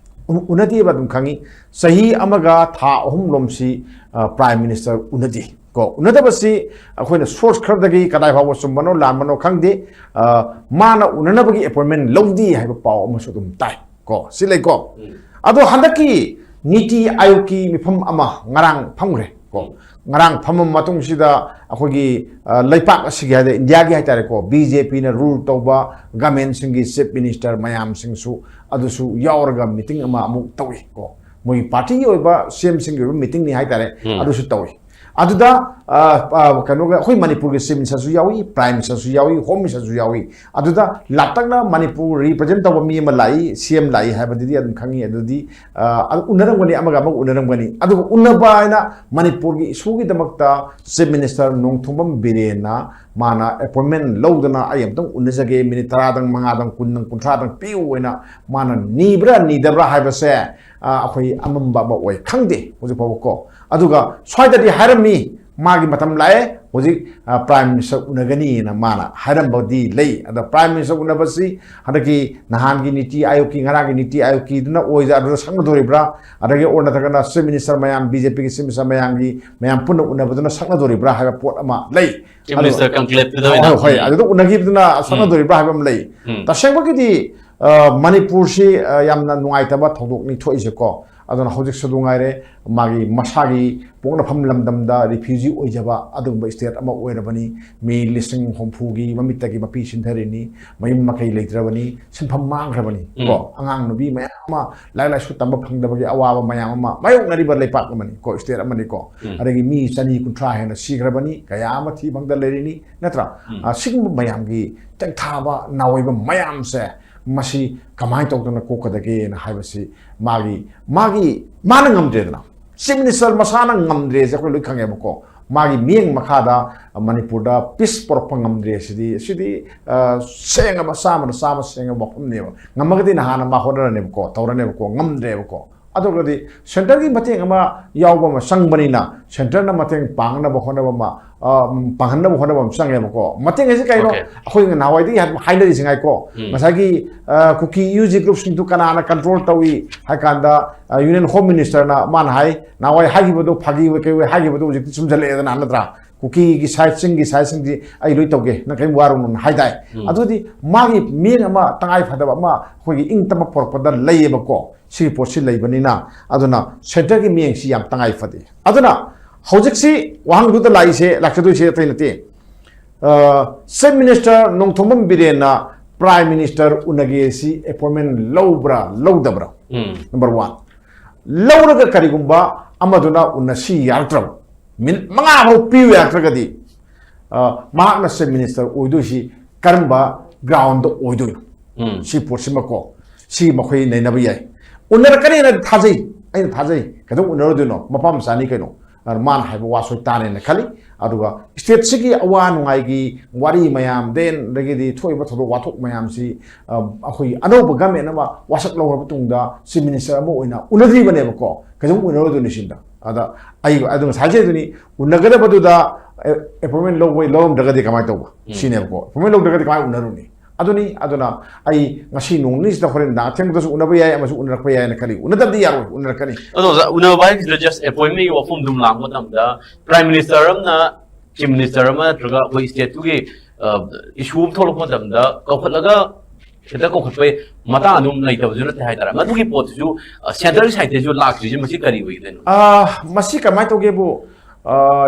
ꯎ-, ꯎꯅꯗꯦꯕ ꯑꯗꯨꯝ ꯈꯪꯉꯤ꯫ ꯆꯍꯤ ꯑꯃꯒ ꯊꯥ ꯑꯍꯨꯝ ꯂꯣꯝꯁꯤ, ꯑ, ꯄ꯭ꯔꯥꯏꯝ ꯃꯤꯅꯤꯁꯇꯔ ꯎꯅꯗꯦ꯫ ꯀꯣ, ꯎꯅꯗꯕꯁꯤ ꯑꯩꯈꯣꯏꯅ ꯁꯣꯔꯁ ꯈꯔꯗꯒꯤ ꯀꯗꯥꯏ ꯐꯥꯎꯕ ꯆꯨꯝꯕꯅꯣ ꯂꯥꯟꯕꯅꯣ ꯈꯪꯗꯦ, ꯑ, ꯃꯥꯅ ꯎꯅꯅꯕꯒꯤ ꯑꯦꯄꯣꯏꯟꯃꯦꯟ ꯂꯧꯗꯦ ꯍꯥꯏꯕ ꯄꯥꯎ ꯑꯃꯁꯨ ꯑꯗꯨꯝ ꯇꯥꯏ꯫ ꯀꯣ, ꯁꯤ ꯂꯩꯀꯣ꯫ ꯎꯝ꯫ ꯑꯗꯣ ꯍꯟꯗꯛꯀꯤ ꯅꯤꯇꯤ ꯑꯥꯌꯣꯒꯀꯤ ꯃꯤꯐꯝ ꯑꯃ ꯉꯔꯥꯡ ꯐꯝꯈ꯭ꯔꯦ꯫ ꯀꯣ, ꯎꯝ꯫ ꯉꯔꯥꯡ ꯐꯝꯃ ꯃꯇꯨꯡꯁꯤꯗ ꯑꯩꯈꯣꯏꯒꯤ, ꯑ, ꯂꯩꯄꯥꯛ ꯑꯁꯤꯒꯤ ꯍꯥꯏꯗꯤ ꯏꯟꯗꯤꯌꯥꯒꯤ ꯍꯥꯏꯇꯥꯔꯦꯀꯣ, ꯕꯤ ꯖꯦ ꯄꯤꯅ ꯔꯨꯜ ꯇꯧꯕ ꯒꯃꯦꯟꯁꯤꯡꯒꯤ ꯆꯤꯐ ꯃꯤꯅꯤꯁꯇꯔ ꯃꯌꯥꯝꯁꯤꯡꯁꯨ ꯑꯗꯨꯁꯨ ꯌꯥꯎꯔꯒ ꯃꯤꯇꯤꯡ ꯑꯃ ꯑꯃꯨꯛ ꯇꯧꯏ꯫ ꯀꯣ, ꯃꯣꯏꯒꯤ ꯄꯥꯔꯇꯤꯒꯤ ꯑꯣꯏꯕ ꯁꯤ ꯑꯦꯝꯁꯤꯡꯒꯤ ꯑꯣꯏꯕ ꯃꯤꯇꯤꯡꯅꯤ ꯍꯥꯏꯇꯥꯔꯦ, ꯎꯝ꯫ ꯑꯗꯨꯁꯨ ꯇꯧꯏ꯫ ꯑꯗꯨꯗ, ꯑ, ꯑ, ꯀꯩꯅꯣꯒ ꯑꯩꯈꯣꯏ ꯃꯅꯤꯄꯨꯔꯒꯤ ꯆꯤꯐ ꯃꯤꯅꯤꯁꯇꯔꯁꯨ ꯌꯥꯎꯏ, ꯄ꯭ꯔꯥꯏꯝ ꯃꯤꯅꯤꯁꯇꯔꯁꯨ ꯌꯥꯎꯏ, ꯍꯣꯝ ꯃꯤꯅꯤꯁꯇꯔꯁꯨ ꯌꯥꯎꯏ꯫ ꯑꯗꯨꯗ ꯂꯥꯛꯇꯛꯅ ꯃꯅꯤꯄꯨꯔ ꯔꯤꯄ꯭ꯔꯖꯦꯟ ꯇꯧꯕ ꯃꯤ ꯑꯃ ꯂꯥꯛꯏ, ꯁꯤ ꯑꯦꯝ ꯂꯥꯛꯏ ꯍꯥꯏꯕꯗꯨꯗꯤ ꯑꯗꯨꯝ ꯈꯪꯉꯤ꯫ ꯑꯗꯨꯗꯤ, ꯑ, ꯑꯗꯨ ꯎꯅꯔꯝꯒꯅꯤ, ꯑꯃꯒ ꯑꯃꯒ ꯎꯅꯔꯝꯒꯅꯤ꯫ ꯑꯗꯨꯒ ꯎꯅꯕ ꯍꯥꯏꯅ ꯃꯅꯤꯄꯨꯔꯒꯤ ꯏꯁꯨꯒꯤꯗꯃꯛꯇ ꯆꯤꯐ ꯃꯤꯅꯤꯁꯇꯔ ꯅꯣꯡꯊꯣꯝꯕꯝ ꯕꯤꯔꯦꯟꯅ ꯃꯥꯅ ꯑꯦꯄꯣꯏꯟꯃꯦꯟ ꯂꯧꯗꯅ ꯑꯩ ꯑꯃꯨꯛꯇꯪ ꯎꯅꯖꯒꯦ, ꯃꯤꯅꯤꯠ ꯇꯔꯥꯗꯪ, ꯃꯉꯥꯗꯪ, ꯀꯨꯟꯗꯪ, ꯀꯨꯟꯊ꯭ꯔꯥꯗꯪ ꯄꯤꯌꯨ ꯍꯥꯏꯅ ꯃꯥꯅ ꯅꯤꯕ꯭ꯔꯥ ꯅꯤꯗꯕ꯭ꯔꯥ ꯍꯥꯏꯕꯁꯦ, ꯑ, ꯑꯩꯈꯣꯏ ꯑꯃꯝꯕ ꯑꯃ ꯑꯣꯏ, ꯈꯪꯗꯦ ꯍꯧꯖꯤꯛ ꯐꯥꯎꯕ ꯀꯣ꯫ ꯑꯗꯨꯒ ꯁ꯭ꯋꯥꯏꯗꯗꯤ ꯍꯥꯏꯔꯝꯃꯤ, ꯃꯥꯒꯤ ꯃꯇꯝ ꯂꯥꯛꯑꯦ, ꯍꯧꯖꯤꯛ, ꯑ, ꯄ꯭ꯔꯥꯏꯝ ꯃꯤꯅꯤꯁꯇꯔ ꯎꯅꯒꯅꯤꯅ ꯃꯥꯅ ꯍꯥꯏꯔꯝꯕꯗꯤ ꯂꯩ꯫ ꯑꯗ ꯄ꯭ꯔꯥꯏꯝ ꯃꯤꯅꯤꯁꯇꯔ ꯎꯅꯕꯁꯤ ꯍꯟꯗꯛꯀꯤ ꯅꯍꯥꯟꯒꯤ ꯅꯤꯇꯤ ꯑꯥꯌꯣꯒꯀꯤ, ꯉꯔꯥꯡꯒꯤ ꯅꯤꯇꯤ ꯑꯥꯌꯣꯒꯀꯤꯗꯨꯅ ꯑꯣꯏꯗ ꯑꯗꯨꯗ ꯁꯛꯅꯗꯣꯔꯤꯕ꯭ꯔꯥ, ꯑꯗꯒꯤ ꯑꯣꯔ ꯅꯠꯇ꯭ꯔꯒꯅ ꯆꯤꯐ ꯃꯤꯅꯤꯁꯇꯔ ꯃꯌꯥꯝ, ꯕꯤ ꯖꯦ ꯄꯤꯒꯤ ꯆꯤꯐ ꯃꯤꯅꯤꯁꯇꯔ ꯃꯌꯥꯝꯒꯤ, ꯃꯌꯥꯝ ꯄꯨꯟꯅ ꯎꯅꯕꯗꯨꯅ ꯁꯛꯅꯗꯣꯔꯤꯕ꯭ꯔꯥ ꯍꯥꯏꯕ ꯄꯣꯠ ꯑꯃ ꯂꯩ꯫ ꯆꯤꯐ ꯑꯗꯣ ꯃꯤꯅꯤꯁꯇꯔ ꯀꯟꯀ꯭ꯂꯦꯞꯇꯨꯗ ꯑꯣꯏꯅ ꯍꯣꯏ, ꯍꯣꯏ, ꯎꯝ꯫ ꯑꯗꯨꯗ ꯎꯅꯈꯤꯕꯗꯨꯅ ꯎꯝ꯫ ꯁꯛꯅꯗꯣꯔꯤꯕ꯭ꯔꯥ ꯍꯥꯏꯕ ꯑꯃ ꯂꯩ꯫ ꯎꯝ꯫ ꯇꯁꯦꯡꯕꯒꯤꯗꯤ ꯑ, ꯃꯅꯤꯄꯨꯔꯁꯤ, ꯑ, ꯌꯥꯝꯅ ꯅꯨꯡꯉꯥꯏꯇꯕ ꯊꯧꯗꯣꯛꯅꯤ ꯊꯣꯛꯏꯁꯦꯀꯣ꯫ ꯑꯗꯨꯅ ꯍꯧꯖꯤꯛꯁꯨ ꯑꯗꯨ ꯉꯥꯏꯔꯦ, ꯃꯥꯒꯤ ꯃꯁꯥꯒꯤ ꯄꯣꯛꯅꯐꯝ ꯂꯝꯗꯝꯗ refugee ꯑꯣꯏꯖꯕ ꯑꯗꯨꯒꯨꯝꯕ state ꯑꯃ ꯑꯣꯏꯔꯕꯅꯤ꯫ ꯃꯤ ꯂꯤꯁꯤꯡ ꯍꯨꯝꯐꯨꯒꯤ ꯃꯃꯤꯠꯇꯒꯤ ꯃꯄꯤ ꯁꯤꯟꯊꯔꯤꯅꯤ, ꯃꯌꯨꯝ ꯃꯀꯩ ꯂꯩꯇ꯭ꯔꯕꯅꯤ, ꯁꯤꯟꯐꯝ ꯃꯥꯡꯈ꯭ꯔꯕꯅꯤ ꯀꯣ꯫ ꯎꯝ꯫ ꯑꯉꯥꯡ ꯅꯨꯄꯤ ꯃꯌꯥꯝ ꯑꯃ ꯂꯥꯏꯔꯤꯛ ꯂꯥꯏꯁꯨ ꯇꯝꯕ ꯐꯪꯗꯕꯒꯤ ꯑꯋꯥꯕ ꯃꯌꯥꯝ ꯑꯃ ꯃꯥꯌꯣꯛꯅꯔꯤꯕ ꯂꯩꯄꯥꯛ ꯑꯃꯅꯤ ꯀꯣ, state ꯑꯃꯅꯤ ꯀꯣ꯫ ꯎꯝ꯫ ꯑꯗꯒꯤ ꯃꯤ ꯆꯅꯤ ꯀꯨꯟꯊ꯭ꯔꯥ ꯍꯦꯟꯅ ꯁꯤꯈ꯭ꯔꯕꯅꯤ, ꯀꯌꯥ ꯑꯃ ꯊꯤ ꯐꯪꯗ ꯂꯩꯔꯤꯅꯤ, ꯅꯠꯇ꯭ꯔꯥ? ꯎꯝ꯫ ꯑ, ꯁꯤꯒꯨꯝꯕ ꯃꯌꯥꯝꯒꯤ ꯇꯦꯛꯊꯥꯕ ꯅꯥꯑꯣꯏꯕ ꯃꯌꯥꯝꯁꯦ, ꯃꯁꯤ ꯀꯃꯥꯏꯅ ꯇꯧꯗꯅ ꯀꯣꯛꯀꯗꯒꯦꯅ ꯍꯥꯏꯕꯁꯤ ꯃꯥꯒꯤ, ꯃꯥꯒꯤ, ꯃꯥꯅ ꯉꯝꯗ꯭ꯔꯦꯗꯅ, chief minister ꯃꯁꯥꯅ ꯉꯝꯗ꯭ꯔꯦꯁꯦ ꯑꯩꯈꯣꯏ ꯂꯣꯏ ꯈꯪꯉꯦꯕꯀꯣ꯫ ꯃꯥꯒꯤ ꯃꯤꯠꯌꯦꯡ ꯃꯈꯥꯗ ꯃꯅꯤꯄꯨꯔꯗ peace ꯄꯨꯔꯛꯄ ꯉꯝꯗ꯭ꯔꯦ ꯁꯤꯗꯤ, ꯁꯤꯗꯤ, ꯑ, ꯁꯦꯡꯉꯕ, ꯆꯥꯝꯃꯗ ꯆꯥꯝꯃ ꯁꯦꯡꯉꯕ ꯋꯥꯐꯝꯅꯦꯕ꯫ ꯉꯝꯃꯒꯗꯤ ꯅꯍꯥꯟꯅ ꯃꯥ ꯍꯣꯠꯅꯔꯅꯦꯕꯀꯣ, ꯇꯧꯔꯅꯦꯕꯀꯣ, ꯉꯝꯗ꯭ꯔꯦꯕꯀꯣ꯫ ꯑꯗꯨꯒꯗꯤ centre ꯒꯤ ꯃꯇꯦꯡ ꯑꯃ ꯌꯥꯎꯕ ꯑꯃ ꯆꯪꯕꯅꯤꯅ, centre ꯅ ꯃꯇꯦꯡ ꯄꯥꯡꯅꯕ ꯍꯣꯠꯅꯕ ꯑꯃ, ꯑ, ꯎꯝ, ꯄꯥꯡꯍꯟꯅꯕ ꯍꯣꯠꯅꯕ ꯑꯃ ꯆꯪꯉꯦꯕꯀꯣ꯫ ꯃꯇꯦꯡ ꯍꯥꯏꯁꯦ ꯀꯩꯅꯣ? Okay. ꯑꯩꯈꯣꯏꯅ ꯅꯍꯥꯟꯋꯥꯏꯗꯒꯤ ꯍꯥꯏ-, ꯍꯥꯏꯅꯔꯤꯁꯤ ꯉꯥꯏꯀꯣ꯫ ꯎꯝ꯫ ꯉꯁꯥꯏꯒꯤ, ꯑ, ꯀꯨꯀꯤ ꯌꯨ ꯖꯤ group ꯁꯤꯡꯗꯨ ꯀꯅꯥꯅ control ꯇꯧꯏ ꯍꯥꯏ ꯀꯥꯟꯗ, ꯑ, Union Home Minister ꯅ ꯃꯥꯅ ꯍꯥꯏ, ꯅꯍꯥꯟꯋꯥꯏ ꯍꯥꯏꯈꯤꯕꯗꯣ ꯐꯥꯒꯤ ꯑꯣꯏ ꯀꯩ ꯑꯣꯏ ꯍꯥꯏꯈꯤꯕꯗꯣ ꯍꯧꯖꯤꯛꯇꯤ ꯆꯨꯝꯁꯤꯜꯂꯛꯑꯦꯗꯅ, ꯅꯠꯇ꯭ꯔꯥ? ꯀꯨꯀꯤꯒꯤ side, ꯆꯤꯡꯒꯤ side ꯁꯤꯡꯗꯤ ꯑꯩ ꯂꯣꯏ ꯇꯧꯒꯦ, ꯅꯪ ꯀꯔꯤꯝ ꯋꯥꯔꯨꯅꯨꯅ ꯍꯥꯏ ꯇꯥꯏ꯫ ꯎꯝ꯫ ꯑꯗꯨꯗꯤ ꯃꯥꯒꯤ ꯃꯤꯠꯌꯦꯡ ꯑꯃ ꯇꯉꯥꯏ ꯐꯗꯕ ꯑꯃ ꯑꯩꯈꯣꯏꯒꯤ ꯏꯪ ꯇꯞꯄ ꯄꯣꯔꯛꯄꯗ ꯂꯩꯌꯦꯕꯀꯣ꯫ ꯁꯤꯒꯤ ꯄꯣꯠꯁꯤ ꯂꯩꯕꯅꯤꯅ, ꯑꯗꯨꯅ centre ꯒꯤ ꯃꯤꯠꯌꯦꯡꯁꯤ ꯌꯥꯝ ꯇꯉꯥꯏ ꯐꯗꯦ꯫ ꯑꯗꯨꯅ ꯍꯧꯖꯤꯛꯁꯤ ꯋꯥꯍꯪꯗꯨꯗ ꯂꯥꯛꯏꯁꯦ, ꯂꯥꯛꯆꯗꯣꯏꯁꯦ ꯑꯇꯩ ꯅꯠꯇꯦ꯫ ꯑ, Chief Minister Nongthombam ꯕꯤꯔꯦꯟꯅ Prime Minister ꯎꯅꯒꯦꯁꯤ appointment ꯂꯧꯕ꯭ꯔꯥ, ꯂꯧꯗꯕ꯭ꯔꯥ? ꯎꯝ꯫ Number one꯫ ꯂꯧꯔꯒ ꯀꯔꯤꯒꯨꯝꯕ ꯑꯃꯗꯨꯅ ꯎꯅꯁꯤ ꯌꯥꯔꯛꯇ꯭ꯔꯕ, minute ꯃꯉꯥ ꯐꯥꯎ ꯄꯤꯌꯨ ꯌꯥꯔꯛꯇ꯭ꯔꯒꯗꯤ, ꯑ, ꯃꯍꯥꯛꯅ Chief Minister ꯑꯣꯏꯗꯣꯏꯁꯤ ꯀꯔꯝꯕ ground ꯗ ꯑꯣꯏꯗꯣꯏꯅꯣ? ꯎꯝ꯫ ꯁꯤ ꯄꯣꯠꯁꯤꯃꯀꯣ, ꯁꯤ ꯃꯈꯣꯏ ꯅꯩꯅꯕ ꯌꯥꯏ꯫ ꯎꯅꯔꯛꯀꯅꯤꯅ ꯊꯥꯖꯩ, ꯑꯩꯅ ꯊꯥꯖꯩ꯫ ꯀꯩꯗꯧ ꯎꯅꯔꯣꯏꯗꯣꯏꯅꯣ? ꯃꯄꯥ ꯃꯆꯥꯅꯤ ꯀꯩꯅꯣ꯫ ꯑꯗꯨꯅ ꯃꯥꯅ ꯍꯥꯏꯕ ꯋꯥꯁꯨ ꯇꯥꯅꯦꯅ ꯈꯜꯂꯤ꯫ ꯑꯗꯨꯒ state ꯁꯤꯒꯤ ꯑꯋꯥ ꯅꯨꯡꯉꯥꯏꯒꯤ ꯋꯥꯔꯤ ꯃꯌꯥꯝ, then ꯑꯗꯒꯤꯗꯤ ꯊꯣꯛꯏꯕ ꯊꯧꯗꯣꯛ ꯋꯥꯊꯣꯛ ꯃꯌꯥꯝꯁꯤ, ꯑ, ꯑꯩꯈꯣꯏꯒꯤ ꯑꯅꯧꯕ government ꯑꯃ ꯋꯥꯁꯛ ꯂꯧꯔꯕ ꯃꯇꯨꯡꯗ Chief Minister ꯑꯃ ꯑꯣꯏꯅ ꯎꯅꯗ꯭ꯔꯤꯕꯅꯦꯕꯀꯣ꯫ ꯀꯩꯗꯧ ꯎꯅꯔꯣꯏꯗꯣꯏꯅꯣ ꯁꯤꯗ? ꯑꯗ ꯑꯩ ꯑꯗꯨ ꯉꯁꯥꯏ ꯍꯥꯏꯖꯗꯨꯅꯤ, ꯎꯅꯒꯗꯕꯗꯨꯗ, ꯑꯦ, appointment ꯂꯧꯕ, ꯂꯧꯔꯝꯗ꯭ꯔꯒꯗꯤ ꯀꯃꯥꯏꯅ ꯇꯧꯕ? ꯎꯝ꯫ ꯁꯤꯅꯦꯕꯀꯣ꯫ Appointment ꯂꯧꯗ꯭ꯔꯒꯗꯤ ꯀꯃꯥꯏꯅ ꯎꯅꯔꯨꯅꯤ? ꯑꯗꯨꯅꯤ, ꯑꯗꯨꯅ ꯑꯩ ꯉꯁꯤ ꯅꯣꯡ ꯅꯤꯅꯤꯁꯤꯗ ꯍꯣꯔꯦꯟ ꯅꯨꯡꯗꯥꯡ ꯑꯊꯦꯡꯕꯗꯁꯨ ꯎꯅꯕ ꯌꯥꯏ, ꯑꯃꯁꯨ ꯎꯅꯔꯛꯄ ꯌꯥꯏꯅ ꯈꯜꯂꯤ꯫ ꯎꯅꯗꯕꯗꯤ ꯌꯥꯔꯣꯏ, ꯎꯅꯔꯛꯀꯅꯤ꯫ ꯑꯗꯣ ꯑꯣꯖꯥ, ꯎꯅꯕ ꯍꯥꯏꯁꯤꯗ just appointment ꯒꯤ ꯋꯥꯐꯝꯗꯨꯝ ꯂꯥꯛꯄ ꯃꯇꯝꯗ Prime Minister ꯑꯃꯅ Chief Minister ꯑꯃ ꯅꯠꯇ꯭ꯔꯒ ꯑꯩꯈꯣꯏ state ꯇꯨꯒꯤ, ꯑ, issue ꯑꯃ ꯊꯣꯛꯂꯛꯄ ꯃꯇꯝꯗ ꯀꯧꯈꯠꯂꯒ ꯍꯦꯛꯇ ꯀꯧꯈꯠꯄꯩ ꯃꯇꯥꯡ ꯑꯗꯨꯝ ꯂꯩꯇꯕꯁꯨ ꯅꯠꯇꯦ ꯍꯥꯏꯇꯥꯔꯦ꯫ ꯃꯗꯨꯒꯤ ꯄꯣꯠꯇꯨꯁꯨ ꯁꯦꯟꯇ꯭ꯔꯦꯜ ꯁꯥꯏꯠꯇꯁꯨ ꯂꯥꯛꯇ꯭ꯔꯤꯁꯦ ꯃꯁꯤ ꯀꯔꯤ ꯑꯣꯏꯒꯗꯣꯏꯅꯣ? ꯑ, ꯃꯁꯤ ꯀꯃꯥꯏꯅ ꯇꯧꯒꯦꯕꯨ,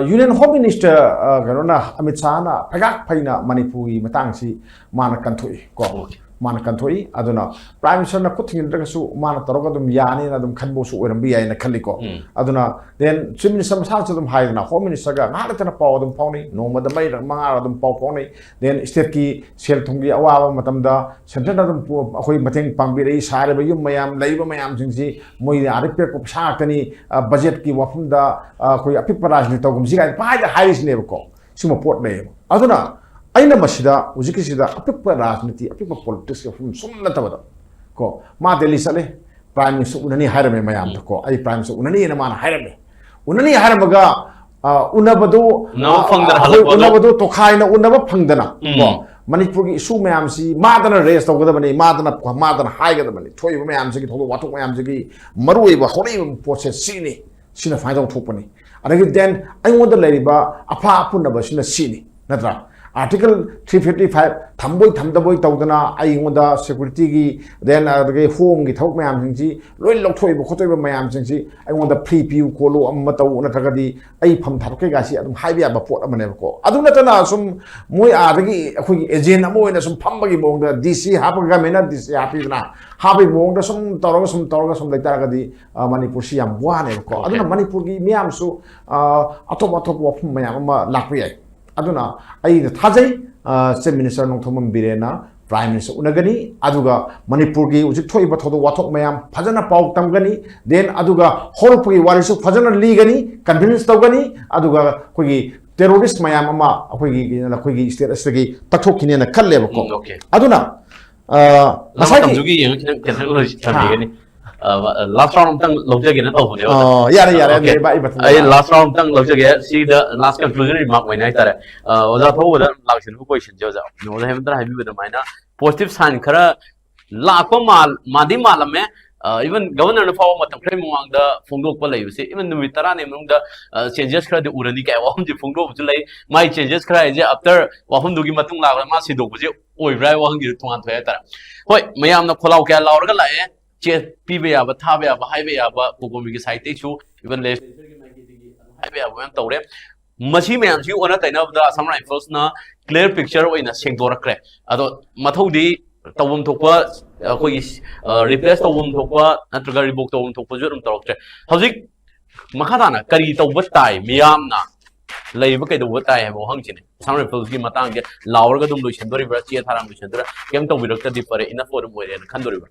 ꯌꯨꯅꯤꯌꯟ ꯍꯣꯝ ꯃꯤꯅꯤꯁꯇꯔ ꯀꯩꯅꯣꯅ, ꯑꯃꯤꯠ ꯁꯥꯍꯅ ꯐꯩꯒꯥꯛ ꯐꯩꯅ ꯃꯅꯤꯄꯨꯔꯒꯤ ꯃꯇꯥꯡꯁꯤ ꯃꯥꯅ ꯀꯟꯊꯣꯛꯏ ꯀꯣ꯫ ꯃꯥꯅ ꯀꯟꯊꯣꯛꯏ꯫ ꯑꯗꯨꯅ ꯄ꯭ꯔꯥꯏꯝ ꯃꯤꯅꯤꯁꯇꯔꯅ ꯈꯨꯠ ꯊꯤꯡꯖꯤꯟꯗ꯭ꯔꯒꯁꯨ ꯃꯥꯅ ꯇꯧꯔꯒ ꯑꯗꯨꯝ ꯌꯥꯅꯤꯅ ꯑꯗꯨꯝ ꯈꯟꯕꯁꯨ ꯑꯣꯏꯔꯝꯕ ꯌꯥꯏꯅ ꯈꯜꯂꯤꯀꯣ꯫ ꯑꯗꯨꯅ ꯗꯦꯟ ꯆꯤꯐ ꯃꯤꯅꯤꯁꯇꯔ ꯃꯁꯥꯅꯁꯨ ꯑꯗꯨꯝ ꯍꯥꯏꯗꯅ, ꯍꯣꯝ ꯃꯤꯅꯤꯁꯇꯔꯒ ꯉꯥꯏꯍꯥꯛ ꯂꯩꯇꯅ ꯄꯥꯎ ꯑꯗꯨꯝ ꯐꯥꯎꯅꯩ, ꯅꯣꯡꯃꯗ ꯃꯔꯤꯔꯛ ꯃꯉꯥꯔꯛ ꯑꯗꯨꯝ ꯄꯥꯎ ꯐꯥꯎꯅꯩ꯫ ꯗꯦꯟ ꯁ꯭ꯇꯦꯠꯀꯤ ꯁꯦꯜ ꯊꯨꯝꯒꯤ ꯑꯋꯥꯕ ꯃꯇꯝꯗ ꯁꯦꯟꯇ꯭ꯔꯦꯜꯅ ꯑꯗꯨꯝ ꯄꯨ-, ꯑꯩꯈꯣꯏ ꯃꯇꯦꯡ ꯄꯥꯡꯕꯤꯔꯛꯏ꯫ ꯁꯥꯔꯤꯕ ꯌꯨꯝ ꯃꯌꯥꯝ, ꯂꯩꯔꯤꯕ ꯃꯌꯥꯝꯁꯤꯡꯁꯤ ꯃꯣꯏꯅ ꯑꯥꯗ ꯄꯤꯔꯛꯄ ꯄꯩꯁꯥ ꯉꯥꯛꯇꯅꯤ, ꯑ, ꯕꯖꯦꯠꯀꯤ ꯋꯥꯐꯝꯗ, ꯑ, ꯑꯩꯈꯣꯏ ꯑꯄꯤꯛꯄ ꯔꯥꯖꯅꯤꯇꯤ ꯇꯧꯒꯨꯝꯁꯤ ꯀꯥꯏꯅ ꯄꯪꯍꯥꯏꯗ ꯍꯥꯏꯔꯤꯁꯤꯅꯦꯕꯀꯣ꯫ ꯁꯤꯒꯨꯝꯕ ꯄꯣꯠ ꯂꯩꯌꯦꯕ꯫ ꯑꯗꯨꯅ ꯑꯩꯅ ꯃꯁꯤꯗ ꯍꯧꯖꯤꯛꯀꯤꯁꯤꯗ ꯑꯄꯤꯛꯄ ꯔꯥꯖꯅꯤꯇꯤ, ꯑꯄꯤꯛꯄ ꯄꯣꯂꯤꯇꯤꯛꯁꯀꯤ ꯋꯥꯐꯝ ꯁꯨꯝ ꯅꯠꯇꯕꯗ ꯀꯣ, ꯃꯥ ꯗꯦꯜꯂꯤ ꯆꯠꯂꯦ, ꯄ꯭ꯔꯥꯏꯝ ꯃꯤꯅꯤꯁꯇꯔ ꯎꯅꯅꯤ ꯍꯥꯏꯔꯝꯃꯦ ꯃꯌꯥꯝꯗ ꯀꯣ, "ꯑꯩ ꯄ꯭ꯔꯥꯏꯝ ꯃꯤꯅꯤꯁꯇꯔ ꯎꯅꯅꯤꯅ" ꯃꯥꯅ ꯍꯥꯏꯔꯝꯃꯦ꯫ ꯎꯅꯅꯤ ꯍꯥꯏꯔꯝꯃꯒ, ꯑ, ꯎꯅꯕꯗꯣ, ꯎꯅꯕ ꯑ, ꯐꯪꯗꯅ ꯑꯩꯈꯣꯏ ꯍꯜꯂꯛꯄꯗꯣ꯫ ꯎꯅꯕꯗꯣ ꯇꯣꯈꯥꯏꯅ ꯎꯅꯕ ꯐꯪꯗꯅ ꯎꯝ꯫ ꯀꯣ, ꯃꯅꯤꯄꯨꯔꯒꯤ ꯏꯁꯨ ꯃꯌꯥꯝꯁꯤ ꯃꯥꯗꯅ ꯔꯦꯁ ꯇꯧꯒꯗꯕꯅꯤ, ꯃꯥꯗꯅ, ꯃꯥꯗꯅ ꯍꯥꯏꯒꯗꯕꯅꯤ꯫ ꯊꯣꯛꯏꯕ ꯃꯌꯥꯝꯁꯤꯒꯤ ꯊꯧꯗꯣꯛ ꯋꯥꯊꯣꯛ ꯃꯌꯥꯝꯁꯤꯒꯤ ꯃꯔꯨꯑꯣꯏꯕ ꯍꯧꯔꯛꯏꯕ ꯄꯣꯠꯁꯦ ꯁꯤꯅꯤ, ꯁꯤꯅ ꯁꯨꯃꯥꯏꯅ ꯇꯧꯊꯣꯛꯄꯅꯤ꯫ ꯑꯗꯒꯤ ꯗꯦꯟ ꯑꯩꯉꯣꯟꯗ ꯂꯩꯔꯤꯕ ꯑꯐ ꯑꯄꯨꯟꯅꯕꯁꯤꯅ ꯁꯤꯅꯤ, ꯅꯠꯇ꯭ꯔꯥ? ꯑꯥꯔꯇꯤꯀꯜ ꯊ꯭ꯔꯤ ꯐꯤꯐꯇꯤ ꯐꯥꯏꯚ ꯊꯝꯕꯣꯏ ꯊꯝꯗꯕꯣꯏ ꯇꯧꯗꯅ ꯑꯩꯉꯣꯟꯗ ꯁꯦꯀ꯭ꯌꯨꯔꯤꯇꯤꯒꯤ, ꯗꯦꯟ ꯑꯗꯒꯤ ꯍꯣꯝꯒꯤ ꯊꯕꯛ ꯃꯌꯥꯝꯁꯤꯡꯁꯤ ꯂꯣꯏ ꯂꯧꯊꯣꯛꯏꯕ ꯈꯣꯠꯇꯣꯛꯏꯕ ꯃꯌꯥꯝꯁꯤꯡꯁꯤ ꯑꯩꯉꯣꯟꯗ ꯐ꯭ꯔꯤ ꯄꯤꯌꯨ ꯈꯣꯠꯂꯨ, ꯑꯃ ꯇꯧ, ꯅꯠꯇ꯭ꯔꯒꯗꯤ ꯑꯩ ꯐꯝ ꯊꯥꯗꯣꯛꯀꯦ ꯀꯥꯏꯁꯤ ꯑꯗꯨꯝ ꯍꯥꯏꯕ ꯌꯥꯕ ꯄꯣꯠ ꯑꯃꯅꯦꯕꯀꯣ꯫ ꯑꯗꯨ ꯅꯠꯇꯅ ꯁꯨꯝ ꯃꯣꯏ ꯑꯥꯗꯒꯤ ꯑꯩꯈꯣꯏꯒꯤ ꯑꯦꯖꯦꯟ ꯑꯃ ꯑꯣꯏꯅ ꯁꯨꯝ ꯐꯝꯕꯒꯤ ꯃꯑꯣꯡꯗ, ꯗꯤ ꯁꯤ ꯍꯥꯞꯄꯒ ꯒꯃꯦꯟꯅ ꯗꯤ ꯁꯤ ꯍꯥꯞꯄꯤꯗꯅ, ꯍꯥꯞꯄꯒꯤ ꯃꯑꯣꯡꯗ ꯁꯨꯝ ꯇꯧꯔꯒ ꯁꯨꯝ ꯇꯧꯔꯒ ꯁꯨꯝ ꯂꯩꯇꯥꯔꯒꯗꯤ, ꯑ, ꯃꯅꯤꯄꯨꯔꯁꯤ ꯌꯥꯝ ꯋꯥꯅꯦꯕꯀꯣ꯫ ꯑꯗꯨꯅ ꯃꯅꯤꯄꯨꯔꯒꯤ ꯃꯤꯌꯥꯝꯁꯨ, ꯑ, ꯑꯇꯣꯞ ꯑꯇꯣꯞꯄ ꯋꯥꯐꯝ ꯃꯌꯥꯝ ꯑꯃ ꯂꯥꯛꯄ ꯌꯥꯏ꯫ ꯑꯗꯨꯅ ꯑꯩꯅ ꯊꯥꯖꯩ, ꯑ, ꯆꯤꯐ ꯃꯤꯅꯤꯁꯇꯔ ꯅꯣꯡꯊꯣꯝꯕꯝ ꯕꯤꯔꯦꯟꯅ ꯄ꯭ꯔꯥꯏꯝ ꯃꯤꯅꯤꯁꯇꯔ ꯎꯅꯒꯅꯤ, ꯑꯗꯨꯒ ꯃꯅꯤꯄꯨꯔꯒꯤ ꯍꯧꯖꯤꯛ ꯊꯣꯛꯏꯕ ꯊꯧꯗꯣꯛ ꯋꯥꯊꯣꯛ ꯃꯌꯥꯝ ꯐꯖꯅ ꯄꯥꯎ ꯇꯝꯒꯅꯤ, ꯗꯦꯟ ꯑꯗꯨꯒ ꯍꯧꯔꯛꯄꯒꯤ ꯋꯥꯔꯤꯁꯨ ꯐꯖꯅ ꯂꯤꯒꯅꯤ, ꯀꯟꯚꯤꯟꯁ ꯇꯧꯒꯅꯤ, ꯑꯗꯨꯒ ꯑꯩꯈꯣꯏꯒꯤ ꯇꯦꯔꯣꯔꯤꯁ ꯃꯌꯥꯝ ꯑꯃ ꯑꯩꯈꯣꯏꯒꯤ, ꯑꯩꯈꯣꯏꯒꯤ ꯁ꯭ꯇꯦꯠ ꯑꯁꯤꯗꯒꯤ ꯇꯛꯊꯣꯛꯈꯤꯅꯦꯅ ꯈꯜꯂꯦꯕꯀꯣ꯫ ꯎꯝ, okay. ꯑꯗꯨꯅ, ꯑ, ꯅꯪ ꯉꯁꯥꯏꯒꯤ ꯃꯇꯝꯗꯨꯒꯤ ꯌꯦꯡꯉ ꯈꯤꯇꯪ ꯈꯤꯇꯪ ꯊꯝꯕꯤꯒꯅꯤ꯫ ꯂꯥꯁ ꯔꯥꯎꯟ ꯑꯃꯇꯪ ꯂꯧꯖꯒꯦꯅ ꯇꯧꯕꯅꯦꯕ꯫ ꯑ, ꯌꯥꯔꯦ, ꯌꯥꯔꯦ, Okay. ꯑꯗꯨꯗꯤ ꯚꯥꯏ, ꯃꯊꯪꯗ ꯑꯩ ꯂꯥꯛꯑꯣ꯫ ꯂꯥꯁ ꯔꯥꯎꯟ ꯑꯃꯇꯪ ꯂꯧꯖꯒꯦ꯫ ꯁꯤꯗ ꯂꯥꯁ ꯀꯟꯀ꯭ꯂꯨꯖꯟ ꯔꯤꯃꯥꯔꯛ ꯑꯣꯏꯅ ꯍꯥꯏꯇꯥꯔꯦ꯫ ꯑ, ꯑꯣꯖꯥ ꯊꯧꯕꯗ ꯂꯥꯛꯁꯤꯟꯕ ꯀꯣꯏꯁꯟꯁꯦ, ꯑꯣꯖꯥ, ꯑꯣꯖꯥ ꯍꯦꯃꯟꯇꯅ ꯍꯥꯏꯕꯤꯕ ꯑꯗꯨꯃꯥꯏꯅ ꯄꯣꯖꯤꯇꯤꯚ ꯁꯥꯏꯟ ꯈꯔ ꯂꯥꯛꯄ ꯃꯥꯜ-, ꯃꯥꯟꯗꯤ ꯃꯥꯜꯂꯝꯃꯦ꯫ ꯏꯚꯟ ꯒꯕꯔꯅꯔꯅ ꯐꯥꯎꯕ ꯃꯇꯝ ꯈꯔꯒꯤ ꯃꯃꯥꯡꯗ ꯐꯣꯡꯗꯣꯛꯄ ꯂꯩꯕꯁꯦ, ꯏꯚꯟ ꯅꯨꯃꯤꯠ ꯇꯔꯥꯅꯤ ꯃꯅꯨꯡꯗ ꯆꯦꯟꯖꯦꯁ ꯈꯔꯗꯤ ꯎꯔꯅꯤ ꯀꯥꯏ ꯋꯥꯐꯝꯁꯦ ꯐꯣꯡꯗꯣꯛꯄꯁꯨ ꯂꯩ꯫ ꯃꯥꯏ ꯆꯦꯟꯖꯦꯁ ꯈꯔ ꯍꯥꯏꯁꯦ ꯑꯥꯐꯇꯔ ꯋꯥꯐꯝꯗꯨꯒꯤ ꯃꯇꯨꯡ ꯂꯥꯛꯄꯗ ꯃꯥ ꯁꯤꯟꯗꯣꯛꯄꯁꯦ ꯑꯣꯏꯕ꯭ꯔꯥ ꯍꯥꯏꯕ ꯋꯥꯍꯪꯁꯤꯗ ꯇꯣꯉꯥꯟ ꯊꯣꯛꯑꯦ ꯍꯥꯏꯇꯥꯔꯦ꯫ ꯍꯣꯏ, ꯃꯌꯥꯝꯅ ꯈꯣꯜꯂꯥꯎ ꯀꯌꯥ ꯂꯥꯎꯔꯒ ꯂꯥꯛꯑꯦ, ꯆꯦ ꯄꯤꯕ ꯌꯥꯕ, ꯊꯥꯕ ꯌꯥꯕ, ꯍꯥꯏꯕ ꯌꯥꯕ, ꯀꯣꯀꯣꯃꯤꯒꯤ ꯁꯥꯏꯠꯇꯩꯁꯨ, ꯏꯚꯟ ꯂꯦꯖꯤꯁꯂꯦꯆꯔꯒꯤ ꯃꯥꯏꯀꯩꯗꯒꯤ ꯑꯗꯨꯝ ꯍꯥꯏꯕ ꯌꯥꯕ ꯃꯌꯥꯝ ꯇꯧꯔꯦ꯫ ꯃꯁꯤ ꯃꯌꯥꯝꯁꯤ ꯑꯣꯟꯅ ꯇꯩꯅꯕꯗ ꯑꯁꯥꯝ ꯔꯥꯏꯐꯜꯁꯅ ꯀ꯭ꯂꯤꯌꯥꯔ ꯄꯤꯛꯆꯔ ꯑꯣꯏꯅ ꯁꯦꯡꯗꯣꯔꯛꯈ꯭ꯔꯦ꯫ ꯑꯗꯣ ꯃꯊꯧꯗꯤ ꯇꯧꯐꯝ ꯊꯣꯛꯄ, ꯑꯩꯈꯣꯏꯒꯤ ꯔꯤꯄ꯭ꯂꯦꯁ ꯇꯧꯐꯝ ꯊꯣꯛꯄ ꯅꯠꯇ꯭ꯔꯒ ꯔꯤꯕꯣꯛ ꯇꯧꯐꯝ ꯊꯣꯛꯄꯁꯨ ꯑꯗꯨꯝ ꯇꯧꯔꯛꯇ꯭ꯔꯦ꯫ ꯍꯧꯖꯤꯛ ꯃꯈꯥ ꯇꯥꯅ ꯀꯔꯤ ꯇꯧꯕ ꯇꯥꯏ, ꯃꯤꯌꯥꯝꯅ ꯂꯩꯔꯤꯕ ꯀꯩꯗꯧꯕ ꯇꯥꯏ ꯍꯥꯏꯕ ꯋꯥꯍꯪꯁꯤꯅꯦ꯫ ꯑꯁꯥꯝ ꯔꯥꯏꯐꯜꯁꯀꯤ ꯃꯇꯥꯡꯁꯦ ꯂꯥꯎꯔꯒ ꯑꯗꯨꯝ ꯂꯣꯏꯁꯤꯟꯗꯣꯔꯤꯕ꯭ꯔꯥ, ꯆꯦ ꯊꯥꯔꯥꯡ ꯂꯣꯏꯁꯤꯟꯗꯣꯔꯥ, ꯀꯩꯝ ꯇꯧꯕꯤꯔꯛꯇ꯭ꯔꯗꯤ ꯐꯔꯦ, ꯏꯅꯐ ꯑꯗꯨꯝ ꯑꯣꯏꯔꯦꯅ ꯈꯟꯗꯣꯔꯤꯕ꯭ꯔꯥ?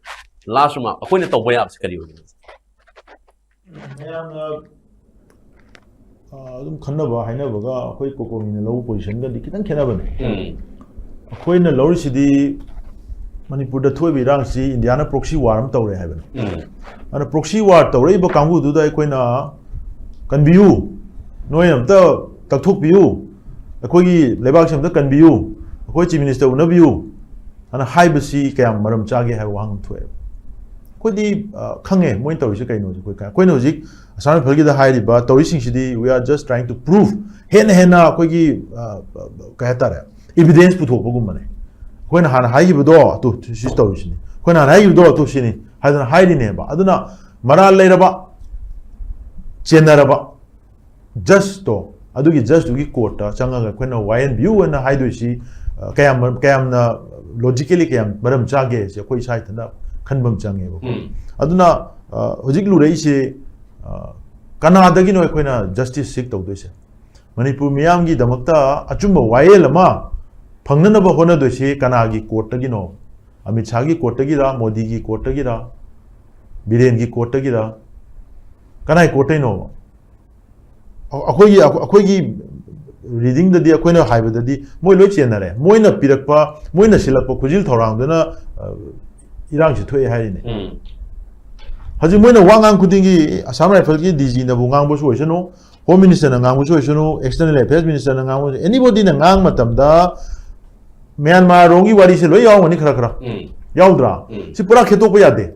ꯂꯥꯁ ꯔꯤꯃꯥꯔꯛ, ꯑꯩꯈꯣꯏꯅ ꯇꯧꯕ ꯌꯥꯕꯁꯤ ꯀꯔꯤ ꯑꯣꯏꯒꯅꯤ? ꯃꯌꯥꯝꯅ ꯑ, ꯑꯗꯨꯝ ꯈꯟꯅꯕ ꯍꯥꯏꯅꯕꯒ ꯑꯩꯈꯣꯏ ꯀꯣꯀꯣꯃꯤꯅ ꯂꯧꯕ ꯄꯣꯖꯤꯁꯟꯒꯗꯤ ꯈꯤꯇꯪ ꯈꯦꯠꯅꯕꯅꯦ꯫ ꯑꯩꯈꯣꯏꯅ ꯂꯧꯔꯤꯁꯤꯗꯤ ꯃꯅꯤꯄꯨꯔꯗ ꯊꯣꯛꯏꯕ ꯏꯔꯥꯡꯁꯤ ꯏꯟꯗꯤꯌꯥꯅ ꯄ꯭ꯔꯣꯛꯁꯤ ꯋꯥꯔ ꯑꯃ ꯇꯧꯔꯦ ꯍꯥꯏꯕꯅꯤ꯫ ꯑꯗꯨꯅ ꯄ꯭ꯔꯣꯛꯁꯤ ꯋꯥꯔ ꯇꯧꯔꯛꯏꯕ ꯀꯥꯡꯕꯨꯗꯨꯗ ꯑꯩꯈꯣꯏꯅ ꯀꯟꯕꯤꯌꯨ, ꯅꯣꯏ ꯑꯝꯇ ꯇꯛꯊꯣꯛꯄꯤꯌꯨ, ꯑꯩꯈꯣꯏꯒꯤ ꯂꯩꯕꯥꯛꯁꯤ ꯑꯝꯇ ꯀꯟꯕꯤꯌꯨ, ꯑꯩꯈꯣꯏ ꯆꯤꯐ ꯃꯤꯅꯤꯁꯇꯔ ꯎꯅꯕꯤꯌꯨ ꯍꯥꯏꯅ ꯍꯥꯏꯕꯁꯤ ꯀꯌꯥꯝ ꯃꯔꯝ ꯆꯥꯒꯦ ꯍꯥꯏꯕ ꯋꯥꯍꯪ ꯑꯃ ꯊꯣꯛꯑꯦꯕ꯫ ꯑꯩꯈꯣꯏꯗꯤ ꯑ, ꯈꯪꯉꯦ ꯃꯣꯏꯅ ꯇꯧꯔꯤꯁꯦ ꯀꯩꯅꯣꯁꯦ꯫ ꯑꯩꯈꯣꯏ ꯑꯩꯈꯣꯏꯅ ꯍꯧꯖꯤꯛ ꯑꯁꯥꯝ ꯔꯥꯏꯐꯜꯒꯤꯗ ꯍꯥꯏꯔꯤꯕ ꯇꯧꯔꯤꯁꯤꯡꯁꯤꯗꯤ we are just trying to prove, ꯍꯦꯟꯅ ꯍꯦꯟꯅ ꯑꯩꯈꯣꯏꯒꯤ ꯑ, ꯑ, ꯀꯩ ꯍꯥꯏꯇꯥꯔꯦ, ꯏꯚꯤꯗꯦꯟꯁ ꯄꯨꯊꯣꯛꯄꯒꯨꯝꯕꯅꯦ꯫ ꯑꯩꯈꯣꯏꯅ ꯍꯥꯟꯅ ꯍꯥꯏꯈꯤꯕꯗꯣ ꯑꯗꯨ ꯁꯤ ꯇꯧꯔꯤꯁꯤꯅꯤ, ꯑꯩꯈꯣꯏꯅ ꯍꯥꯟꯅ ꯍꯥꯏꯈꯤꯕꯗꯣ ꯑꯗꯨ ꯁꯤꯅꯤ ꯍꯥꯏꯗꯅ ꯍꯥꯏꯔꯤꯅꯦꯕ꯫ ꯑꯗꯨꯅ ꯃꯔꯥꯜ ꯂꯩꯔꯕ, ꯆꯦꯟꯅꯔꯕ ꯖꯁꯇꯣ, ꯑꯗꯨꯒꯤ ꯖꯁꯇꯨꯒꯤ ꯀꯣꯔꯠꯇ ꯆꯪꯉꯒ ꯑꯩꯈꯣꯏꯅ ꯋꯥꯌꯦꯟꯕꯤꯌꯨ ꯍꯥꯏꯅ ꯍꯥꯏꯗꯣꯏꯁꯤ ꯑ, ꯀꯌꯥꯝ ꯀꯌꯥꯝꯅ ꯂꯣꯖꯤꯀꯦꯂꯤ ꯀꯌꯥꯝ ꯃꯔꯝ ꯆꯥꯒꯦ ꯍꯥꯏꯁꯦ ꯑꯩꯈꯣꯏ ꯏꯁꯥ ꯏꯊꯟꯇ ꯈꯟꯕ ꯑꯃ ꯆꯪꯉꯦꯕꯀꯣ꯫ ꯑꯗꯨꯅ ꯑ, ꯍꯧꯖꯤꯛ ꯂꯨꯔꯛꯏꯁꯦ ꯑ, ꯀꯅꯥꯗꯒꯤꯅꯣ ꯑꯩꯈꯣꯏꯅ ꯖꯁꯇꯤꯁ ꯁꯤꯛ ꯇꯧꯗꯣꯏꯁꯦ? ꯃꯅꯤꯄꯨꯔ ꯃꯤꯌꯥꯝꯒꯤꯗꯃꯛꯇ ꯑꯆꯨꯝꯕ ꯋꯥꯌꯦꯜ ꯑꯃ ꯐꯪꯅꯅꯕ ꯍꯣꯠꯅꯗꯣꯏꯁꯤ ꯀꯅꯥꯒꯤ ꯀꯣꯔꯠꯇꯒꯤꯅꯣ? ꯑꯃꯤꯠ ꯁꯥꯍꯒꯤ ꯀꯣꯔꯠꯇꯒꯤꯔ, ꯃꯣꯗꯤꯒꯤ ꯀꯣꯔꯠꯇꯒꯤꯔ, ꯕꯤꯔꯦꯟꯒꯤ ꯀꯣꯔꯠꯇꯒꯤꯔ, ꯀꯅꯥꯏ ꯀꯣꯔꯠꯇꯩꯅꯣꯕ? ꯑ-, ꯑꯩꯈꯣꯏꯒꯤ ꯑꯩꯈꯣꯏꯒꯤ ꯔꯤꯗꯤꯡꯗꯗꯤ, ꯑꯩꯈꯣꯏꯅ ꯍꯥꯏꯕꯗꯗꯤ ꯃꯣꯏ ꯂꯣꯏ ꯆꯦꯟꯅꯔꯦ꯫ ꯃꯣꯏꯅ ꯄꯤꯔꯛꯄ, ꯃꯣꯏꯅ ꯁꯤꯜꯂꯛꯄ ꯈꯨꯖꯤꯜ ꯊꯧꯔꯥꯡꯗꯨꯅ ꯑ, ꯏꯔꯥꯡꯁꯤ ꯊꯣꯛꯑꯦ ꯍꯥꯏꯔꯤꯅꯦ꯫ ꯍꯧꯖꯤꯛ ꯃꯣꯏꯅ ꯋꯥ ꯉꯥꯡ ꯈꯨꯗꯤꯡꯒꯤ ꯑꯁꯥꯝ ꯔꯥꯏꯐꯜꯒꯤ ꯗꯤ ꯖꯤꯅꯕꯨ ꯉꯥꯡꯕꯁꯨ ꯑꯣꯏꯁꯅꯨ, ꯍꯣꯝ ꯃꯤꯅꯤꯁꯇꯔꯅ ꯉꯥꯡꯕꯁꯨ ꯑꯣꯏꯁꯅꯨ, ꯑꯦꯛꯁꯇꯔꯅꯦꯜ ꯑꯐꯦꯌꯔꯁ ꯃꯤꯅꯤꯁꯇꯔꯅ ꯉꯥꯡꯕꯁꯨ, ꯑꯦꯅꯤꯕꯣꯗꯤꯅ ꯉꯥꯡꯕ ꯃꯇꯝꯗ ꯃ꯭ꯌꯥꯟꯃꯥꯔ ꯔꯣꯝꯒꯤ ꯋꯥꯔꯤꯁꯦ ꯂꯣꯏ ꯌꯥꯎꯔꯝꯒꯅꯤ ꯈꯔ ꯈꯔ꯫ ꯌꯥꯎꯗ꯭ꯔꯥ? ꯁꯤ ꯄꯨꯔꯥ ꯈꯦꯠꯇꯣꯛꯄ ꯌꯥꯗꯦ꯫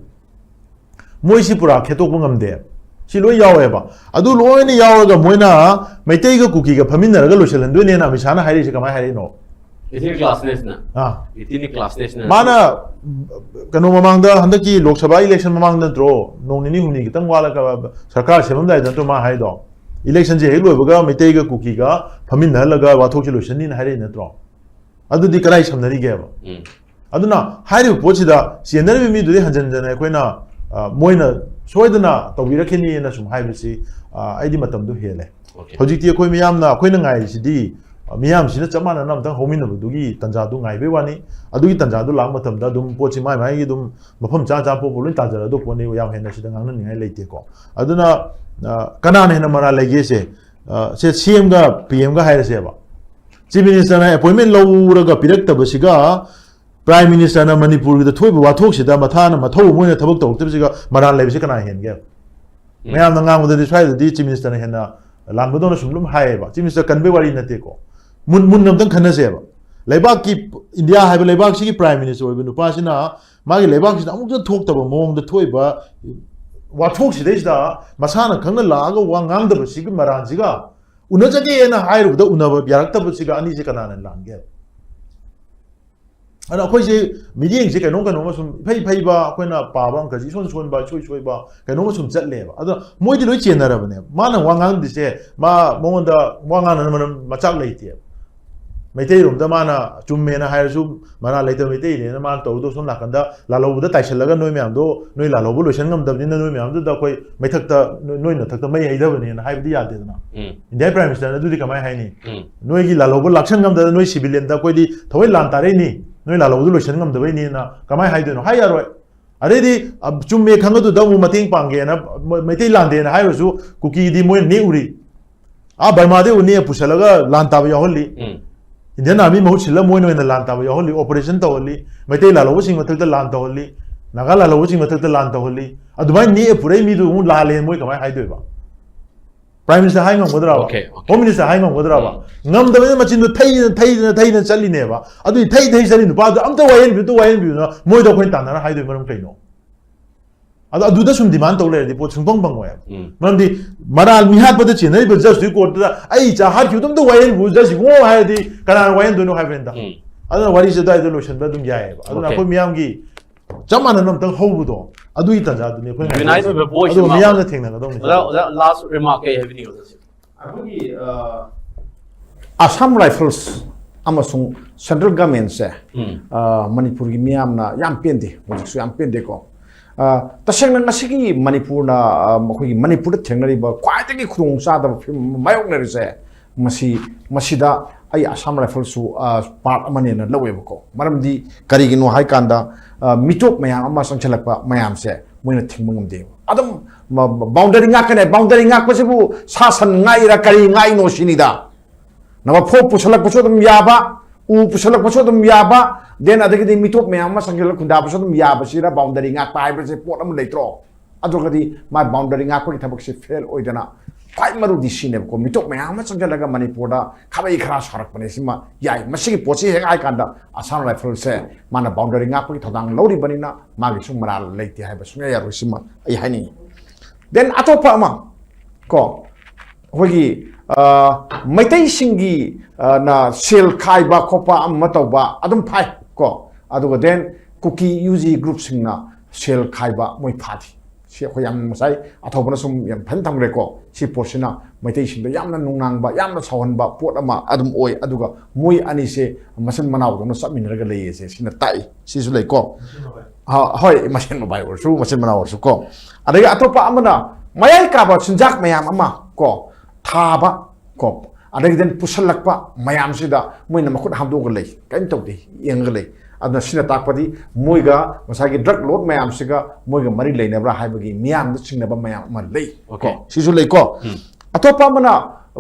ꯃꯣꯏꯁꯤ ꯄꯨꯔꯥ ꯈꯦꯠꯇꯣꯛꯄ ꯉꯝꯗꯦ꯫ ꯁꯤ ꯂꯣꯏ ꯌꯥꯎꯋꯦꯕ꯫ ꯑꯗꯨ ꯂꯣꯏꯅ ꯌꯥꯎꯔꯒ ꯃꯣꯏꯅ ꯃꯩꯇꯩꯒ ꯀꯨꯀꯤꯒ ꯐꯝꯃꯤꯟꯅꯔꯒ ꯂꯣꯏꯁꯤꯜꯍꯟꯗꯣꯏꯅꯦꯅ ꯑꯃꯤꯠ ꯁꯥꯍꯅ ꯍꯥꯏꯔꯤꯁꯦ ꯀꯃꯥꯏꯅ ꯍꯥꯏꯔꯛꯏꯅꯣ? Ethnic classnessꯅ꯫ ꯑꯥ꯫ Ethnic classnessꯅ꯫ ꯃꯥꯅ ꯀꯩꯅꯣ ꯃꯃꯥꯡꯗ, ꯍꯟꯗꯛꯀꯤ ꯂꯣꯛ ꯁꯚꯥ election ꯃꯃꯥꯡꯗ ꯅꯠꯇ꯭ꯔꯣ, ꯅꯣꯡ ꯅꯤꯅꯤ ꯍꯨꯝꯅꯤ ꯈꯤꯇꯪ ꯋꯥꯠꯂꯒ ꯁꯔꯀꯥꯔ ꯁꯦꯝꯃꯝꯗꯥꯏꯗ ꯅꯠꯇ꯭ꯔꯣ ꯃꯥ ꯍꯥꯏꯗꯣ? Electionꯁꯦ ꯍꯦꯛ ꯂꯣꯏꯕꯒ ꯃꯩꯇꯩꯒ ꯀꯨꯀꯤꯒ ꯐꯝꯃꯤꯟꯅꯍꯜꯂꯒ ꯋꯥꯊꯣꯛꯁꯦ ꯂꯣꯏꯁꯤꯟꯅꯤꯅ ꯍꯥꯏꯔꯛꯏ ꯅꯠꯇ꯭ꯔꯣ? ꯑꯗꯨꯗꯤ ꯀꯗꯥꯏ ꯁꯝꯅꯔꯤꯒꯦꯕ? ꯎꯝ꯫ ꯑꯗꯨꯅ ꯍꯥꯏꯔꯤꯕ ꯄꯣꯠꯁꯤꯗ ꯆꯦꯟꯅꯔꯤꯕ ꯃꯤꯗꯨꯗꯤ ꯍꯟꯖꯟ ꯍꯟꯖꯟꯅ ꯑꯩꯈꯣꯏꯅ, ꯑ, ꯃꯣꯏꯅ ꯁꯣꯏꯗꯅ ꯇꯧꯕꯤꯔꯛꯈꯤꯅꯤꯅ ꯁꯨꯝ ꯍꯥꯏꯕꯁꯤ, ꯑ, ꯑꯩꯗꯤ ꯃꯇꯝꯗꯨ ꯍꯦꯜꯂꯦ꯫ Okay. ꯍꯧꯖꯤꯛꯇꯤ ꯑꯩꯈꯣꯏ ꯃꯤꯌꯥꯝꯅ, ꯑꯩꯈꯣꯏꯅ ꯉꯥꯏꯔꯤꯁꯤꯗꯤ, ꯑ, ꯃꯤꯌꯥꯝꯁꯤꯅ ꯆꯞ ꯃꯥꯟꯅꯅ ꯑꯝꯇꯪ ꯍꯧꯃꯤꯟꯅꯕꯗꯨꯒꯤ ꯇꯥꯟꯖꯥꯗꯨ ꯉꯥꯏꯕꯩ ꯋꯥꯅꯤ꯫ ꯑꯗꯨꯒꯤ ꯇꯥꯟꯖꯥꯗꯨ ꯂꯥꯛꯄ ꯃꯇꯝꯗ ꯑꯗꯨꯝ ꯄꯣꯠꯁꯤ ꯃꯥꯏ ꯃꯥꯏꯒꯤ ꯑꯗꯨꯝ ꯃꯐꯝ ꯆꯥ ꯆꯥ ꯄꯣꯠꯄꯨ ꯂꯣꯏ ꯇꯥꯖꯔꯗꯧ ꯄꯣꯠꯅꯤ, ꯌꯥꯝ ꯍꯦꯟꯅ ꯁꯤꯗ ꯉꯥꯡꯅꯅꯤꯡꯉꯥꯏ ꯂꯩꯇꯦꯀꯣ꯫ ꯑꯗꯨꯅ, ꯑ, ꯀꯅꯥꯅ ꯍꯦꯟꯅ ꯃꯔꯥꯜ ꯂꯩꯒꯦꯁꯦ? ꯑ, ꯁꯦ CMꯒ PMꯒ ꯍꯥꯏꯔꯁꯦꯕ꯫ Chief Ministerꯅ appointment ꯂꯧꯔꯒ ꯄꯤꯔꯛꯇꯕꯁꯤꯒ Prime Ministerꯅ ꯃꯅꯤꯄꯨꯔꯒꯤꯗ ꯊꯣꯛꯏꯕ ꯋꯥꯊꯣꯛꯁꯤꯗ ꯃꯊꯥꯅ ꯃꯊꯧ ꯑꯃ ꯑꯣꯏꯅ ꯊꯕꯛ ꯇꯧꯔꯛꯇꯕꯁꯤꯒ ꯃꯔꯥꯜ ꯂꯩꯕꯁꯤ ꯀꯅꯥ ꯍꯦꯟꯒꯦ? ꯎꯝ꯫ ꯃꯌꯥꯝꯅ ꯉꯥꯡꯕꯗꯗꯤ ꯁ꯭ꯋꯥꯏꯗꯗꯤ Chief Ministerꯅ ꯍꯦꯟꯅ ꯂꯥꯟꯕꯗꯧꯅ ꯁꯨꯝ ꯑꯗꯨꯝ ꯍꯥꯏꯌꯦꯕ꯫ Chief Minister ꯀꯟꯕꯩ ꯋꯥꯔꯤ ꯅꯠꯇꯦꯀꯣ꯫ ꯃꯨꯟ-, ꯃꯨꯟꯅ ꯑꯝꯇꯪ ꯈꯟꯅꯁꯦꯕ꯫ ꯂꯩꯕꯥꯛꯀꯤ, ꯏꯟꯗꯤꯌꯥ ꯍꯥꯏꯕ ꯂꯩꯕꯥꯛꯁꯤꯒꯤ Prime Minister ꯑꯣꯏꯕ ꯅꯨꯄꯥꯁꯤꯅ ꯃꯥꯒꯤ ꯂꯩꯕꯥꯛꯁꯤꯗ ꯑꯃꯨꯛꯇ ꯊꯣꯛꯇꯕ ꯃꯑꯣꯡꯗ ꯊꯣꯛꯏꯕ ꯋꯥꯊꯣꯛꯁꯤꯗꯩꯁꯤꯗ ꯃꯁꯥꯅ ꯈꯪꯅ ꯂꯥꯛꯑꯒ ꯋꯥ ꯉꯥꯡꯗꯕꯁꯤꯒꯤ ꯃꯔꯥꯜꯁꯤꯒ ꯎꯅꯖꯒꯦꯅ ꯍꯥꯏꯔꯨꯕꯗ ꯎꯅꯕ ꯌꯥꯔꯛꯇꯕꯁꯤꯒ ꯑꯅꯤꯁꯦ ꯀꯅꯥꯅ ꯂꯥꯟꯒꯦ? ꯑꯗꯣ ꯑꯩꯈꯣꯏꯁꯦ ꯃꯤꯠꯌꯦꯡꯁꯦ ꯀꯩꯅꯣꯝ ꯀꯩꯅꯣꯝꯃ ꯁꯨꯝ ꯏꯐꯩ ꯐꯩꯕ, ꯑꯩꯈꯣꯏꯅ ꯄꯥꯕ ꯑꯪꯀꯁꯦ ꯏꯁꯣꯟ ꯁꯣꯟꯕ, ꯏꯁꯣꯏ ꯁꯣꯏꯕ ꯀꯩꯅꯣꯝꯃ ꯁꯨꯝ ꯆꯠꯂꯦꯕ꯫ ꯑꯗꯣ ꯃꯣꯏꯗꯤ ꯂꯣꯏ ꯆꯦꯟꯅꯔꯕꯅꯦꯕ꯫ ꯃꯥꯅ ꯋꯥ ꯉꯥꯡꯗ꯭ꯔꯤꯁꯦ, ꯃꯥ, ꯃꯉꯣꯟꯗ ꯋꯥ ꯉꯥꯡꯅꯅꯕ ꯃꯔꯝ ꯃꯆꯥꯛ ꯂꯩꯇꯦꯕ꯫ ꯃꯩꯇꯩꯔꯣꯝꯗ ꯃꯥꯅ ꯆꯨꯝꯃꯦꯅ ꯍꯥꯏꯔꯁꯨ, ꯃꯔꯥꯜ ꯂꯩꯇꯕ ꯃꯩꯇꯩꯅꯦꯅ ꯃꯥꯅ ꯇꯧꯔꯨꯗꯧ, ꯁꯣꯝ ꯅꯥꯀꯟꯗ ꯂꯥꯜꯍꯧꯕꯗ ꯇꯥꯏꯁꯜꯂꯒ ꯅꯣꯏ ꯃꯌꯥꯝꯗꯣ, ꯅꯣꯏ ꯂꯥꯜꯍꯧꯕ ꯂꯣꯏꯁꯟ ꯉꯝꯗꯕꯅꯤꯅ ꯅꯣꯏ ꯃꯌꯥꯝꯗꯨꯗ ꯑꯩꯈꯣꯏ ꯃꯩꯊꯛꯇ, ꯅꯣꯏ, ꯅꯣꯏ ꯃꯊꯛꯇ ꯃꯩ ꯍꯩꯗꯕꯅꯦꯅ ꯍꯥꯏꯕꯗꯤ ꯌꯥꯗꯦꯗꯅ꯫ ꯎꯝ꯫ ꯏꯟꯗꯤꯌꯥ Prime Ministerꯅ ꯑꯗꯨꯗꯤ ꯀꯃꯥꯏꯅ ꯍꯥꯏꯅꯤ? ꯎꯝ꯫ ꯅꯣꯏꯒꯤ ꯂꯥꯜꯍꯧꯕ ꯂꯥꯛꯁꯟ ꯉꯝꯗꯅ ꯅꯣꯏ civilianꯗ ꯑꯩꯈꯣꯏꯗꯤ ꯊꯋꯥꯏ ꯂꯥꯟ ꯇꯥꯔꯛꯏꯅꯤ, ꯅꯣꯏ ꯂꯥꯜꯍꯧꯕꯗꯨ ꯂꯣꯏꯁꯟ ꯉꯝꯗꯕꯩꯅꯦꯅ ꯀꯃꯥꯏꯅ ꯍꯥꯏꯗꯣꯏꯅꯣ? ꯍꯥꯏ ꯌꯥꯔꯣꯏ꯫ ꯑꯗꯩꯗꯤ, ꯑ, ꯆꯨꯝꯃꯦ ꯈꯪꯉꯗꯨꯗ ꯑꯃꯨꯛ ꯃꯇꯦꯡ ꯄꯥꯡꯒꯦꯅ ꯃ-, ꯃꯩꯇꯩ ꯂꯥꯟꯗꯦꯅ ꯍꯥꯏꯔꯁꯨ ꯀꯨꯀꯤꯗꯤ ꯃꯣꯏ ꯅꯦꯛꯎꯔꯤ꯫ ꯑꯥ ꯕꯔꯃꯥꯗꯩ ꯎꯅꯦ ꯄꯨꯁꯜꯂꯒ ꯂꯥꯟ ꯇꯥꯕ ꯌꯥꯎꯍꯜꯂꯤ꯫ ꯎꯝ꯫ Indian Army ꯃꯍꯨꯠ ꯁꯤꯜꯂ ꯃꯣꯏꯅ ꯑꯣꯏꯅ ꯂꯥꯟ ꯇꯥꯕ ꯌꯥꯎꯍꯜꯂꯤ, operation ꯇꯧꯍꯜꯂꯤ, ꯃꯩꯇꯩ ꯂꯥꯜꯍꯧꯕꯁꯤꯡ ꯃꯊꯛꯇ ꯂꯥꯟ ꯇꯧꯍꯜꯂꯤ, ꯅꯥꯒꯥ ꯂꯥꯜꯍꯧꯕꯁꯤꯡ ꯃꯊꯛꯇ ꯂꯥꯟ ꯇꯧꯍꯜꯂꯤ꯫ ꯑꯗꯨꯃꯥꯏꯅ ꯅꯦꯛꯑ ꯄꯨꯔꯛꯏ ꯃꯤꯗꯨ ꯑꯃꯨꯛ ꯂꯥꯜꯂꯦ ꯃꯣꯏ ꯀꯃꯥꯏꯅ ꯍꯥꯏꯗꯣꯏꯕ? Prime Minister ꯍꯥꯏ ꯉꯝꯒꯗ꯭ꯔꯕ? Okay, okay. Home Minister ꯍꯥꯏ ꯉꯝꯒꯗ꯭ꯔꯕ? ꯎꯝ꯫ ꯉꯝꯗꯕꯅꯤꯅ ꯃꯆꯤꯟꯗꯣ ꯊꯩꯗꯅ, ꯊꯩꯗꯅ, ꯊꯩꯗꯅ ꯆꯠꯂꯤꯅꯦꯕ꯫ ꯑꯗꯨꯗꯤ ꯊꯩ, ꯊꯩ ꯆꯠꯂꯤ ꯅꯨꯄꯥꯗꯣ ꯑꯝꯇ ꯋꯥꯌꯦꯟꯕꯤꯌꯨ, ꯑꯝꯇ ꯋꯥꯌꯦꯟꯕꯤꯌꯨꯅ ꯃꯣꯏꯗ ꯑꯩꯈꯣꯏꯅ ꯇꯥꯟꯅꯔ ꯍꯥꯏꯗꯣꯏ ꯃꯔꯝ ꯀꯩꯅꯣ? ꯑꯗꯣ ꯑꯗꯨꯗ ꯁꯨꯝ ꯗꯤꯃꯥꯟ ꯇꯧ ꯂꯩꯔꯗꯤ ꯄꯣꯠ ꯁꯨꯡꯐꯪ ꯐꯪꯉꯣꯏ ꯍꯥꯏꯕ꯫ ꯎꯝ ꯃꯔꯝꯗꯤ ꯃꯔꯥꯜ ꯃꯤꯍꯥꯠꯄꯗ ꯆꯦꯟꯅꯔꯤꯕ ꯖꯁꯇꯨꯒꯤ ꯀꯣꯔꯠꯇꯨꯗ ꯑꯩ ꯏꯆꯥ ꯍꯥꯠꯈꯤꯕꯗꯣ ꯑꯝꯇ ꯋꯥꯌꯦꯜꯕꯤꯌꯨ ꯖꯁ ꯏꯕꯨꯡꯉꯣ ꯍꯥꯏꯔꯗꯤ ꯀꯅꯥꯅ ꯋꯥꯌꯦꯟꯗꯣꯏꯅꯣ ꯍꯥꯏꯕꯅꯤꯗ꯫ ꯎꯝ ꯑꯗꯨꯅ ꯋꯥꯔꯤꯁꯦ ꯑꯗꯨꯋꯥꯏꯗ ꯂꯣꯏꯁꯤꯟꯕ ꯑꯗꯨꯝ ꯌꯥꯏꯑꯕ꯫ ꯑꯗꯨꯅ Okay. ꯑꯩꯈꯣꯏ ꯃꯤꯌꯥꯝꯒꯤ ꯆꯞ ꯃꯥꯟꯅꯅ ꯑꯝꯇꯪ ꯍꯧꯕꯗꯣ ꯑꯗꯨꯒꯤ ꯇꯥꯟꯖꯥꯗꯨꯅꯤ ꯑꯩꯈꯣꯏꯅ Unite ꯑꯣꯏꯕ voice ꯑꯗꯨꯒ ꯑꯃ꯫ ꯃꯤꯌꯥꯝꯅ ꯊꯦꯡꯅꯒꯗꯧꯅꯤ꯫ ꯑꯣꯖꯥ ꯑꯣꯖꯥ ꯂꯥꯁ ꯔꯤꯃꯥꯔꯛ ꯀꯩ ꯍꯥꯏꯕꯤꯅꯤꯡꯉꯤ ꯑꯣꯖꯥꯁꯦ? ꯑꯩꯈꯣꯏꯒꯤ ꯑ, ꯑꯁꯥꯝ ꯔꯥꯏꯐꯜꯁ ꯑꯃꯁꯨꯡ ꯁꯦꯟꯇ꯭ꯔꯦꯜ ꯒꯃꯦꯟꯁꯦ, ꯎꯝ ꯑ, ꯃꯅꯤꯄꯨꯔꯒꯤ ꯃꯤꯌꯥꯝꯅ ꯌꯥꯝ ꯄꯦꯟꯗꯦ, ꯍꯧꯖꯤꯛꯁꯨ ꯌꯥꯝ ꯄꯦꯟꯗꯦꯀꯣ꯫ ꯑ, ꯇꯁꯦꯡꯅ ꯉꯁꯤꯒꯤ ꯃꯅꯤꯄꯨꯔꯅ, ꯑ, ꯑꯩꯈꯣꯏꯒꯤ ꯃꯅꯤꯄꯨꯔꯗ ꯊꯦꯡꯅꯔꯤꯕ ꯈ꯭ꯋꯥꯏꯗꯒꯤ ꯈꯨꯗꯣꯡ ꯆꯥꯗꯕ ꯐꯤꯕꯝ ꯑꯃ ꯃꯥꯌꯣꯛꯅꯔꯤꯁꯦ, ꯃꯁꯤ, ꯃꯁꯤꯗ ꯑꯩ ꯑꯁꯥꯝ ꯔꯥꯏꯐꯜꯁꯨ, ꯑ, ꯄꯥꯔꯠ ꯑꯃꯅꯦꯅ ꯂꯧꯋꯦꯕꯀꯣ꯫ ꯃꯔꯝꯗꯤ ꯀꯔꯤꯒꯤꯅꯣ ꯍꯥꯏ ꯀꯥꯟꯗ, ꯑ, ꯃꯤꯇꯣꯞ ꯃꯌꯥꯝ ꯑꯃ ꯆꯪꯁꯤꯜꯂꯛꯄ ꯃꯌꯥꯝꯁꯦ ꯃꯣꯏꯅ ꯊꯤꯡꯕ ꯉꯝꯗꯦꯕ꯫ ꯑꯗꯨꯝ ꯕꯥꯎꯟꯗꯔꯤ ꯉꯥꯛꯀꯅꯦ꯫ ꯕꯥꯎꯟꯗꯔꯤ ꯉꯥꯛꯄꯁꯤꯕꯨ ꯁꯥ ꯁꯟ ꯉꯥꯛꯏꯔꯥ ꯀꯔꯤ ꯉꯥꯛꯏꯅꯣ ꯁꯤꯅꯤꯗ꯫ ꯅꯕ ꯐꯣꯔ ꯄꯨꯁꯜꯂꯛꯄꯁꯨ ꯑꯗꯨꯝ ꯌꯥꯕ, ꯎ ꯄꯨꯁꯜꯂꯛꯄꯁꯨ ꯑꯗꯨꯝ ꯌꯥꯕ, ꯗꯦꯟ ꯑꯗꯒꯤꯗꯤ ꯃꯤꯇꯣꯞ ꯃꯌꯥꯝ ꯑꯃ ꯆꯪꯁꯤꯜꯂꯛ ꯈꯨꯟꯗꯥꯕꯁꯨ ꯑꯗꯨꯝ ꯌꯥꯕꯁꯤꯗ ꯕꯥꯎꯟꯗꯔꯤ ꯉꯥꯛꯄ ꯍꯥꯏꯕꯁꯦ ꯄꯣꯠ ꯑꯃ ꯂꯩꯇ꯭ꯔꯣ? ꯑꯗꯨꯒꯗꯤ ꯃꯥ ꯕꯥꯎꯟꯗꯔꯤ ꯉꯥꯛꯄꯒꯤ ꯊꯕꯛꯁꯦ ꯐꯦꯜ ꯑꯣꯏꯗꯅ ꯈ꯭ꯋꯥꯏ ꯃꯔꯨꯗꯤ ꯁꯤꯅꯦꯕꯀꯣ꯫ ꯃꯤꯇꯣꯞ ꯃꯌꯥꯝ ꯑꯃ ꯆꯪꯁꯤꯜꯂꯒ ꯃꯅꯤꯄꯨꯔꯗ ꯈꯥꯕꯩ ꯈꯔꯥ ꯁꯥꯔꯛꯄꯅꯦ꯫ ꯁꯤꯃ ꯌꯥꯏ꯫ ꯃꯁꯤꯒꯤ ꯄꯣꯠꯁꯤ ꯍꯦꯛ ꯍꯥꯏ ꯀꯥꯟꯗ ꯑꯁꯥꯝ ꯔꯥꯏꯐꯜꯁꯦ ꯃꯥꯅ ꯕꯥꯎꯟꯗꯔꯤ ꯉꯥꯛꯄꯒꯤ ꯊꯧꯗꯥꯡ ꯂꯧꯔꯤꯕꯅꯤꯅ ꯃꯥꯒꯤꯁꯨ ꯃꯔꯥꯜ ꯂꯩꯇꯦ ꯍꯥꯏꯕ ꯁꯨꯡꯌꯥ ꯌꯥꯔꯣꯏ꯫ ꯁꯤꯃ ꯑꯩ ꯍꯥꯏꯅꯤꯡꯉꯤ꯫ ꯗꯦꯟ ꯑꯇꯣꯞꯄ ꯑꯃ ꯀꯣ, ꯑꯩꯈꯣꯏꯒꯤ ꯑ, ꯃꯩꯇꯩꯁꯤꯡꯒꯤ ꯑ, ꯅ ꯁꯦꯜ ꯈꯥꯏꯕ ꯈꯣꯠꯄ ꯑꯃ ꯇꯧꯕ ꯑꯗꯨꯝ ꯐꯥꯏ ꯀꯣ꯫ ꯑꯗꯨꯒ ꯗꯦꯟ ꯀꯨꯀꯤ ꯌꯨ ꯖꯤ ꯒ꯭ꯔꯨꯞꯁꯤꯡꯅ ꯁꯦꯜ ꯈꯥꯏꯕ ꯃꯣꯏ ꯐꯥꯗꯦ꯫ ꯁꯤ ꯑꯩꯈꯣꯏ ꯌꯥꯝ ꯉꯁꯥꯏ ꯑꯊꯧꯕꯅ ꯁꯨꯝ ꯌꯥꯝ ꯐꯖꯅ ꯊꯝꯈ꯭ꯔꯦꯀꯣ꯫ ꯁꯤ ꯄꯣꯠꯁꯤꯅ ꯃꯩꯇꯩꯁꯤꯡꯗ ꯌꯥꯝꯅ ꯅꯨꯡꯅꯥꯡꯕ, ꯌꯥꯝꯅ ꯁꯥꯎꯍꯟꯕ ꯄꯣꯠ ꯑꯃ ꯑꯗꯨꯝ ꯑꯣꯏ꯫ ꯑꯗꯨꯒ ꯃꯣꯏ ꯑꯅꯤꯁꯦ ꯃꯆꯤꯟ ꯃꯅꯥꯎꯗꯧꯅ ꯆꯠꯃꯤꯟꯅꯔꯒ ꯂꯩꯌꯦꯁꯦ ꯁꯤꯅ ꯇꯥꯛꯏ꯫ ꯁꯤꯁꯨ ꯂꯩꯀꯣ꯫ ꯍ-, ꯍꯣꯏ, ꯃꯁꯦꯟ ꯃꯕꯥꯏ ꯑꯣꯏꯔꯁꯨ, ꯃꯆꯤꯟ ꯃꯅꯥꯎ ꯑꯣꯏꯔꯁꯨ ꯀꯣ꯫ ꯑꯗꯒꯤ ꯑꯇꯣꯞꯄ ꯑꯃꯅ ꯃꯌꯥꯏ ꯀꯥꯕ ꯆꯤꯟꯖꯥꯛ ꯃꯌꯥꯝ ꯑꯃ ꯀꯣ ꯊꯥꯕ ꯀꯣ, ꯑꯗꯒꯤ ꯗꯦꯟ ꯄꯨꯁꯜꯂꯛꯄ ꯃꯌꯥꯝꯁꯤꯗ ꯃꯣꯏꯅ ꯃꯈꯨꯠ ꯍꯥꯝꯗꯣꯛꯑꯒ ꯂꯩ, ꯀꯔꯤꯝ ꯇꯧꯗꯦ, ꯌꯦꯡꯉꯒ ꯂꯩ꯫ ꯑꯗꯨꯅ ꯁꯤꯅ ꯇꯥꯛꯄꯗꯤ ꯃꯣꯏꯒ ꯉꯁꯥꯏꯒꯤ ꯗ꯭ꯔꯒ ꯂꯣꯠ ꯃꯌꯥꯝꯁꯤꯒ ꯃꯣꯏꯒ ꯃꯔꯤ ꯂꯩꯅꯕ꯭ꯔꯥ ꯍꯥꯏꯕꯒꯤ ꯃꯤꯌꯥꯝꯗ ꯆꯤꯡꯅꯕ ꯃꯌꯥꯝ ꯑꯃ ꯂꯩ꯫ Okay. ꯀꯣ, ꯁꯤꯁꯨ ꯂꯩꯀꯣ꯫ ꯎꯝ꯫ ꯑꯇꯣꯞꯄ ꯑꯃꯅ,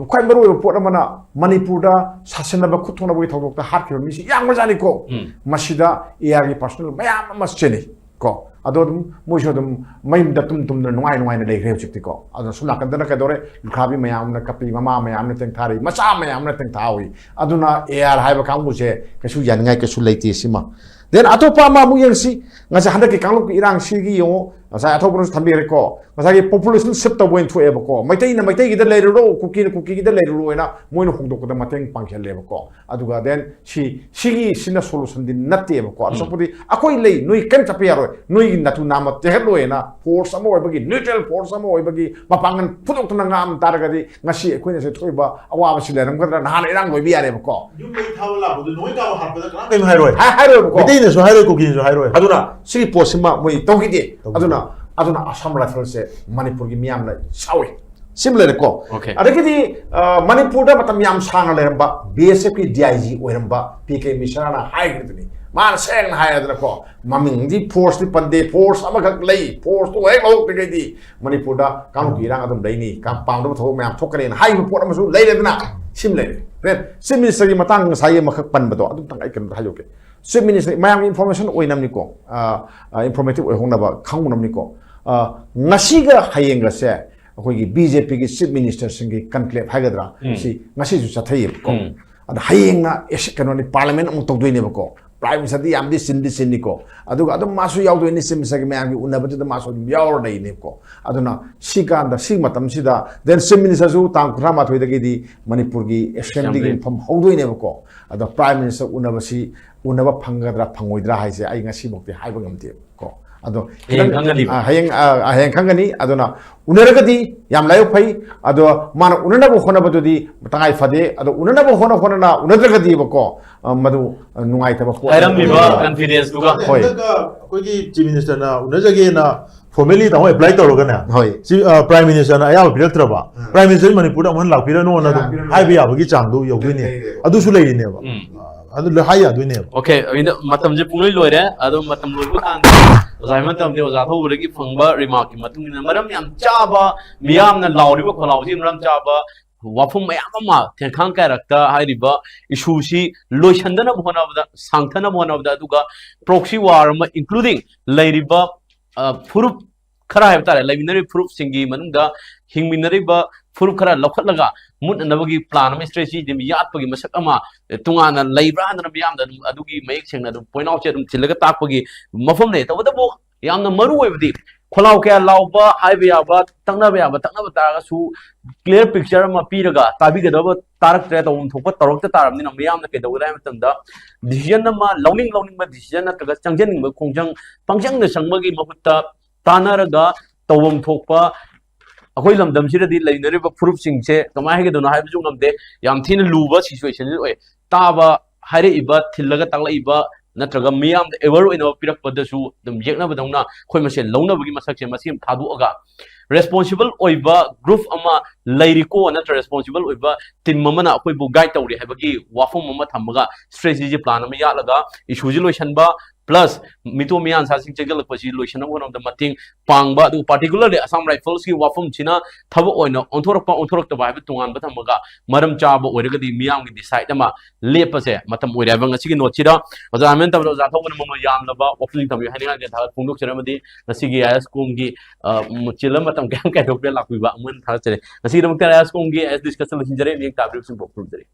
ꯈ꯭ꯋꯥꯏ ꯃꯔꯨꯑꯣꯏꯕ ꯄꯣꯠ ꯑꯃꯅ, ꯃꯅꯤꯄꯨꯔꯗ ꯁꯥꯁꯤꯟꯅꯕ ꯈꯨꯠ ꯊꯣꯛꯅꯕꯒꯤ ꯊꯧꯗꯣꯛꯇ ꯍꯥꯠꯈꯤꯕ ꯃꯤꯁꯤ ꯌꯥꯝꯈ꯭ꯔꯖꯥꯠꯅꯤꯀꯣ꯫ ꯎꯝ꯫ ꯃꯁꯤꯗ ꯑꯦ ꯑꯥꯔꯒꯤ ꯄꯥꯔꯁꯣꯅꯦꯜ ꯃꯌꯥꯝ ꯑꯃ ꯆꯦꯜꯂꯤ ꯀꯣ꯫ ꯑꯗꯣ ꯑꯗꯨꯝ ꯃꯣꯏꯁꯨ ꯑꯗꯨꯝ ꯃꯌꯨꯝꯗ ꯇꯨꯝ ꯇꯨꯝꯗꯅ ꯅꯨꯡꯉꯥꯏ ꯅꯨꯡꯉꯥꯏꯅ ꯂꯩꯈ꯭ꯔꯦ ꯍꯧꯖꯤꯛꯇꯤꯀꯣ꯫ ꯑꯗꯣ ꯁꯣꯝ ꯅꯥꯀꯟꯗꯅ ꯀꯩꯗꯧꯔꯦ, ꯂꯨꯈ꯭ꯔꯥꯕꯤ ꯃꯌꯥꯝꯅ ꯀꯞꯄꯤ, ꯃꯃꯥ ꯃꯌꯥꯝꯅ ꯇꯦꯡꯊꯥꯔꯤ, ꯃꯆꯥ ꯃꯌꯥꯝꯅ ꯇꯦꯡꯊꯥꯍꯧꯏ꯫ ꯑꯗꯨꯅ ꯑꯦ ꯑꯥꯔ ꯍꯥꯏꯕ ꯀꯥꯡꯕꯨꯁꯦ ꯀꯩꯁꯨ ꯌꯥꯅꯤꯡꯉꯥꯏ ꯀꯩꯁꯨ ꯂꯩꯇꯦ꯫ ꯁꯤꯃ Then ꯑꯇꯣꯞꯄ ꯑꯃ ꯑꯃꯨꯛ ꯌꯦꯡꯁꯤ꯫ ꯉꯁꯥꯏ ꯍꯟꯗꯛꯀꯤ ꯀꯥꯡꯂꯨꯞꯀꯤ ꯏꯔꯥꯡꯁꯤꯒꯤ ꯌꯦꯡꯉꯨ, ꯉꯁꯥꯏ ꯑꯊꯧꯕꯅꯁꯨ ꯊꯝꯕꯤꯈ꯭ꯔꯦꯀꯣ, ꯉꯁꯥꯏꯒꯤ population shift ꯇꯧꯕ ꯑꯣꯏꯅ ꯊꯣꯛꯑꯦꯕꯀꯣ꯫ ꯃꯩꯇꯩꯅ ꯃꯩꯇꯩꯒꯤꯗ ꯂꯩꯔꯨꯔꯣ, ꯀꯨꯀꯤꯅ ꯀꯨꯀꯤꯒꯤꯗ ꯂꯩꯔꯨꯔꯣ ꯍꯥꯏꯅ ꯃꯣꯏꯅ ꯍꯣꯡꯗꯣꯛꯄꯗ ꯃꯇꯦꯡ ꯄꯥꯡꯁꯤꯜꯂꯦꯕꯀꯣ꯫ ꯑꯗꯨꯒ then ꯁꯤ ꯁꯤꯒꯤ ꯁꯤꯅ solution ꯗꯤ ꯅꯠꯇꯦꯕꯀꯣ꯫ ꯑꯁꯣꯛꯄꯗꯤ ꯑꯩꯈꯣꯏ ꯂꯩ, ꯅꯣꯏ ꯀꯩꯝ ꯆꯠꯄ ꯌꯥꯔꯣꯏ, ꯅꯣꯏꯒꯤ ꯅꯇꯨ ꯅꯥꯝꯃ ꯇꯦꯛꯍꯠꯂꯣꯏꯅ force ꯑꯃ ꯑꯣꯏꯕꯒꯤ, neutral force ꯑꯃ ꯑꯣꯏꯕꯒꯤ ꯃꯄꯥꯡꯒꯜ ꯐꯨꯗꯣꯛꯇꯨꯅ ꯉꯥꯡ ꯇꯥꯔꯒꯗꯤ ꯉꯁꯤ ꯑꯩꯈꯣꯏꯅ ꯁꯤ ꯊꯣꯛꯏꯕ ꯑꯋꯥꯕꯁꯤ ꯂꯩꯔꯝꯒꯗ꯭ꯔꯥ? ꯅꯍꯥꯟ ꯏꯔꯥꯡ ꯂꯣꯏꯕ ꯌꯥꯔꯦꯕꯀꯣ꯫ ꯌꯨꯝ ꯃꯩ ꯊꯥꯕ ꯂꯥꯛꯄꯗ ꯅꯣꯏ ꯀꯥꯕ ꯍꯥꯠꯄꯗ ꯀꯅꯥꯝ ꯀꯩꯝ ꯍꯥꯏꯔꯣꯏ꯫ ꯍꯥꯏ-, ꯍꯥꯏꯔꯣꯏꯕꯀꯣ꯫ ꯃꯩꯇꯩꯅꯁꯨ ꯍꯥꯏꯔꯣꯏ, ꯀꯨꯀꯤꯅꯁꯨ ꯍꯥꯏꯔꯣꯏ꯫ ꯑꯗꯨꯅ ꯁꯤꯒꯤ ꯄꯣꯠꯁꯤꯃ ꯃꯣꯏ ꯇꯧꯈꯤꯗꯦ꯫ ꯇꯧꯈꯤꯗꯦ꯫ ꯑꯗꯨꯅ, ꯑꯗꯨꯅ Assam Rifles ꯁꯦ ꯃꯅꯤꯄꯨꯔꯒꯤ ꯃꯤꯌꯥꯝꯅ ꯁꯥꯎꯏ꯫ ꯁꯤꯃ ꯂꯩꯔꯦꯀꯣ꯫ Okay꯫ ꯑꯗꯒꯤꯗꯤ, ꯑ, ꯃꯅꯤꯄꯨꯔꯗ ꯃꯇꯝ ꯌꯥꯝ ꯁꯥꯡꯅ ꯂꯩꯔꯝꯕ B S F ꯀꯤ D I G ꯑꯣꯏꯔꯝꯕ P K ꯃꯤꯁ꯭ꯔꯥꯅ ꯍꯥꯏꯈ꯭ꯔꯤꯗꯨꯅꯤ꯫ ꯃꯥꯅ ꯁꯦꯡꯅ ꯍꯥꯏꯔꯗꯅꯀꯣ, ꯃꯃꯤꯡꯗꯤ force ꯇꯤ ꯄꯟꯗꯦ, force ꯑꯃꯈꯛ ꯂꯩ, force ꯇꯨ ꯍꯦꯛ ꯂꯧꯊꯣꯛꯇ꯭ꯔꯤꯉꯩꯗꯤ ꯃꯅꯤꯄꯨꯔꯗ ꯀꯥꯡꯂꯨꯞꯀꯤ ꯏꯔꯥꯡ ꯑꯗꯨꯝ ꯂꯩꯅꯤ, ꯀꯥꯡ ꯄꯥꯝꯗꯕ ꯊꯕꯛ ꯃꯌꯥꯝ ꯊꯣꯛꯀꯅꯤꯅ ꯍꯥꯏꯈꯤꯕ ꯄꯣꯠ ꯑꯃꯁꯨ ꯂꯩꯔꯦꯗꯅ꯫ ꯁꯤꯃ ꯂꯩꯔꯦ꯫ Then Chief Minister ꯒꯤ ꯃꯇꯥꯡ ꯉꯁꯥꯏꯒꯤ ꯑꯃꯈꯛ ꯄꯟꯕꯗꯣ ꯑꯗꯨꯝꯇꯪ ꯑꯩ ꯀꯩꯅꯣꯝꯇ ꯍꯥꯏꯖꯧꯒꯦ꯫ Chief Minister, ꯃꯌꯥꯝꯒꯤ information ꯑꯣꯏꯅꯕꯅꯤꯀꯣ, ꯑ, ꯑ, informative ꯑꯣꯏꯍꯧꯅꯕ ꯈꯪꯅꯕꯅꯤꯀꯣ꯫ ꯑ, ꯉꯁꯤꯒ ꯍꯌꯦꯡꯒꯁꯦ ꯑꯩꯈꯣꯏꯒꯤ B J P ꯒꯤ Chief Minister ꯁꯤꯡꯒꯤ conclave ꯍꯥꯏꯒꯗ꯭ꯔꯥ, ꯎꯝ꯫ ꯁꯤ ꯉꯁꯤꯁꯨ ꯆꯠꯊꯩꯌꯦꯕꯀꯣ꯫ ꯎꯝ꯫ ꯑꯗ ꯍꯌꯦꯡꯅ ꯑꯦꯁ-, ꯀꯩꯅꯣꯅꯤ, Parliament ꯑꯃꯨꯛ ꯇꯧꯗꯣꯏꯅꯦꯕꯀꯣ꯫ Prime Minister ꯗꯤ ꯌꯥꯝꯗꯤ ꯆꯤꯟꯗꯤ ꯆꯤꯟꯅꯤꯀꯣ, ꯑꯗꯨꯒ ꯑꯗꯨꯝ ꯃꯥꯁꯨ ꯌꯥꯎꯗꯣꯏꯅꯤ꯫ Chief Minister ꯒꯤ ꯃꯌꯥꯝꯒꯤ ꯎꯅꯕꯗꯨꯗ ꯃꯥꯁꯨ ꯑꯗꯨꯝ ꯌꯥꯎꯔ ꯂꯩꯅꯦꯕꯀꯣ꯫ ꯑꯗꯨꯅ ꯁꯤ ꯀꯥꯟꯗ, ꯁꯤ ꯃꯇꯝꯁꯤꯗ, then Chief Minister ꯁꯨ ꯇꯥꯡ ꯀꯨꯟꯊ꯭ꯔꯥ ꯃꯥꯊꯣꯏꯗꯒꯤꯗꯤ ꯃꯅꯤꯄꯨꯔꯒꯤ Assembly ꯒꯤ Assembly꯫ ꯃꯐꯝ ꯍꯧꯗꯣꯏꯅꯦꯕꯀꯣ꯫ ꯑꯗꯣ Prime Minister ꯎꯅꯕꯁꯤ, ꯎꯅꯕ ꯐꯪꯒꯗ꯭ꯔꯥ ꯐꯪꯉꯣꯏꯗ꯭ꯔꯥ ꯍꯥꯏꯁꯦ ꯑꯩ ꯉꯁꯤꯃꯛꯇꯤ ꯍꯥꯏꯕ ꯉꯝꯗꯦꯕꯀꯣ꯫ ꯑꯗꯣ ꯍꯌꯦꯡ ꯈꯤꯇꯪ, ꯈꯪꯒꯅꯤꯕ꯫ ꯑ, ꯍꯌꯦꯡ, ꯑ, ꯍꯌꯦꯡ ꯈꯪꯒꯅꯤ꯫ ꯑꯗꯨꯅ ꯎꯅꯔꯒꯗꯤ ꯌꯥꯝ ꯂꯥꯏꯕꯛ ꯐꯩ꯫ ꯑꯗꯣ ꯃꯥꯅ ꯎꯅꯅꯕ ꯍꯣꯠꯅꯕꯗꯨꯗꯤ ꯇꯉꯥꯏ ꯐꯗꯦ꯫ ꯑꯗꯣ ꯎꯅꯅꯕ ꯍꯣꯠꯅ ꯍꯣꯠꯅꯅ ꯎꯅꯗ꯭ꯔꯒꯗꯤꯕꯀꯣ, ꯑ, ꯃꯗꯨ, ꯑ, ꯅꯨꯡꯉꯥꯏꯇꯕ ꯄꯣꯠ ꯑꯃ ꯍꯥꯏꯔꯝꯃꯤꯕ ꯑꯣꯏꯒꯅꯤ꯫ Confidence ꯇꯨꯒ꯫ ꯍꯣꯏ꯫ ꯍꯟꯗꯛ ꯑꯩꯈꯣꯏꯒꯤ Chief Minister ꯅ ꯎꯅꯖꯒꯦꯅ formally ꯇꯥꯃꯣ apply ꯇꯧꯔꯒꯅꯦ, ꯍꯣꯏ꯫ ꯁꯤ, ꯑ, Prime Minister ꯅ ꯑꯌꯥꯕ ꯄꯤꯔꯛꯇ꯭ꯔꯕ, ꯑꯥ꯫ Prime Minister ꯁꯤ ꯃꯅꯤꯄꯨꯔꯗ ꯑꯃꯨꯛ ꯍꯟꯅ ꯂꯥꯛꯄꯤꯔꯅꯣꯅ ꯑꯗꯨꯝ ꯂꯥꯛꯄꯤꯔꯅꯨ꯫ ꯍꯥꯏꯕ ꯌꯥꯕꯒꯤ ꯆꯥꯡꯗꯨ ꯌꯧꯗꯣꯏꯅꯦ꯫ ꯂꯩ, ꯂꯩ, ꯂꯩ꯫ ꯑꯗꯨꯁꯨ ꯂꯩꯔꯤꯅꯦꯕ꯫ ꯎꯝ꯫ ꯑ, ꯑꯗꯨ ꯂꯣꯏ ꯍꯥꯏ ꯌꯥꯗꯣꯏꯅꯦꯕ꯫ Okay, ꯑꯗꯨꯅ ꯃꯇꯝꯁꯦ ꯄꯨꯡꯂꯣꯏ ꯂꯣꯏꯔꯦ꯫ ꯑꯗꯣ ꯃꯇꯝ ꯂꯣꯏꯕ ꯀꯥꯟꯗ ꯑꯣꯖꯥ ꯍꯦꯃꯟꯇ ꯇꯝꯗꯦ, ꯑꯣꯖꯥ ꯊꯧꯕꯗꯒꯤ ꯐꯪꯕ remark ꯀꯤ ꯃꯇꯨꯡ ꯏꯟꯅ ꯃꯔꯝ ꯌꯥꯝ ꯆꯥꯕ, ꯃꯤꯌꯥꯝꯅ ꯂꯥꯎꯔꯤꯕ ꯈꯣꯜꯂꯥꯎꯁꯤ ꯃꯔꯝ ꯆꯥꯕ ꯋꯥꯐꯝ ꯃꯌꯥꯝ ꯑꯃ ꯊꯦꯡꯈꯥꯡ ꯀꯥꯏꯔꯛꯇ ꯍꯥꯏꯔꯤꯕ issue ꯁꯤ ꯂꯣꯏꯁꯟꯗꯅꯕ ꯍꯣꯠꯅꯕꯗ, ꯁꯥꯡꯊꯅꯕ ꯍꯣꯠꯅꯕꯗ, ꯑꯗꯨꯒ proxy war ꯑꯃ including ꯂꯩꯔꯤꯕ, ꯑ, ꯐꯨꯔꯨꯞ ꯈꯔ ꯍꯥꯏꯕ ꯇꯥꯔꯦ, ꯂꯩꯃꯤꯟꯅꯔꯤꯕ ꯐꯨꯔꯨꯞꯁꯤꯡꯒꯤ ꯃꯅꯨꯡꯗ ꯍꯤꯡꯃꯤꯟꯅꯔꯤꯕ ꯐꯨꯔꯨꯞ ꯈꯔ ꯂꯧꯈꯠꯂꯒ ꯃꯨꯠꯅꯅꯕꯒꯤ ꯄ꯭ꯂꯥꯟ ꯑꯃ, ꯏꯁꯇ꯭ꯔꯦꯇꯦꯖꯤ ꯑꯃ, ꯌꯥꯠꯄꯒꯤ ꯃꯁꯛ ꯑꯃ ꯇꯣꯉꯥꯟꯅ ꯂꯩꯕ꯭ꯔꯥ ꯍꯥꯏꯗꯅ ꯃꯤꯌꯥꯝꯗ ꯑꯗꯨꯝ ꯑꯗꯨꯒꯤ ꯃꯌꯦꯛ ꯁꯦꯡꯅ ꯑꯗꯨꯝ ꯄꯣꯏꯟ ꯑꯥꯎꯠꯁꯦ ꯑꯗꯨꯝ ꯊꯤꯜꯂꯒ ꯇꯥꯛꯄꯒꯤ ꯃꯐꯝꯅꯦ꯫ ꯇꯧꯕꯇꯕꯨ ꯌꯥꯝꯅ ꯃꯔꯨ ꯑꯣꯏꯕꯗꯤ ꯈꯣꯜꯂꯥꯎ ꯀꯌꯥ ꯂꯥꯎꯕ, ꯍꯥꯏꯕ ꯌꯥꯕ, ꯇꯛꯅꯕ ꯌꯥꯕ ꯇꯛꯅꯕ ꯇꯥꯔꯒꯁꯨ ꯀ꯭ꯂꯤꯌꯥꯔ ꯄꯤꯛꯆꯔ ꯑꯃ ꯄꯤꯔꯒ ꯇꯥꯕꯤꯒꯗꯕ ꯇꯥꯔꯛꯇ꯭ꯔꯦ, ꯇꯧꯐꯝ ꯊꯣꯛꯄ ꯇꯧꯔꯛꯇ ꯇꯥꯔꯕꯅꯤꯅ ꯃꯤꯌꯥꯝꯅ ꯀꯩꯗꯧꯒꯗ꯭ꯔꯥ ꯍꯥꯏꯕ ꯃꯇꯝꯗ ꯗꯤꯁꯤꯖꯟ ꯑꯃ ꯂꯧꯅꯤꯡ ꯂꯧꯅꯤꯡꯕ ꯗꯤꯁꯤꯖꯟ ꯅꯠꯇ꯭ꯔꯒ ꯆꯪꯖꯅꯤꯡꯕ ꯈꯣꯡꯖꯪ ꯄꯪꯆꯪꯗ ꯆꯪꯕꯒꯤ ꯃꯍꯨꯠꯇ ꯇꯥꯟꯅꯔꯒ ꯇꯧꯐꯝ ꯊꯣꯛꯄ ꯑꯩꯈꯣꯏ ꯂꯝꯗꯝꯁꯤꯗꯗꯤ ꯂꯩꯅꯔꯤꯕ ꯐꯨꯔꯨꯞꯁꯤꯡꯁꯦ ꯀꯃꯥꯏꯅ ꯍꯥꯏꯒꯗꯣꯏꯅꯣ ꯍꯥꯏꯕꯁꯨ ꯉꯝꯗꯦ꯫ ꯌꯥꯝ ꯊꯤꯅ ꯂꯨꯕ ꯁꯤꯆꯨꯋꯦꯁꯟꯁꯤ ꯑꯣꯏ꯫ ꯇꯥꯕ, ꯍꯥꯏꯔꯛꯏꯕ, ꯊꯤꯜꯂꯒ ꯇꯥꯛꯂꯛꯏꯕ ꯅꯠꯇ꯭ꯔꯒ ꯃꯤꯌꯥꯝꯗ ꯑꯦꯋꯦꯌꯔ ꯑꯣꯏꯅꯕ ꯄꯤꯔꯛꯄꯗꯁꯨ ꯑꯗꯨꯝ ꯌꯦꯛꯅꯕꯗꯧꯅ ꯑꯩꯈꯣꯏ ꯃꯁꯦꯟ ꯂꯧꯅꯕꯒꯤ ꯃꯁꯛꯁꯦ ꯃꯁꯤ ꯑꯃ ꯊꯥꯗꯣꯛꯑꯒ ꯔꯦꯁꯄꯣꯟꯁꯤꯕꯜ ꯑꯣꯏꯕ ꯒ꯭ꯔꯨꯞ ꯑꯃ ꯂꯩꯔꯤꯀꯣ ꯅꯠꯇ꯭ꯔ ꯔꯦꯁꯄꯣꯟꯁꯤꯕꯜ ꯑꯣꯏꯕ ꯇꯤꯝ ꯑꯃꯅ ꯑꯩꯈꯣꯏꯕꯨ ꯒꯥꯏꯗ ꯇꯧꯔꯤ ꯍꯥꯏꯕꯒꯤ ꯋꯥꯐꯝ ꯑꯃ ꯊꯝꯃꯒ ꯏꯁꯇ꯭ꯔꯦꯇꯦꯖꯤ ꯄ꯭ꯂꯥꯟ ꯑꯃ ꯌꯥꯠꯂꯒ ꯏꯁꯨꯁꯤ ꯂꯣꯏꯁꯤꯟꯕ, ꯄ꯭ꯂꯁ ꯃꯤꯇꯣꯞ ꯃꯤꯌꯥꯟꯁꯥꯁꯤꯡ ꯆꯦꯟꯁꯤꯜꯂꯛꯄꯁꯤ ꯂꯣꯏꯁꯤꯟꯅꯕ ꯍꯣꯠꯅꯕꯗ ꯃꯇꯦꯡ ꯄꯥꯡꯕ, ꯑꯗꯨꯒ ꯄꯥꯔꯇꯤꯀꯨꯂꯔꯂꯤ ꯑꯁꯥꯝ ꯔꯥꯏꯐꯜꯁꯀꯤ ꯋꯥꯐꯝꯁꯤꯅ ꯊꯕꯛ ꯑꯣꯏꯅ ꯑꯣꯟꯊꯣꯔꯛꯄ ꯑꯣꯟꯊꯣꯔꯛꯇꯕ ꯍꯥꯏꯕ ꯇꯣꯉꯥꯟꯕ ꯊꯝꯃꯒ ꯃꯔꯝ ꯆꯥꯕ ꯑꯣꯏꯔꯒꯗꯤ ꯃꯤꯌꯥꯝꯒꯤ ꯗꯤꯁꯥꯏꯠ ꯑꯃ ꯂꯦꯞꯄꯁꯦ ꯃꯇꯝ ꯑꯣꯏꯔꯦ ꯍꯥꯏꯕ ꯉꯁꯤꯒꯤ ꯅꯣꯠꯁꯤꯗ ꯑꯣꯖꯥ ꯔꯥꯃꯦꯟ ꯇꯝꯕꯗ ꯑꯣꯖꯥ ꯊꯧꯕꯅ ꯃꯃꯜ ꯌꯥꯝꯂꯕ ꯋꯥꯐꯝꯁꯤꯡ ꯊꯝꯕꯤꯌꯨ ꯍꯥꯏꯅꯤꯡꯉꯥꯏ ꯊꯥꯒꯠ ꯐꯣꯡꯗꯣꯛꯆꯔꯤ꯫ ꯑꯃꯗꯤ ꯉꯁꯤꯒꯤ ꯑꯥꯏ ꯑꯦꯁ ꯀꯣꯝꯒꯤ, ꯑ, ꯆꯤꯜꯂ ꯃꯇꯝ ꯀꯌꯥꯝ ꯀꯥꯏꯊꯣꯛꯄꯤꯔ ꯂꯥꯛꯄꯤꯕ ꯑꯃꯨꯛ ꯍꯟꯅ ꯊꯥꯒꯠꯆꯔꯤ꯫ ꯉꯁꯤꯒꯤꯗꯃꯛꯇ ꯑꯥꯏ ꯑꯦꯁ ꯀꯣꯝꯒꯤ ꯑꯥꯏ ꯑꯦꯁ ꯗꯤꯁꯀꯁꯟ ꯂꯣꯏꯁꯤꯟꯖꯔꯦ꯫ ꯃꯤꯠꯌꯦꯡ ꯇꯥꯕꯤꯔꯤꯕꯁꯤꯡꯕꯨ ꯈꯨꯔꯨꯝꯖꯔꯤ꯫